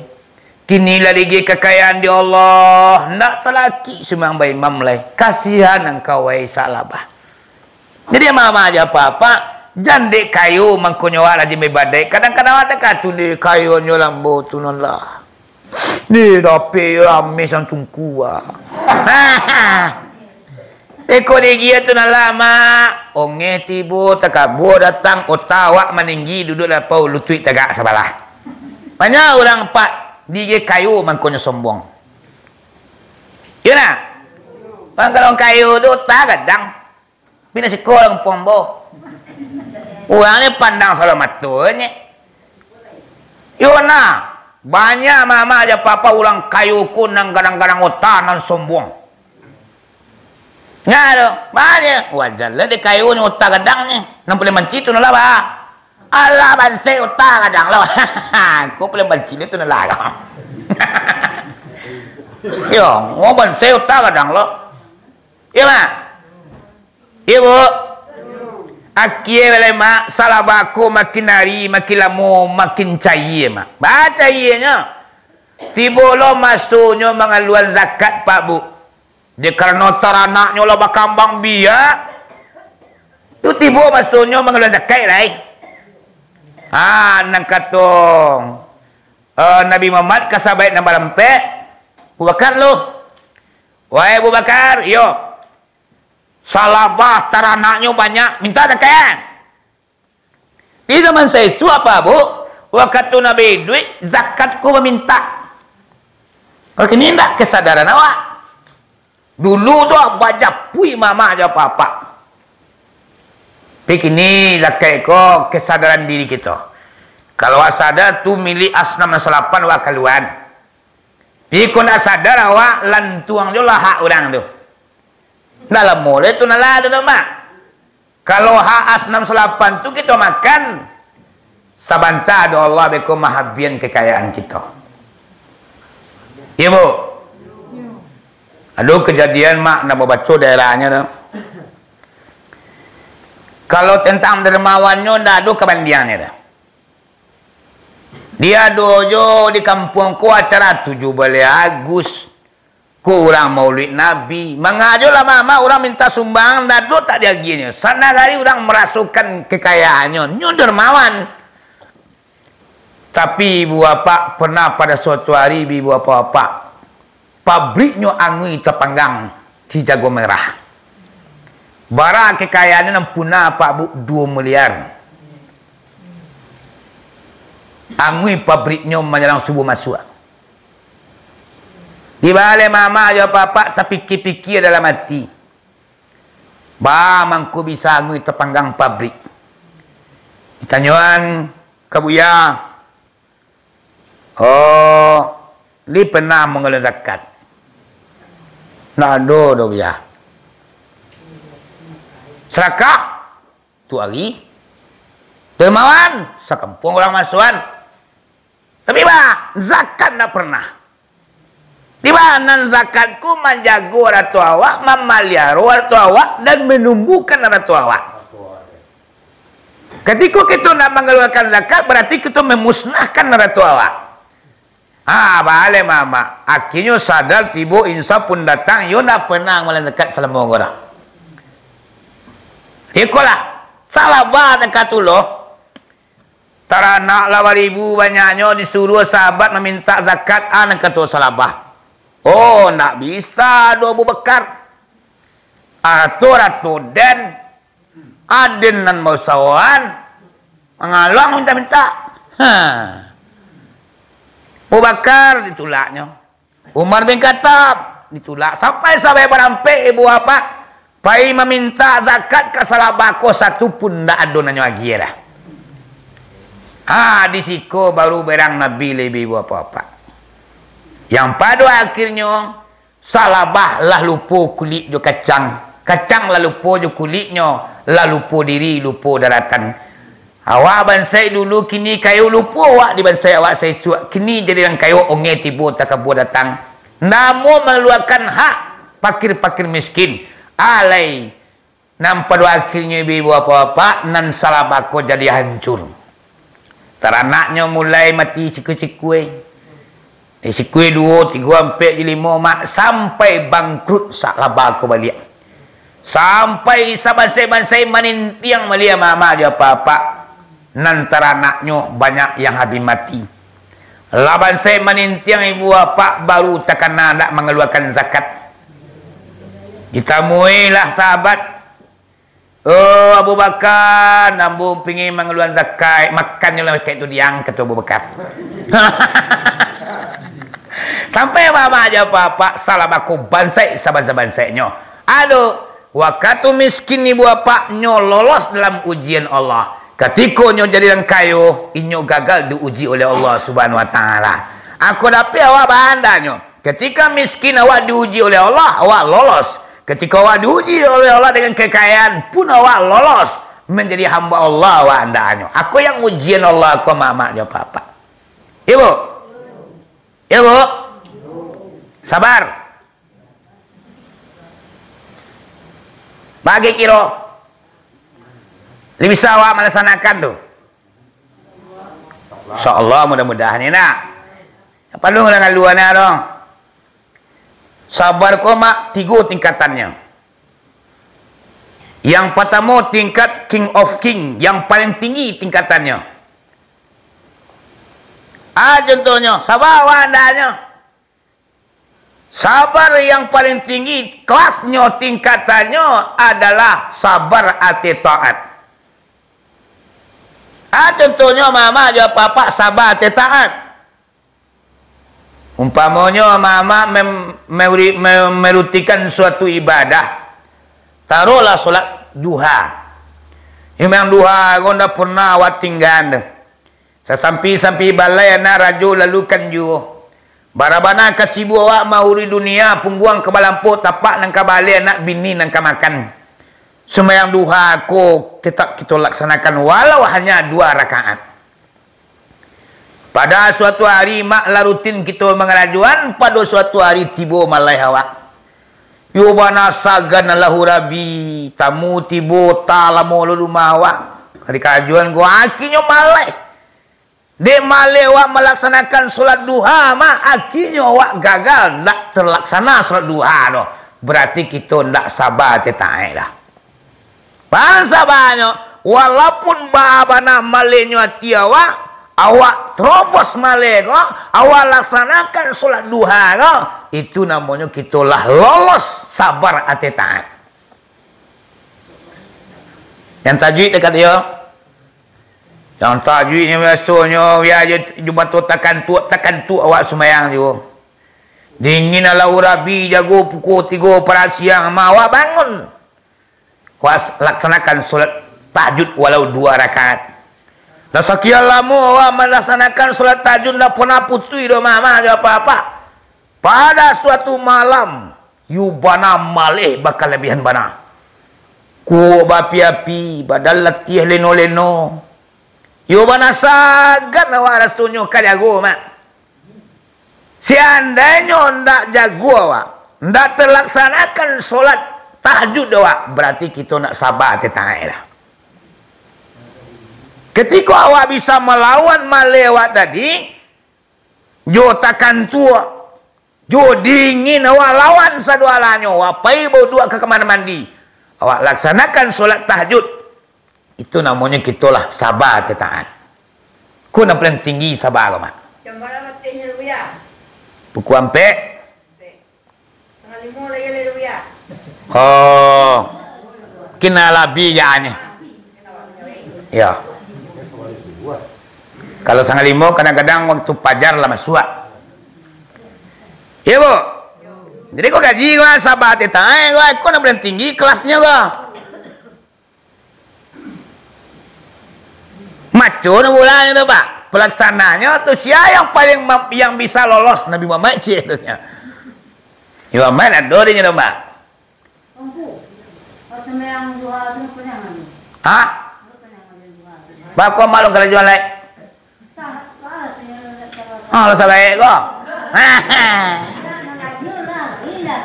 Kini lah diagiah kakayaan dek Allah, ndak talakik sumayang baimam lai. Kasihan angkau, wahai Sa'labah." Jadi, mama jo papa, jan dek kayo mangkonyo awak rajin baibadaik. Kadang-kadang awak takatu dek kayonyo lambo tu nan lah. Ni dapek rami santungku, ah. Iko diagiah tu nan lah, Mak. Ongeh tibo, takabua datang, ota awak maninggi, duduak lapau, lutuik tagak sabalah. Banyak urang, Pak, diagiah kayo mangkonyo sombong. Iyo nah? Urang kalau kayo tu ota gadang. Pina siko lah umpuang bo. Urang ni pandang salah mato nye. Iyo nah, banyak mama jo papa urang kayo ko nan gadang-gadang ota, nan sombong. Nya tu, banyak. Wajar lah dek kayo ni ota gadang ni. Nan paling banci tu nan lah, bah. Alah, bansaik ota gadang lo. Ko paling banci tu nan lah. Yo, ngo bansaik ota gadang lo. Iyo, Mak? Iyo, Bu? Akia lai, Mak, salabah ko makin ari, makin lamo, makin cayie, Mak. Baa cayienyo? Tibo lo masonyo mangaluan zakat, Pak, Bu. Dek karano taranaknyo lah bakambang biak, tu tibo masonyo mangaluan zakat lai. Ha, nan kato, eh, Nabi Muhammad ka sahabat nan barampek, Abu Bakar lo. "Wahai Abu Bakar, iyo. Salabah taranaknyo banyak, mintak zakat." Di zaman saisuak, Pak, Bu, wakatu Nabi iduik, zakat ko bamintak. Kalau kini indak, kesadaran awak. Dulu tu bajapui mama jo papa. Tapi kini zakat ko kesadaran diri kito. Kalau awak sadar tu milik Asnam nan salapan, awak kaluaan. Iko ndak sadar awak, lantuang jo lah hak urang tu. Ndak lamo lai tu nan lah tu, Mak. Kalau hak Asnam salapan tu kito makan, sabanta doh Allah beko mahabian kekayaan kito. Iyo, Bu? Ado kejadian, Mak, ndak babaco daerahnyo tu. Kalau tentang dermawannyo, ndak ado kabandiangnyo tu. Diado jo di kampuang ko acara tujuh baleh Agus, Ko urang maulid Nabi, mangajo lah mama urang minta sumbang, dado tak diagiahnyo. Sanagari urang marasokan kekayaannyo, nyo dermawan. Tapi ibu bapak pernah pada suatu hari, ibu bapak-bapak, pabriknyo angui tapanggang di Jago Merah. Bara kekayaannyo nan punah, Pak Bu, duo miliar. Angui pabriknyo manjalang subuah masuak. Dibaleh mama jo bapak, tapikia-pikia dalam ati. Ba mangko bisa angui tapanggang pabrik. Ditanyoan ka Buya, "Oh, li pernah mangaluan zakat?" "Ndak ado doh, Buya." "Sarakah?" "Tu ari." "Dermawan?" "Sakampuang urang masuan." "Tapi ba, zakat ndak pernah." "Di ba nan zakat ko manjago arato awak, mamaliaro arato awak, dan manumbuahkan arato awak. Katiko kito ndak mangaluakan zakat, barati kito mamusnahkan arato awak." Ha, baleh mama. Akhirnyo sadar, tibo insaf pun datang, yo ndak pernah mangaluakan zakat salamo ko doh. Ikolah, salabah zakatullah. Taranak lah baribu banyaknyo, disuruah sahabat mamintak zakat, a nan kato salabah. Oh, ndak bisa doh Abu Bakar. Arato-arato den, a den nan bausahoan, mangaluang mintak-mintak. Ha. Abu Bakar ditulaknyo. Umar bin Khattab ditulak, sampai sabai barampek ibu bapak pai mamintak zakat ka salabah ko, satu pun ndak ado nan nyo agiah doh. Ha, di siko baru berang Nabi lai ibu bapak-bapak. Yang pado akhirnyo, salabah lah lupo kulik jo kacang, kacang lah lupo jo kuliknyo, lah lupo diri, lupo daratan. Awak bansaik dulu, kini kayo, lupo awak di bansaik awak saisuak, kini jadi urang kayo, ongeh tibo takabua datang. Ndak amuah mangaluakan hak pakir-pakir miskin. Alai, nan pado akhirnyo ibu-ibu bapak-bapak, nan salabah ko jadi hancur. Taranaknyo mulai mati sikua-sikua. Di sikua duo, tigo, ampek, jo limo, mak, sampai bangkrut salabah ko baliak. Sampai sabansaik-bansaik manintiang baliak mama jo bapak-bapak. Nan taranaknyo banyak yang habih mati. Lah bansaik manintiang ibu bapak baru takana ndak mangaluakan zakat. Ditamuilah sahabat, "Oh, Abu Bakar, ambo pingin mangaluan zakat, makannyo lah zakat tu diang," kato Abu Bakar. Sampai mama jo bapak-bapak salabah ko bansaik sabansaik-bansaiknyo. Ado, wakatu miskin ibu bapak nyo lolos dalam ujian Allah. Katiko nyo jadi urang kayo, inyo gagal diuji oleh Allah Subhanahu Wa Taala. Ako dapek awak baandanyo. Katiko miskin awak diuji oleh Allah, awak lolos. Katiko awak diuji oleh Allah dengan kekayaan pun awak lolos menjadi hamba Allah awak andaknyo. Ako yang ujian Allah ko mama jo bapak-bapak. Iyo, Bu? Iyo, Bu? Sabar. Bagi kiro. Lai bisa awak malaksanakan tu? Insya Allah, mudah-mudahan, ya nak. Apa lu ngalua-ngalua tu? Sabar ko, mak, tigo tingkatannyo. Yang partamo tingkat King of King, yang paling tinggi tingkatannyo. Ah, contohnyo, sabar awak andaknyo. Sabar yang paling tinggi kelasnyo, tingkatannyo adalah sabar ateh taat. Ah, contohnyo, mama jo bapak sabar ateh taat. Umpamonyo, mama mem-, meuri-, me-, merutikan suatu ibadah, taruhlah solat duha. Sumbayang duha ko ndak pernah awak tinggaan doh. Sasampi-sampi balai anak rajo lalukan juo. Bara bana kasibuak awak mauri dunia, pungguang ka balampok, tapak nan ka baaleh, anak bini nan ka makan. Sumbayang duha ko tetap kito laksanakan walau hanya dua rakaat. Pada suatu hari, mak lah rutin kito mangarajoan, pado suatu hari tibo maleh awak. Yo bana sagan lahu rabi, tamu tibo talamo lo rumah awak. Ka dikarajoan ko, akinyo maleh. Dek maleh awak malaksanakan solat duha mah, akienyo awak gagal, ndak terlaksana solat duha tu. Berarti kito ndak saba ateh taat lah. Baa sabanyo, walaupun baa bana malehnyo ati awak, awak terobos maleh ko, awak laksanakan solat duha ko, itu namonyo kito lah lolos saba ateh taat. Yang tajwid dekat dia. Yang tajwidnyo biasonyo, biaso Jumato takantuak, takantuak awak sumbayang juo. Dingin alah urabi, jago pukul tigo parak siang mah awak bangun. Awak laksanakan solat tahajud walau duo rakaat. Lah sakian lamo awak malaksanakan solat tahajud, ndak pernah putuih doh mah, mah, jo apa-apa. Pada suatu malam, iyo bana maleh bakalabiahan bana. Kuok baapi-api, badan latiah leno-leno. Iyo bana sagan awak rasonyo ka jago, mak. Seandainyo ndak jago awak, ndak talaksanakan solat tahajud awak, barati kito ndak saba ateh taat lah. Katiko awak bisa malawan maleh awak tadi, jo takantuak, jo dingin, awak lawan sadoalahnyo, awak pai bauduak ka kamar mandi, awak laksanakan solat tahajud, itu namonyo kito lah saba ateh taat. Ko nan paling tinggi saba ko, mak. Jam bara latehnyo, Buya? Pukua ampek. Ampek. Satangah limo lai, lai, Buya. Oh. Kena labiah jaanyo. Yo. Kalau satangah limo, kadang-kadang waktu pajar lah masuak. Iyo, Bu. Jadi ko kaji ko, saba ateh taat ko, ko nan paling tinggi kelasnyo ko. Maco no bulanyo tu, Pak. Pelaksanaanyo tu, sia yang paling mam-, yang bisa lolos? Nabi Muhammad, sia tu nyo. Nabi Muhammad ado di nyo tu, Pak. Ampu, pas sambayang duha tu, apa yang anu? Hah? Apa yang anu duha tu? Bako maklum karajuan lai. Ah, lah sabaik ko.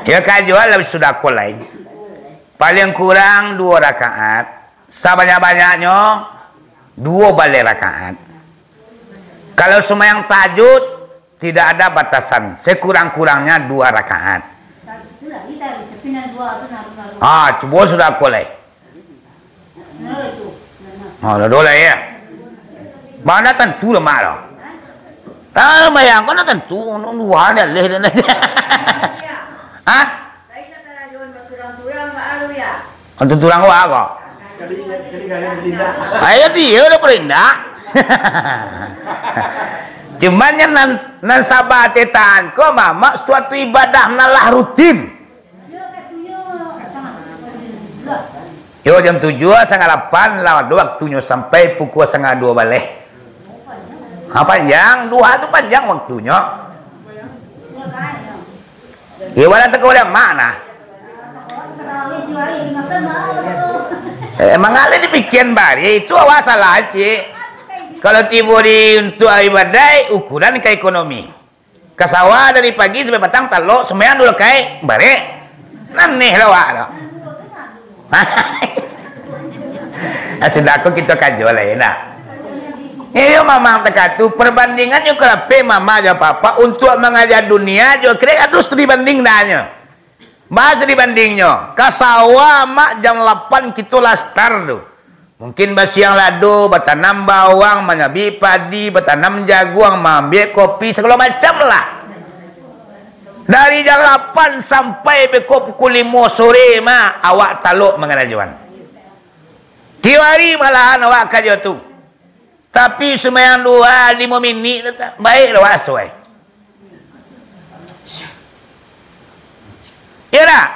Ya, kajuan lah sudah ko lai. Paling kurang duo rakaat, sabanyak-banyaknyo duo baleh rakaat. Kalau sumbayang tahajud, tidak ada batasan, sekurang-kurangnya dua rakaat. Ah, cubo sudah ko lai. Ah, lah duo lai, ya. Mana tantu lah, mak, lah. Ah, bayangkan lah tantu, duo ni alih dan aja. Hah? Antu turang ko apo? Ayo, dia udah perindak. Cuman yang nan, nan saba ateh taat ko, mamak, suatu ibadah nan lah rutin. Yo, jam tujuah, satangah lapan lah ado waktunyo sampai pukua satangah duo baleh. Ha, panjang, duha tu panjang waktunyo. Iyo, balah takawa dek mak nah. Eh, emang alih dipikian bari, itu awak salah, cik. Kalau tibo di untuak ibadah, ukuran ka ekonomi. Ka sawah dari pagi sampai patang, talok, sumbayang duo rakaat, barek. Aneh lah awak tu. Ah, sudah ko kito kajo lai, nah. Iyo, mamang takah tu, perbandingannyo karape mama jo papa untuak mangaja dunia jo akhirat harus dibanding danyo. Baa dibandingnyo, ka sawah mak jam lapan kito lah start tu. Mungkin basiang lado, batanam bawang, manyabik padi, batanam jaguang, maambiak kopi, sagalo macam lah. Dari jam lapan sampai beko pukul limo sore mah, awak talok mangarajoan. Tiok ari malahan awak karajo tu. Tapi sumbayang duha limo minik tu, baik lah awak asuai. Iyo dak?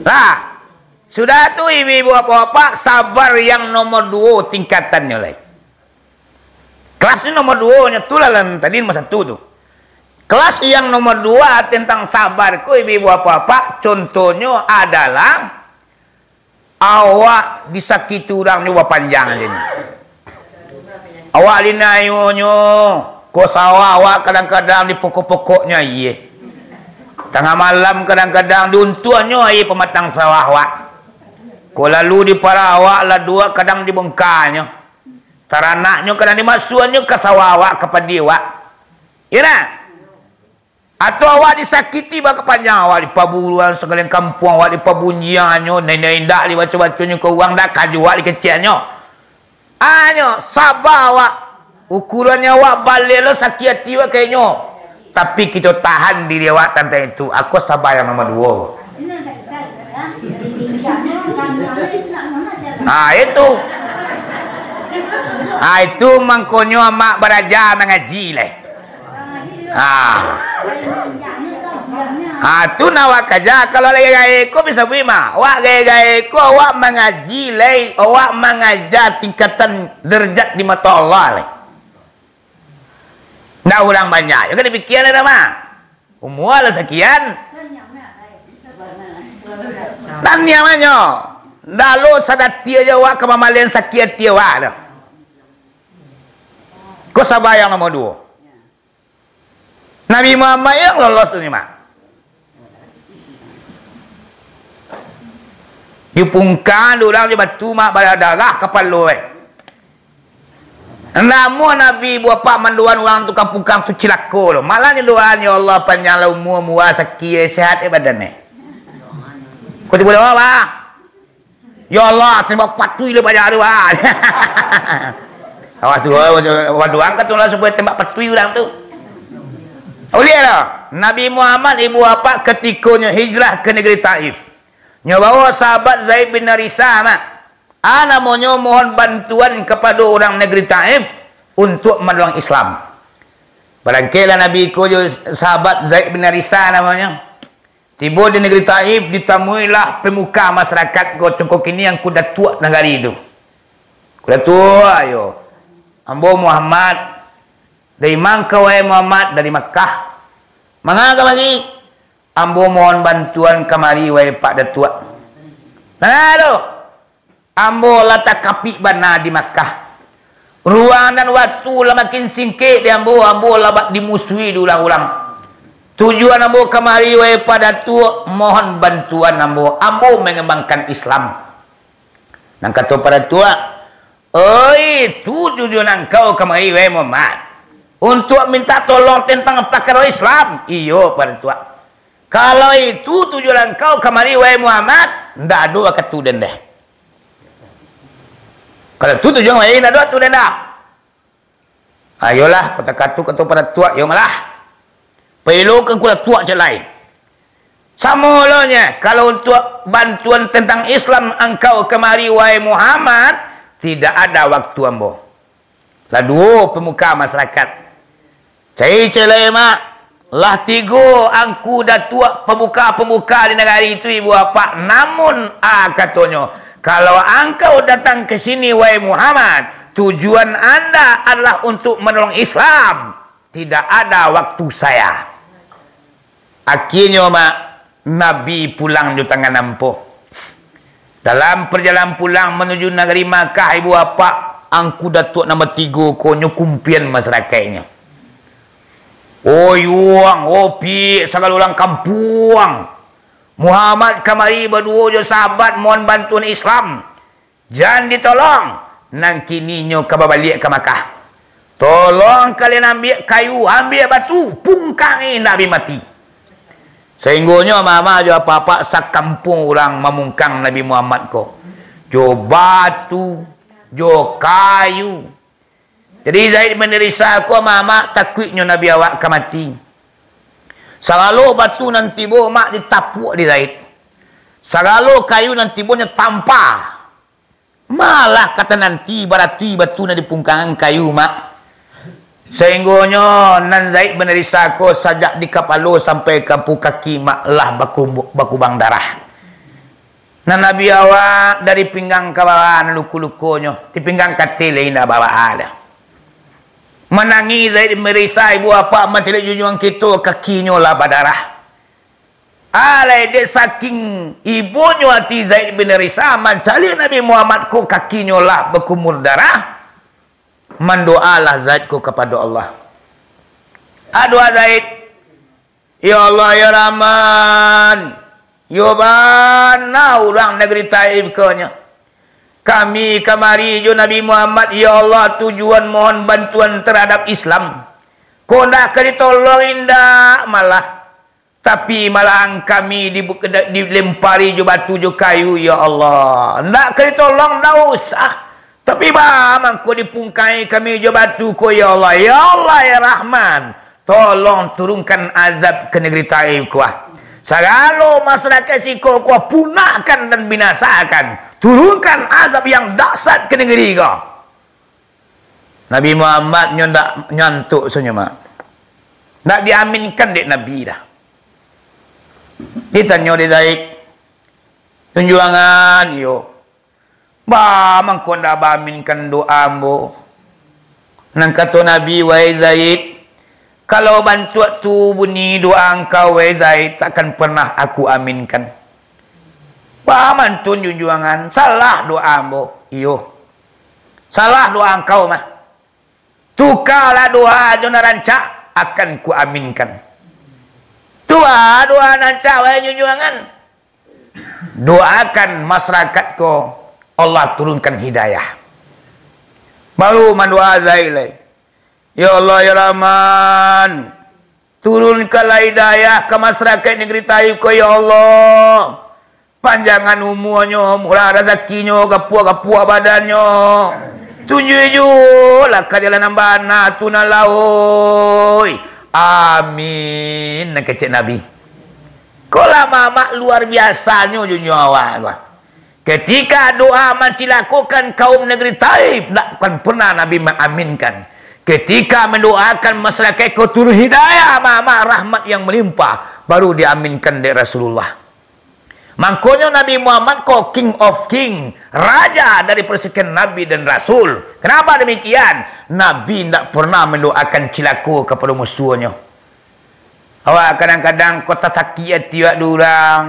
Lah, sudah tu ibu-ibu bapak-bapak, sabar yang nomor duo tingkatannyo lai. Kelas ni nomor duo nyo tu lah, lan tadi nomor satu tu. Kelas yang nomor dua tentang sabar ko, ibu-ibu bapak-bapak, contohnyo adalah awak disakiti urang nyo bapanjang aja nyo. Awak dinayonyo, ko sawah awak kadang-kadang dipokok-pokoknyo aia. Tangah malam kadang-kadang diuntuangnyo aia pamatang sawah wak. Ko lalu diparah awak, laduak kadang dibongkanyo. Taranaknyo kadang dimasuannyo ka sawah awak, ka padi awak. Iyo ndak? Atau awak disakiti bakapanjang, awak dipaburuan, sagaleh kampuang awak dipabunjiangannyo, nan indak-indak dibaco-baconyo ka urang, ndak kajuak dikeceannyo. Anyo, saba awak. Ukuran nyawa baleh lo sakik ati awak ka inyo. Tapi kito tahan diri awak tantang itu. Ako saba yang nomor duo. Ah, itu. Ah, itu mangkonyo amak baraja mangaji lai. Ah. Ah, tu nak awak kaja, kalau lai gaek ko bisa bui mah. Awak gaek-gaek ko, awak mangaji lai, awak mangaja tingkatan derajat di mato Allah lai. Ndak urang banyak, yo kan dipikia lah mah. Umua lah sakian. Nan nyamanyo, ndak lo sadati aja awak ka mamalian sakik ati awak tu. Ko saba yang nomor duo. Nabi Muhammad yang lolos tu ni, Mak. Dipungkang dek urang jo batu, Mak, badarah kapalo, eh. Namo Nabi buapak mandoan urang tu kampung-kampung tu cilako tu. Malah nyo doan, "Ya Allah, panjanglah umua, murah sakik, eh, sehat, eh, badan, eh." Kau tibo doa, Pak. "Ya Allah, tembak patuih lah banyak tu, ah." Awas tu, waduh angkat tu lah supaya tembak patuih urang tu. Uliahlah, Nabi Muhammad ibu apak katikonyo hijrah ka nagari Taif. Nyo bawa sahabat Zaid bin Harisah, Mak. A namonyo mohon bantuan kapado urang nagari Taif untuak manolong Islam. Barangkailah Nabi ko jo sahabat Zaid bin Harisah namonyo. Tibo di nagari Taif, ditamuilah pamuka masarakat ko, congko kini Angku Datuak nagari tu. "Angku Datuak, yo, ambo Muhammad." "Dari ma kau, wahai Muhammad?" "Dari Makkah." "Manga kamari?" "Ambo mohon bantuan kamari, wahai Pak Datuak." "Nah tu, ambo lah takapik bana di Makkah. Ruang nan wakatu lah makin singkek di ambo, ambo lah ba-, dimusuhi dek urang-urang. Tujuan ambo kamari, wahai Pak Datuak, mohon bantuan ambo, ambo mangambangkan Islam." Nan kato Pak Datuak, "Oi, itu tujuan angkau kamari, wahai Muhammad, untuak minta tolong tantang pakaro Islam?" "Iyo, Pak Datuak." "Kalau itu tujuan angkau kamari, wahai Muhammad, ndak ado wakatu den deh." "Kalau itu tujuan kamari, ndak ado wakatu den dah." "Ayolah, kota katu kato Pak Datuak, yo malah. Pailokan Angku Datuak cek lai. Samulonyo, kalau untuak bantuan tantang Islam angkau kamari, wahai Muhammad, tidak ada waktu ambo." Lah duo pamuka masarakat. Cai-cai lai, Mak. Lah tigo Angku Datuak pamuka-pamuka di nagari tu, ibu apak. Namun, a katonyo, "Kalau angkau datang ka sini, wahai Muhammad, tujuan anda adalah untuk manolong Islam. Tidak ada waktu saya." Akhirnyo, Mak, Nabi pulang jo tangan ampo. Dalam parjalanan pulang manuju nagari Makkah, ibu apak, Angku Datuak nambah tigo ko nyo kumpian masarakaiknyo. Oyuang, opiak, sagalo urang kampuang. Muhammad kamari baduo jo sahabat mohon bantuan Islam. Jan ditolong, nan kini nyo ka babaliak ka Makkah. Tolong kalian ambiak kayu, ambiak batu, pungkangi Nabi mati. Sainggonyo mama jo apak-apak sakampuang urang mamungkang Nabi Muhammad ko. Jo batu, jo kayu. Jadi Zaid bin Harisah ko mama takuiknyo Nabi awak ka mati. Sagalo batu nan tibo mak ditapuak di Zaid. Sagalo kayu nan tibo nyo tampa. Malah kata nanti baratuih batu nan dipungkangan kayu, mak. Sainggonyo nan Zaid bin Harisah ko sajak di kapalo sampai ka ampu kaki, mak, lah bakumbu-, bakubang darah. Nan Nabi awak dari pinggang ka bawah nan luko-lukonyo, di pinggang kateh lai indak bawah lah. Manangih Zaid bin Harisah, ibu apak mancaliak junjuangan kito, kakinyo lah badarah. Alai dek saking ibonyo ati Zaid bin Harisah mancaliak Nabi Muhammad ko kakinyo lah bakumur darah, mandoalah Zaid ko kapado Allah. Aduh Zaid, Ya Allah, ya Rahman, yo bana urang nagari Taif ko nyo. Kami kamari jo Nabi Muhammad, ya Allah, tujuan mohon bantuan tarhadap Islam. Kok ndak ka ditolong, indak malah. Tapi malahan kami di-, dilempari jo batu jo kayu, ya Allah. Ndak ka ditolong, ndak usah. Tapi baa mangko dipungkai kami jo batu ko, ya Allah. Ya Allah, ya Rahman, tolong turunkan azab ka nagari Taif ko, ah. Sagalo masarakaik siko ko, ah, punahkan dan binasakan. Turunkan azab yang dahsyat ka nagari ko. Nabi Muhammad nyo ndak nyantuk sajo, Mak. Ndak diaminkan dek Nabi doh. Ditanyo dek Zaid, "Junjuangan, iyo, baa mangko ndak baaminkan doa ambo?" Nan kato Nabi, "Wahai Zaid, kalau bantuak tu bunyi doa angkau, wahai Zaid, takkan pernah aku aminkan." "Baa mantun, Junjuangan, salah doa ambo?" "Iyo, salah doa angkau mah. Tukalah doa jo nan rancak, akan kuaminkan." "Tu a doa nan rancak, wahai Junjuangan?" "Doakan masarakaik ko, Allah turunkan hidayah." Baru mandoa Zaid lai, "Ya Allah, ya Rahman, turunkanlah hidayah ka masarakaik nagari Taif ko, ya Allah. Panjangan umuanyo, murah razakinyo, kapuak-kapuak badannyo. Tunjuak juolah ka jalan nan bana tu nan lah, oi. Amin," nan kecek Nabi. Ko lah, Mamak, luar biasanyo Junjuang awak ko. Ketika doa mancilakokan kaum nagari Taif, ndak akan pernah Nabi maaminkan. Ketika mandoakan masarakaik ko turun hidayah, Mamak, rahmat yang malimpah, baru diaminkan dek Rasulullah. Mangkonyo Nabi Muhammad ko King of King, raja dari persekian Nabi dan Rasul. Kenapa demikian? Nabi ndak pernah mandoakan cilako kapado musuahnyo. Awak kadang-kadang ko tasakik ati awak dek urang,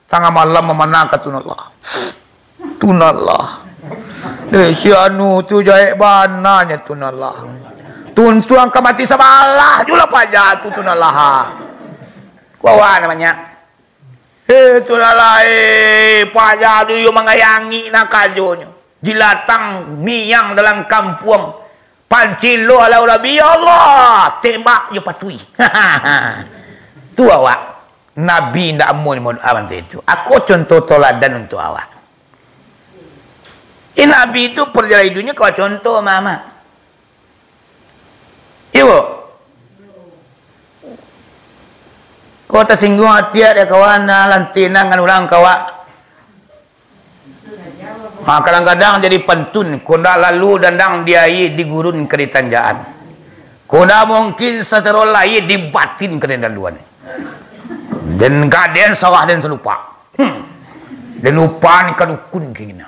tangah malam mamanah ka tu nan lah. Tu nan lah. Eh, si anu tu jahek bana nyo tu nan lah. Tuntuang ka mati sabalah juo lah paja tu, tu nan lah. Ko awak namonyo. Eh, tu nan lah, eh, paja tu iyo mangayangi nan karajonyo. Jilatang miang dalam kampuang. Panciloh alau rabi, ya Allah, tembak jo patuih. Tu awak, Nabi indak amuah mandoa bantuak itu. Ako contoh toladan untuak awak. Eh, Nabi itu parjalanan hidupnyo kawa contoh, Mamak. Iyo, Bu? Ko tasingguang ati dek kawan, nah, lantinan urang kawa. Ha, kadang-kadang jadi pantun, ko ndak lalu dandang di aia, di gurun ka di tanjaan. Ko ndak mungkin sacaro lahia, di batin ka di laluan. Den gadang sawah den salupak. Hmm. Den upan ka dukun kini.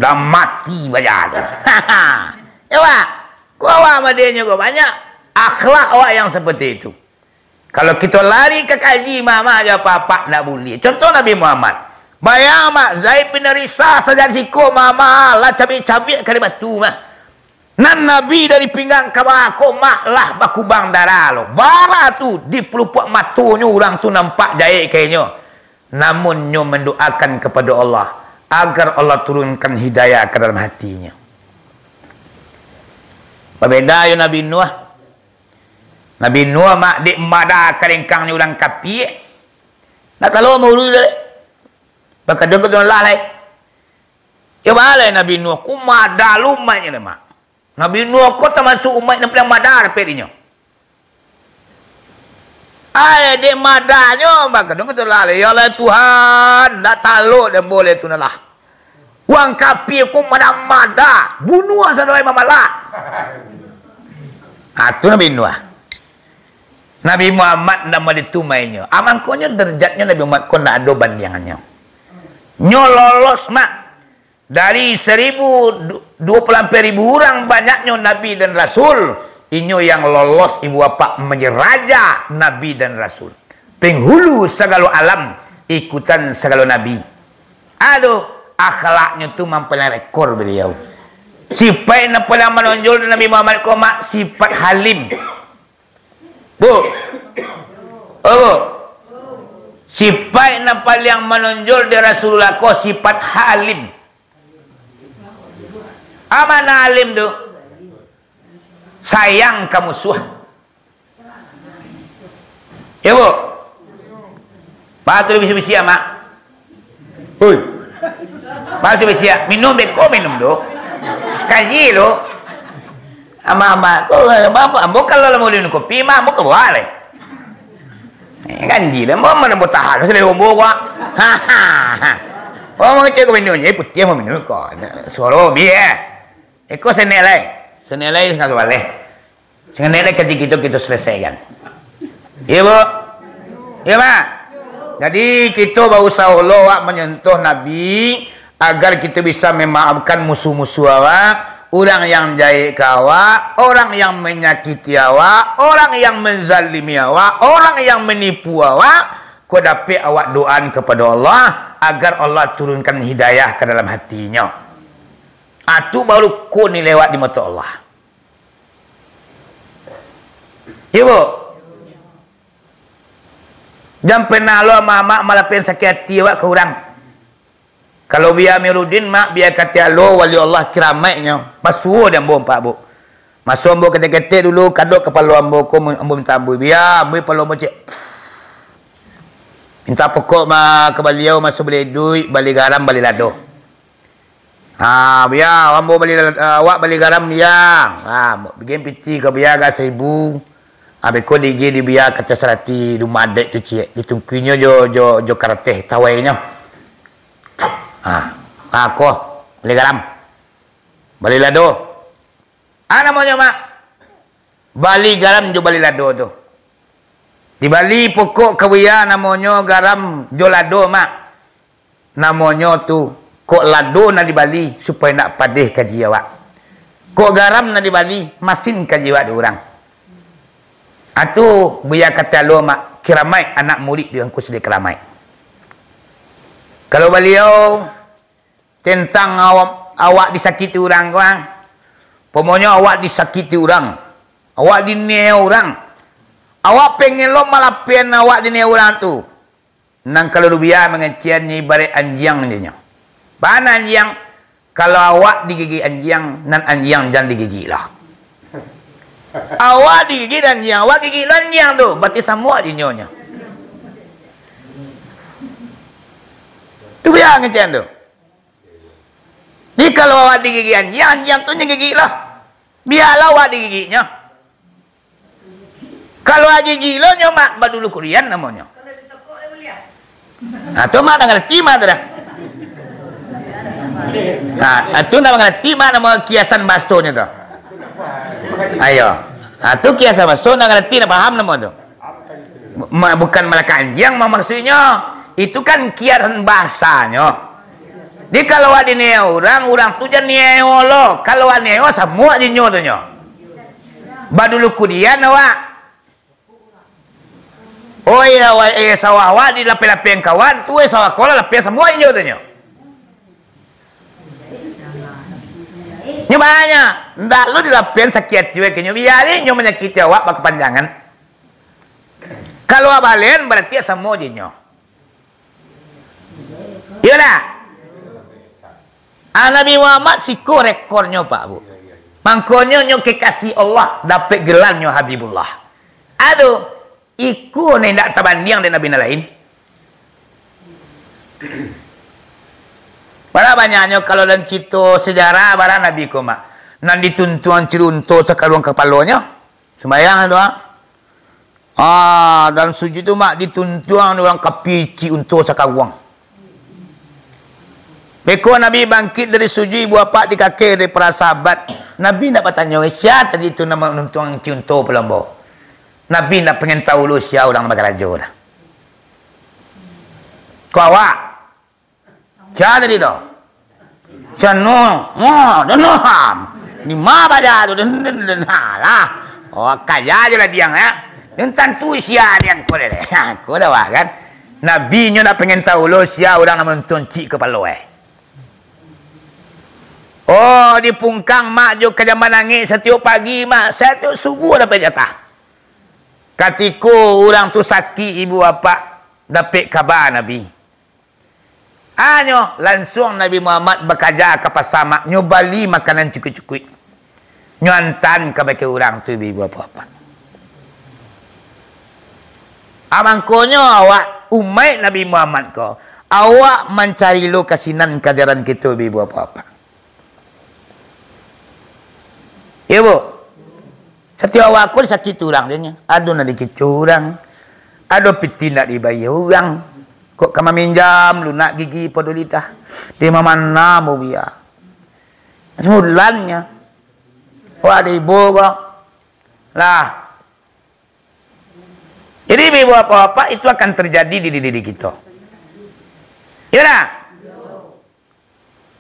Lah mati baja tu. Yo, Pak. Ko awak madenyo ko banyak akhlak awak yang seperti itu. Kalau kito lari ka kaji, Mamak, jo apak-apak ndak buliah. Contoh Nabi Muhammad. Bayang, Mak, Zaid bin Harisah sajak siko, Mamak, lah cabiak-cabiak ka di batu mah. Nan Nabi dari pinggang ka bawah ko, Mak, lah bakubang darah lo. Bara tu di palupuak matonyo urang tu nampak jahek ka inyo. Namun nyo mandoakan kapado Allah, agar Allah turunkan hidayah ka dalam hatinyo. Babeda jo Nabi Nuh. Nabi Nuh, Mak, dek mada ka lengkangnyo urang kapia, ndak talo maurus doh lai. Bakadang ka tu nan lah lai. Yo, balai Nabi Nuh ko mada lo umaiknyo lai, Mak. Nabi Nuh ko tamasuak umaik nan paliang mada dapek dinyo. Ai, dek madanyo, bakadang ka tu lah, ya Allah Tuhan, ndak talok den boleh tu lah. Urang kapia ko mada-mada, bunuah sado ai mamalak. Ha, tu Nabi Nuh. Nabi Muhammad ndak malitu mainyo. Ah, mangkonyo derajatnyo Nabi Muhammad ko ndak ado bandiangannyo. Nyo lolos, Mak. Dari seribu, du-, dua puluh ampia ribu urang banyaknyo nabi dan rasul, inyo yang lolos ibu bapak manjadi raja nabi dan rasul. Penghulu sagalo alam, ikutan sagalo nabi. Aduh, akhlaknyo tu mampaliang rekor baliau. Sipaik nan paliang manonjol dari Nabi Muhammad ko, Mak, sipaik halim. Bu. Apo? Sipaik nan paliang manonjol di Rasulullah ko sipaik halim. Apo makna alim tu? Sayang ka musuah. Iyo, Bu? Patut bisi-bisi amak. Oi. Patut bisi-bisi, minum beko minum tu. Kaji tu. Amak-amak, ko, ambo kalau lah minum kopi, mak, ambo ka buah lai. Eh, ganji lah, ambo mana ambo tahan, sudah ambo ko. Ha, ha, ha. Oh, mangecek ko minum, jadi putih ambo minum ko. Suaro bia. Iko senek lai. Senek lai, sangka baleh. Sangaik lai kaji kito, kito salasaikan. Iyo, Bu? Iyo, Mak? Jadi, kito bausaho lo awak mancontoh Nabi, agar kito bisa mamaafkan musuh-musuh awak, urang yang jahek ka awak, urang yang manyakiti awak, urang yang manzalimi awak, urang yang manipu awak, ko dapek awak doaan kapado Allah, agar Allah turunkan hidayah ka dalam hatinyo. Ah, tu baru ko nilai awak di mato Allah. Iyo, Bu? Jan pernah lo amak-amak malapehan sakik ati awak ka urang. Kalau Buya Amiruddin, Mak, Buya Katiak lo, wali Allah kiramaiknyo, masuo di ambo, Pak, Bu. Maso ambo ketek-ketek dulu, kadok kapalo ambo ko, ambo minta ampun, Buya, ampun kapalo ambo, cek. Minta pokok ma-, ka baliau, maso bali iduik, bali garam, bali lado. Ha, Buya, ambo bali, eh, awak bali garam, Buya. Ha, bikin piti ka Buya agak saribu. Ha, beko diigi di Buya kaca sarati, di rumah adaik tu ciek. Ditungkuinyo jo, jo, jo karateh tawainyo. Ha, ha, ko, bali garam. Bali lado. Ah, namonyo, Mak? Bali garam jo bali lado tu. Dibali pokok ka Buya namonyo garam jo lado, Mak. Namonyo tu, kok lado nan dibali, supayo indak padeh kaji awak. Kok garam nan dibali, masin kaji awak di urang. Atu, Buya Katiak lo, Mak, kiramaik anak murid di Angku Sidi kiramaik. Kalau baliau, tentang awak, awak disakiti urang ko, ah. Umpamonyo awak disakiti urang, awak diniayo urang, awak pengen lo malapehan awak diniayo urang tu. Nan kalau di Buya mangecekan nyo ibaraik anjiang nyo. Bana anjiang, kalau awak digigik anjiang, nan anjiang jan digigik lah. Awak digigik anjiang, awak gigik lo anjiang tu, barati samuak dinyo nyo. Tu Buya mangecekan tu. Jadi, kalau awak digigik anjiang, anjiang tu nyo gigik lah. Bialah awak digigiknyo. Kalau awak gigik lo nyo, Mak, badulu kurian namonyo. Nah, tu Mak dah ngerti, Mak, tu dah. Nah, tu dah ngerti, Mak, namo kiasan basonyo tu. Ayo. Nah, tu kiasan baso, dah ngerti, dah paham namo tu. Ma-, bukan malakak anjiang, ma-, maksudnyo, itu kan kiasan bahasanyo. Jadi, kalau awak diniayo urang, urang tu jan niayo lo. Kalau awak niayo, samuak dinyo tu nyo. Badulu kurian awak. Oi, awak, eh, sawah awak dilapeh-lapeh kawan, tu, eh, sawah ko lah lapeh samuak dinyo tu nyo. Nyo banyak, ndak lo dilapeh sakik ati wak nyo, biarin nyo manyakiti awak bakapanjangan. Kalau awak balen, barati samo jo inyo. Iyo ndak? Ah, Nabi Muhammad siko rekornyo, Pak, Bu. Mangkonyo nyo kekasih Allah, dapek gelarnyo Habibullah. Ado, iko nan indak tabandiang dek nabi nan lain. Bara banyaknyo kalau dalam carito sejarah, bara nabi ko, Mak, nan dituntuang ciri unto sakaruang kapalonyo. Sumbayang tu, ah. Ah, dalam sujud tu, Mak, dituntuang dek urang ka picik unto sakaruang. Beko Nabi bangkit dari sujud, ibu apak dikakeh dek para sahabat. Nabi ndak batanyo, "Sia tadi tu nan manuntuang ciri unto palombo?" Nabi ndak pengen tahu lo sia urang nan bakarajo dah. Ko awak? Sia tadi tu? Sia no, no, den no ham. Di ma baja tu? Den, den, den, ha lah. Oh, kaya je lah diang, ya. Den tantu sia diang ko deh. Ha, ko dah wah, kan? Nabi nyo ndak pengen tahu lo sia urang nan manuntuang cik kapalo, eh. Oh, di pungkang, Mak, jo ka jamban angek satiok pagi, Mak, satiok subuah dapek jatah. Katiko urang tu sakik, ibu bapak, dapek kaba Nabi. Anyo, lansuang Nabi Muhammad bakaja ka pasa, mak, nyo bali makanan cukuik-cukuik. Nyo antaan kabake urang tu, ibu bapak. Ah, mangkonyo awak umaik Nabi Muhammad ko, awak mancari lo ka sinan ka jalan kito, ibu bapak. Iyo, Bu. Satiok awak ko disakiti urang, deh, nyo. Ado nak dikicuah urang. Ado piti nak dibayia urang. Kok ka maminjam lunak gigi pado lidah. Di ma-mana, Bu, biya. Samulannyo. Wah, di ibu ko. Lah. Jadi, ibu bapak-bapak, itu akan terjadi di diri kito. Iyo ndak?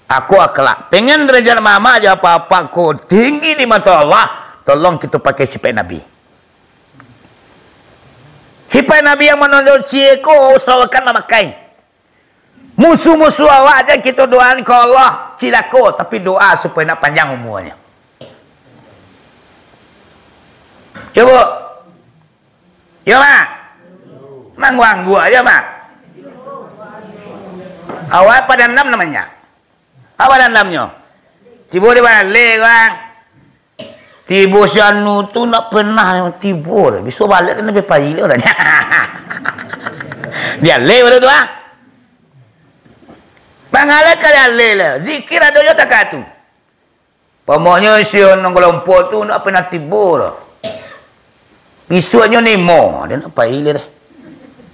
Aku akhlak. Pengen derajat mama jo apa-apa ko tinggi di mato Allah, tolong kito pakai sifat Nabi. Sifat Nabi yang mano ciek ko, usahakan lah pakai. Musuh-musuh awak jan kito doakan ka Allah cilako, tapi doa supayo nak panjang umurnyo. Yo, Bu? Yo, Mak? Mangguang-guang aja, Mak. Awak apa dandam namanya? Apa dandamnyo? Tibo di balai, Bang. Tibo si anu tu ndak pernah tibo doh. Biso baliak dan lebih pai lah. Di alai baru tu, ah. Bang, alai ka di alai lah. Zikir ado jo takatu. Pamaknyo si Onong Kelompok tu ndak pernah tibo doh. Bisuaknyo nimo, dia nak pai lah deh.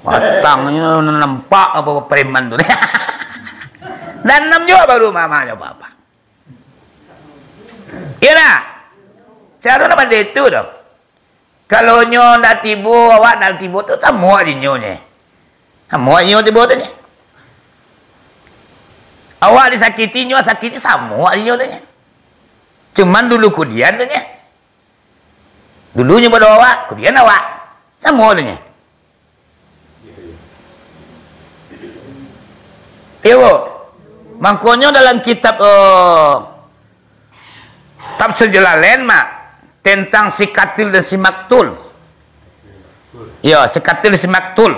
Batangnyo nampak apa preman tu. Dan enam juo baru mama nyo apa-apa. Iyo ndak? Seharusnyo nak mandeh tu doh. Kalau nyo ndak tibo, awak ndak tibo tu, samo aja nyo nye. Samo aja nyo tibo tu nye. Awak disakiti, nyo sakiti, samo aja nyo tu nye. Cuman dulu kudian tu nye. Dulu nyo pado awak, kudian awak. Samo tu nye. Iyo, Bu. Mangkonyo dalam kitab, eh, Tafsir Jalalain, Mak, tentang si Katil dan si Maktul. Iyo, si Katil dan si Maktul.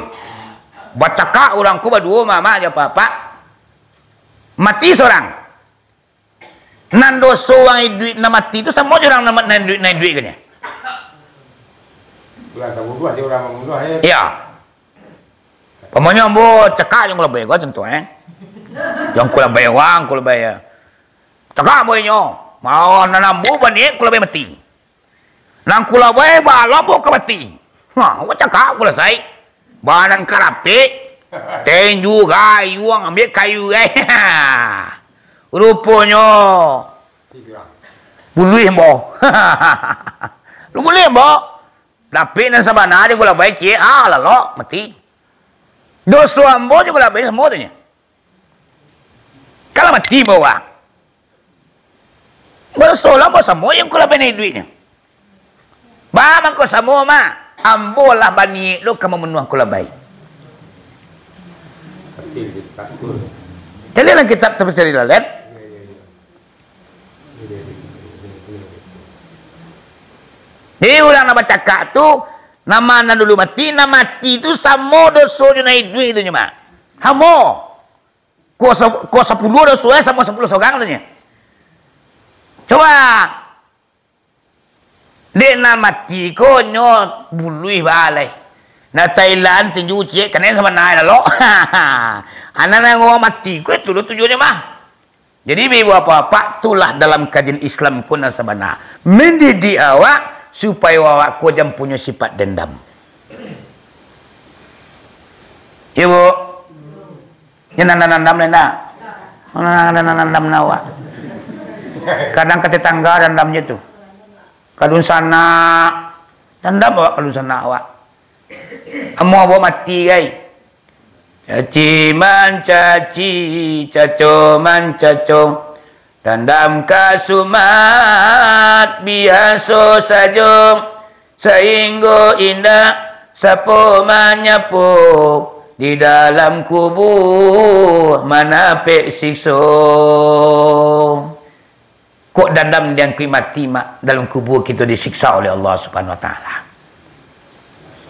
Bacakak urang ko baduo, Mak, Mak, jo Apak. Mati surang. Nan doso urang iduik nan mati tu samo jo urang nan, nan iduik, nan iduik ko nyo. Urang tabunuah, dia urang mambunuah, eh. Iyo. Pamanyo ambo cakak jo kulabai ko contoh, eh. Jo kulabai urang, kulabai, eh. Cakak ambo inyo, mah nan ambo baniaik kulabai mati. Nan kulabai baa lo ambo ka mati. Ha, ambo cakak kulabai. Baa nan karapek, tenju gayuang, ambiak kayu, eh. Ruponyo, buluih ambo. Lu buluih ambo. Dapek nan sabana jo kulabai ciek, ah, lalok, mati. Doso ambo jo kulabai samo tu nyo. Kalau mati ambo, Bang. Badoso lah ambo samo jo kulabai nan iduiknyo. Baa mangko samo, Mak? Ambo lah baniaik lo ka mambunuah kulabai. Caliak dalam kitab Tafsir Jalalain. Jadi, urang nan bacakak tu, nan ma nan dulu mati, nan mati tu samo doso jo nan iduik tu nyo, Mak. Samo. Ko sa-, ko sapuluah doso, eh, samo sapuluah surang tu nyo. Cubo. Dek nan mati ko nyo buluih baa lai. Nan tailaan tinju ciek kanai sabana lalok. Anak nan urang mati ko itu lo tujuannyo mah. Jadi, ibu bapak-bapak, itulah dalam kajian Islam ko nan sabana. Mendidik awak supayo awak ko jan punyo sifat dendam. Iyo, Bu. Nyo nandam-nandam lai ndak? Mana nandam-nandam awak? Kadang ka tetangga dandam je tu. Ka dunsanak, dandam awak ka dunsanak awak. Amuah awak mati, gai. Caci mancaci, caco mancaco, dandam ka sumat biaso sajo. Sainggo indak sapo manyapo, di dalam kubua manapek sikso. Kok dandam diangkuik mati, Mak, dalam kubua kito disiksa oleh Allah Subhanahu Wa Taala.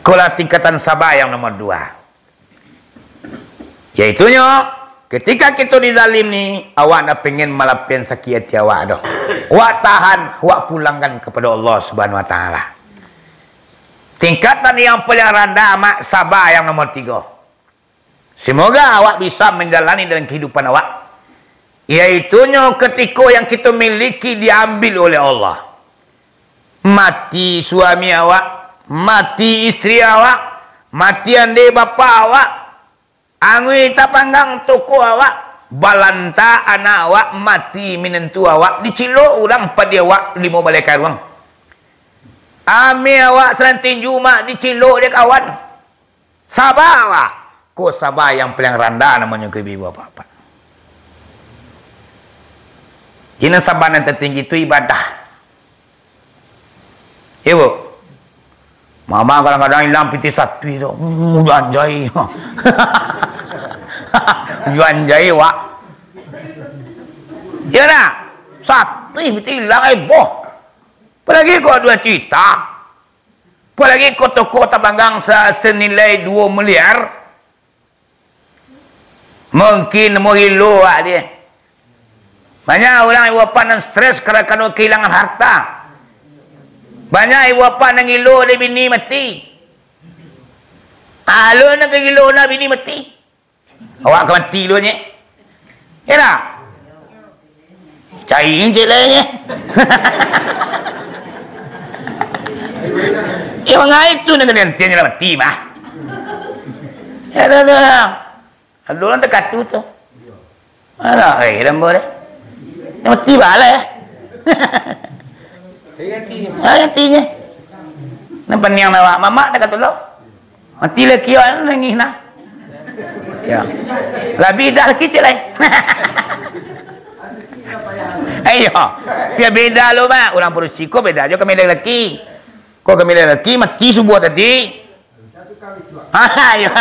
Ikolah tingkatan sabar yang nomor dua. Yaitunyo, ketika kito dizalim ni, awak ndak pengen malapian sakik ati awak doh. Awak tahan, awak pulangkan kapado Allah Subhanahu Wa Taala. Tingkatan yang paling randah amat sabar yang nomor tigo. Semoga awak bisa manjalani dalam kahidupan awak, yaitunyo katiko yang kito miliki diambil oleh Allah. Mati suami awak, mati istri awak, mati ande bapa awak, anguih tapanggang toko awak, balanta anak awak, mati minantu awak, dicilok urang padi awak limo baleh karuang. Ameh awak sanan tinju mak dicilok dek kawan. Sabar awak. Ko sabar yang paling randah namonyo ko ibu bapak. Ino sabar nan tatinggi tu ibadah. Iyo, Bu? Mama kadang-kadang ilang pitih satuih tu. Uh, anjai. Anjai, Wak. Iyo dak? Satuih pitih ilang, eh, boh. Apalagi kok dua juta. Apalagi kok toko tapanggang sa-, senilai dua miliar. Mungkin namo gilo awak deh. Banyak urang ibu bapak nan stres karano kahilangan harta. Banyak ibu bapak nan gilo dek bini mati. Alun nan ka gilo nak bini mati. Awak ka mati dulu nye. Ya dak? Cai cek lain nye. Ya mangai tu nan ka diantian lah mati mah. Ya dah dah. Ado urang takatu tu. Alah, eh, lambo deh. Yang mati bala, eh. Ah, yang tinyo. Nan paniang awak mamak takatu lo. Mati laki awak nangih nah. Ya. Labi dah laki cek lai. Ayo. Biar beda lo, Mak. Urang padusi ko beda jo kami laki. Ko kami laki mati subuah tadi. Ah, iyo.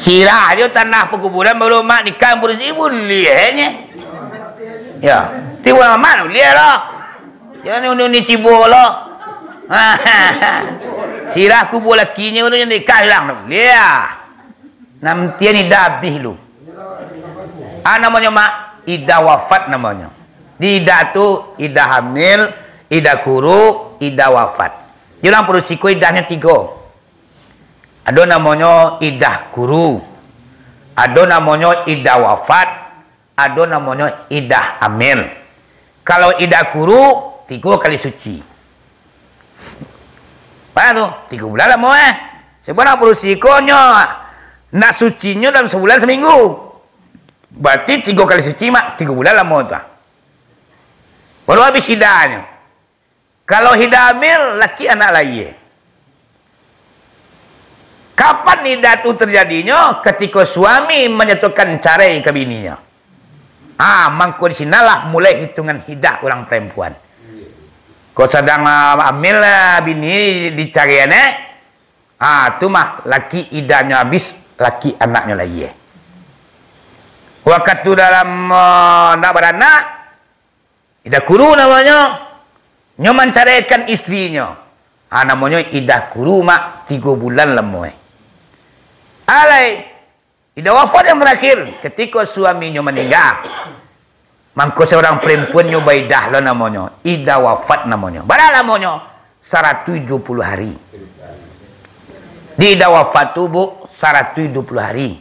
Sirah jo tanah pakuburan baru mak nikah padusi buliah nye. Ya, ti urang mak buliah lah. Jangan unu ni cibo lo. Sirah kubur lakinyo unu nikah urang buliah. Nan tian idah abih lu. Ah, namonyo, Mak, idah wafat namonyo. Di idah tu, idah hamil, idah kuru, idah wafat. Di urang padusi ko idahnyo tigo. Ado namonyo idah kuru, ado namonyo idah wafat, ado namonyo idah hamil. Kalau idah kuru, tigo kali suci. Banyak tu, tigo bulan lamo, eh. Sabananyo padusi ko nyo, nak sucinyo dalam sabulan saminggu. Berarti tigo kali suci, Mak, tigo bulan lamo tu. Baru habis idahnyo. Kalau idah hamil, laki anak lahia. Kapan idah tu terjadinyo? Katiko suami manyatokan carai ka bininyo. Ah, mangko di sinalah mulai hitungan idah urang parampuan. Ko sadang, ah, hamil, ah, bini dicaraian, eh. Ah, tu mah laki idahnyo habis, laki anaknyo lahia. Wakatu dalam, ah, nak baranak, idah kuru namonyo, nyo mancaraikan istrinyo. Ah, namonyo idah kuru, Mak, tigo bulan lamo, eh. Alai, idah wafat yang terakhir, katiko suaminyo maningga. Mangko saurang parampuan nyo baidah lo namonyo, idah wafat namonyo. Bara lamonyo? Saratuih duo puluah hari. Di idah wafat tu, Bu, saratuih duo puluah hari.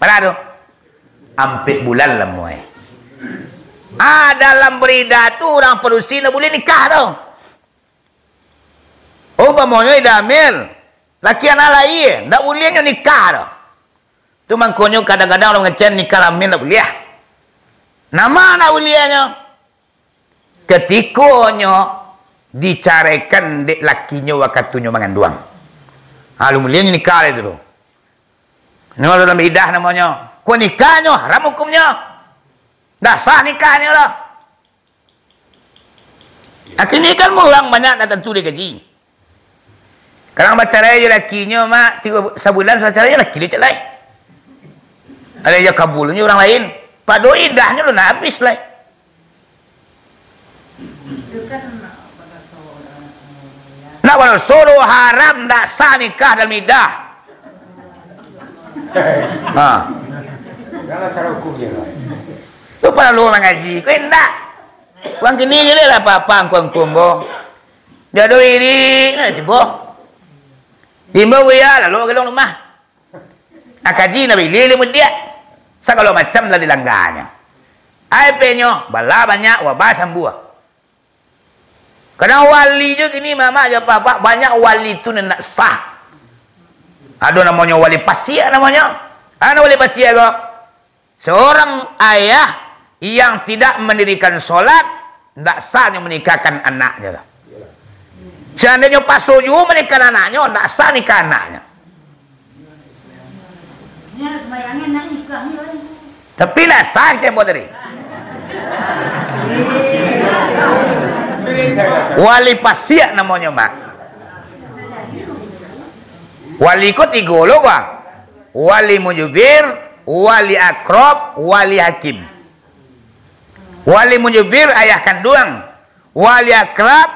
Bara tu? Ampek bulan lamo, eh. Ah, dalam baidah tu urang padusi ndak buliah nikah tu. Umpamonyo idah hamil, laki anak lahia, ndak buliah nyo nikah tu. Tu mangkonyo kadang-kadang urang mangecek nikah hamil ndak buliah. Nama ndak buliahnyo? Katiko nyo dicaraikan dek lakinyo wakatu nyo manganduang. Ha, alun buliah nyo nikah lai tu. Nyo dalam idah namonyo. Ko nikah nyo haram hukumnyo. Ndak sah nikahnyo tu. Kini kan urang banyak ndak tantu digaji. Kadang bacarai jo lakinyo, Mak, tigo, sabulan sudah carai, laki dia cek lai. Ado jo kabulnyo urang lain. Pado idahnyo alun habis lai. Nak badoso do, haram, ndak sah nikah dalam idah. Ha. Tu paralu mangaji. Ko indak. Urang kini je lah apa-apa angku-angku ambo. Jodoh iri, nak tibo. Tibo buya, lalu ka dalam rumah. Nak kaji, nak bili, ilmu diak. Sagalo macam lah dilangganyo. Ai penyo, bala banyak, wabah sambua. Kadang wali jo kini, mamak jo apak-apak, banyak wali tu nan ndak sah. Ado namonyo wali pasiak namonyo. Ado wali pasiak ko. Seorang ayah yang tidak mendirikan sholat, ndak sah nyo menikahkan anaknyo tu. Seandainyo paso juo menikahkan anaknyo, ndak sah nikah anaknyo. Tapi ndak sah cempo tadi. Wali pasiak namonyo, Mak. Wali ko tigo lo, Bang. Wali mujubir, wali akrob, wali hakim. Wali mujubir ayah kanduang. Wali akrob,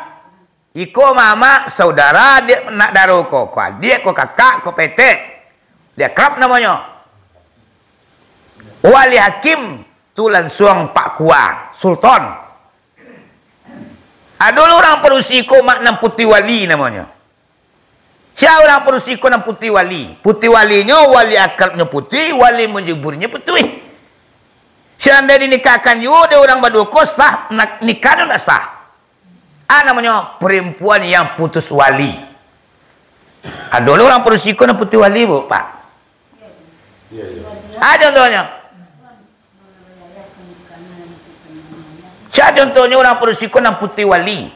iko mamak, saudara, adiak, nak daro ko, ko adiak, ko kakak, ko petek. Wali akrob namonyo. Wali hakim tu lansuang Pak Kua, Sultan. Ado lo urang padusi ko, Mak, nan putuih wali namonyo. Sia urang padusi ko nan putuih wali? Putuih walinyo, wali akrabnyo putuih, wali mujubirnyo putuih. Seandai dinikahkan juo dek urang baduo ko, sah, nak, nikahnyo ndak sah. A namonyo perempuan yang putus wali. Ado lo urang padusi ko nan putuih wali, Bu, Pak? A contohnyo. Sia contohnyo urang padusi ko nan putuih wali?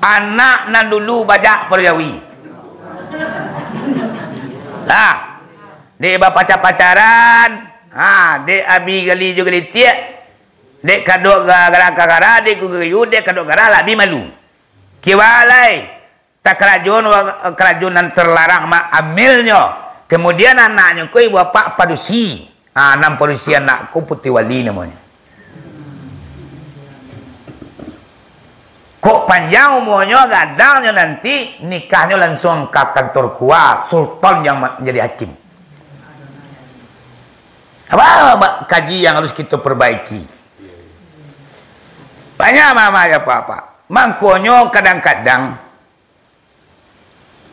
Anak nan dulu bajak pado jawi. Nah, dek bapacar-pacaran, ha, dek abi gali jo galitiak, dek kadok ga-, garah ka garah, dek guyuah, dek kadok garah, lah bi malu. Kiwalai, takarajo, karajo nan terlarang, Mak, amilnyo. Kemudian anaknyo ko ibu apak padusi. Ah, nan padusi anak ko putuih wali namonyo. Kok panjang umurnyo, gadangnyo nanti nikahnyo lansuang ka kantor Kua, Sultan yang ma-, jadi hakim. Apa, Mak, kaji yang harus kita perbaiki? Banyak, Mak, Mak, ya, Pak, Pak. Mangkonyo kadang-kadang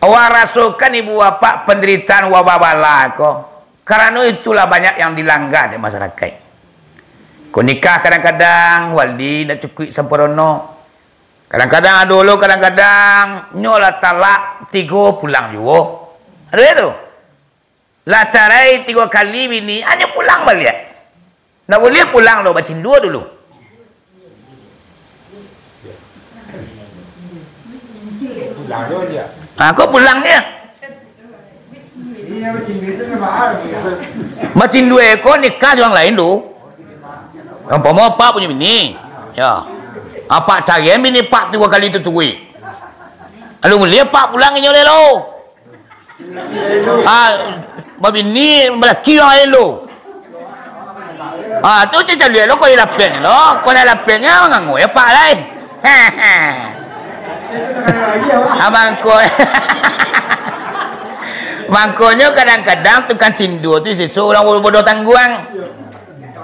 awak rasokan ibu bapak panderitaan wabah bala ko, karano itulah banyak yang dilanggar dek masyarakaik. Ko nikah kadang-kadang wali ndak cukuik samparono. Kadang-kadang ado lo, kadang-kadang nyo lah talak tigo pulang juo. Ado itu. Lah carai tigo kali bini, anyo pulang baliak. Ndak buliah pulang lo, bacindua dulu. Pulang dulu dia. Ha, kok pulang dia? Bacindua ko nikah jo urang lain tu. Umpamo apak punyo bini. Ya. Apak carian bini apak tigo kali tu turuik. Lalu buliah apak pulang inyo lai lo. Ah, babini, balaki urang lain tu. Ah, tu caliak lo, kau lapeh lo, kau nak lapeh nyo ngangoi apak lai. Ah, mangko. Mangkonyo kadang-kadang tukang cindua tu sesuai urang bodoh tangguang.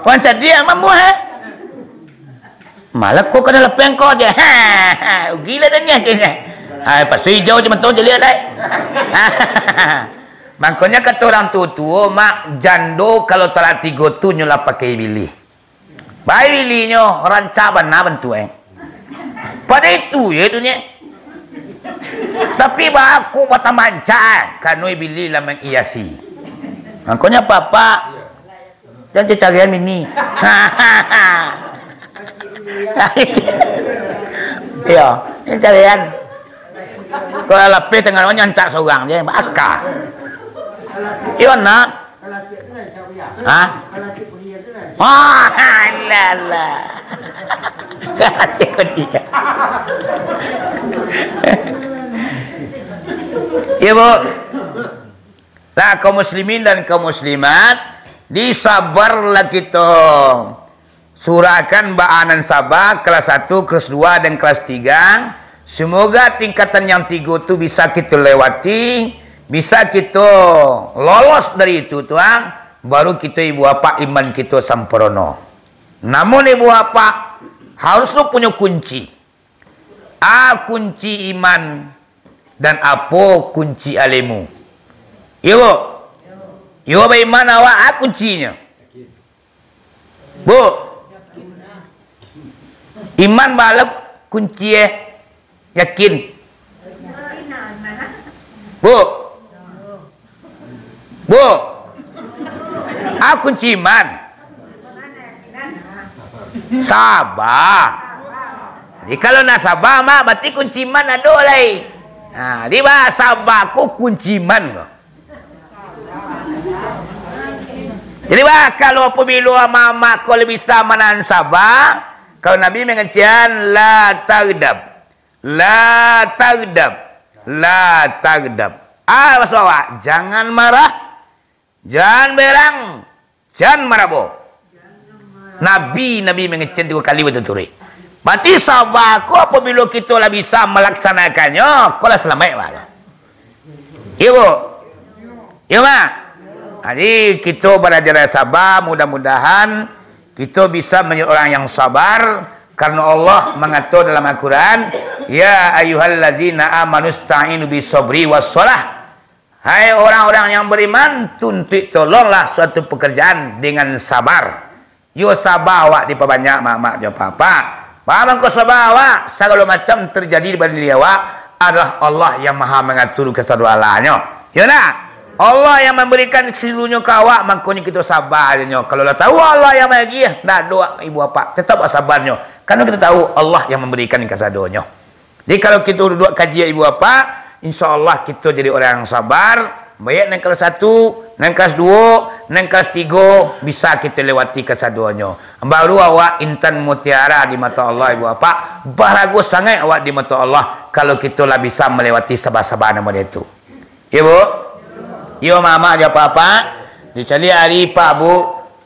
Wan sadiak mamuah, eh? Malah ko kana lapeh ko je. Ha, ha, rugi lah daniah je. Ha, pasu ijau je mantong je lihat lai. Mangkonyo kato urang tuo-tuo, Mak, jando kalau talak tigo tu nyo lah pakai bilih. Bai bilinyo, rancak bana bantuak, eh. Pado itu je tu nyo. Tapi baa ko batambah rancak, kanai bilih lah mangiasi. Mangkonyo apak-apak, jan cacarian bini. Iyo, jan carian. Kalau lapeh tangah malam nyancak sorang je, baa ka. Iyo, nak. Ha? Wah, alah, alah. Iyo, Bu. Lah, kaum muslimin dan kaum muslimat, disabarlah kito. Surahkan baa nan saba, kelas satu, kelas dua, dan kelas tiga. Semoga tingkatan yang tigo tu bisa kito lewati, bisa kito lolos dari itu, tuan. Baru kito, ibu apak, iman kito sampurno. Namun, ibu apak, harus tu punyo kunci. A kunci iman, dan apo kunci alemu? Iyo, Bu? Iyo, baiman awak, a kuncinyo? Bu? Iman bala kunci, eh? Yakin? Bu? Bu? A kunci iman? Saba. Jadi, kalau nak saba, Mak, berarti kunci iman ado lai. Ha, jadi, bah, saba ko kunci iman ko. Jadi, bah, kalau apabilo amak-amak ko lah bisa manahan saba, kalau Nabi mangecek, "La taghdab, la taghdab, la taghdab." Ah, maksud awak, jangan marah, jan berang, jan marabo. Nabi, Nabi mangecek tigo kali baturut-turut. Berarti saba ko apabilo kito lah bisa malaksanakannyo, ko lah salamaik, Mak. Iyo, Bu? Iyo, Mak? Jadi, kito balajar saba, mudah-mudahan kito bisa manjadi urang yang sabar, karano Allah mangato dalam Al-Quran, "Ya ayyuhallazina amanu sta'inu bis sabri was shalah." Hai orang-orang yang beriman, tuntuik tolonglah suatu pekerjaan dengan sabar. Yo, saba awak dipabanyak, Mak-mak jo Apak-apak. Baa mangko saba awak, sagalo macam terjadi di badan diri awak, adalah Allah yang Maha Mangatur kasadoalahnyo. Yo ndak? Allah yang mambarikan saluruhnyo ka awak, mangkonyo kito saba jo nyo. Kalau lah tahu Allah yang maagiah, ndak ado, ibu apak, tetap sabarnyo. Karano kito tahu Allah yang mambarikan kasadonyo. Jadi, kalau kito duduak kaji, ibu apak, insya Allah kito jadi urang yang sabar, baiak nan kelas satu, nan kelas duo, nan kelas tigo, bisa kito lewati kasadonyo. Baru awak intan mutiara di mato Allah, ibu apak, barago sangaik awak di mato Allah, kalau kito lah bisa malewati saba-saba nan model tu. Iyo, Bu? Iyo, Mak-mak jo Apak-apak. Dicaliak ari, Pak, Bu,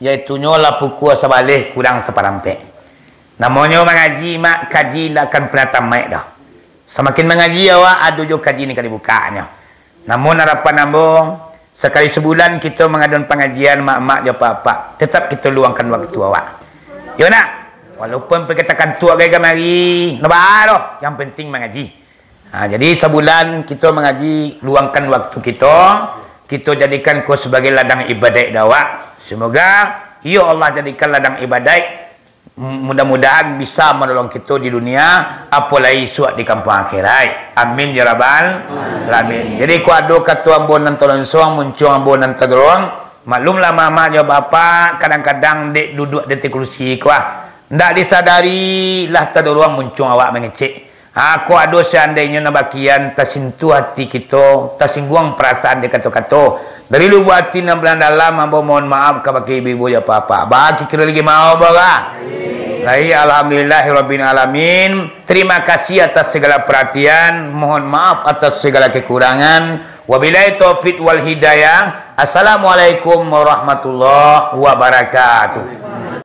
yaitunyo lah pukua sabaleh kurang saparampek. Namonyo mangaji, Mak, kaji indak akan pernah tamaik doh. Samakin mangaji awak, ado juo kaji nan ka dibukaknyo. Namun, harapan ambo, sakali sabulan kito mangadoan pangajian, Mak-mak jo Apak-apak, tetap kito luangkan waktu awak. Iyo ndak? Walaupun pai ka takantuak gai kamari, ndak baa doh, yang penting mangaji. Ha, jadi, sabulan kito mangaji, luangkan waktu kito, kito jadikan ko sabagai ladang ibadaik dek awak. Semoga iyo Allah jadikan ladang ibadaik, m-, mudah-mudahan bisa manolong kito di dunia, apo lai isuak di kampuang akhirat. Amin ya rabbal alamin. Jadi, ko ado kato ambo nan talonsuang, muncuang ambo nan tadorong, maklumlah, Mak-mak jo Apak-apak, kadang-kadang dek duduak di ateh kursi ko, ah, ndak disadari lah tadorong muncuang awak mangecek. Ha, ko ado seandainyo nan bakian tasintuah ati kito, tasingguang parasaan dek kato-kato. Dari lubuak ati nan paling dalam, ambo mohon maaf kabake ibu-ibu jo apak-apak. Baa kiro-kiro lai, maaf, Bah? Lai, alhamdulillahirabbil alamin. Terima kasih atas segala perhatian, mohon maaf atas segala kekurangan. Wabillahi taufik wal hidayah. Assalamualaikum warahmatullahi wabarakatuh.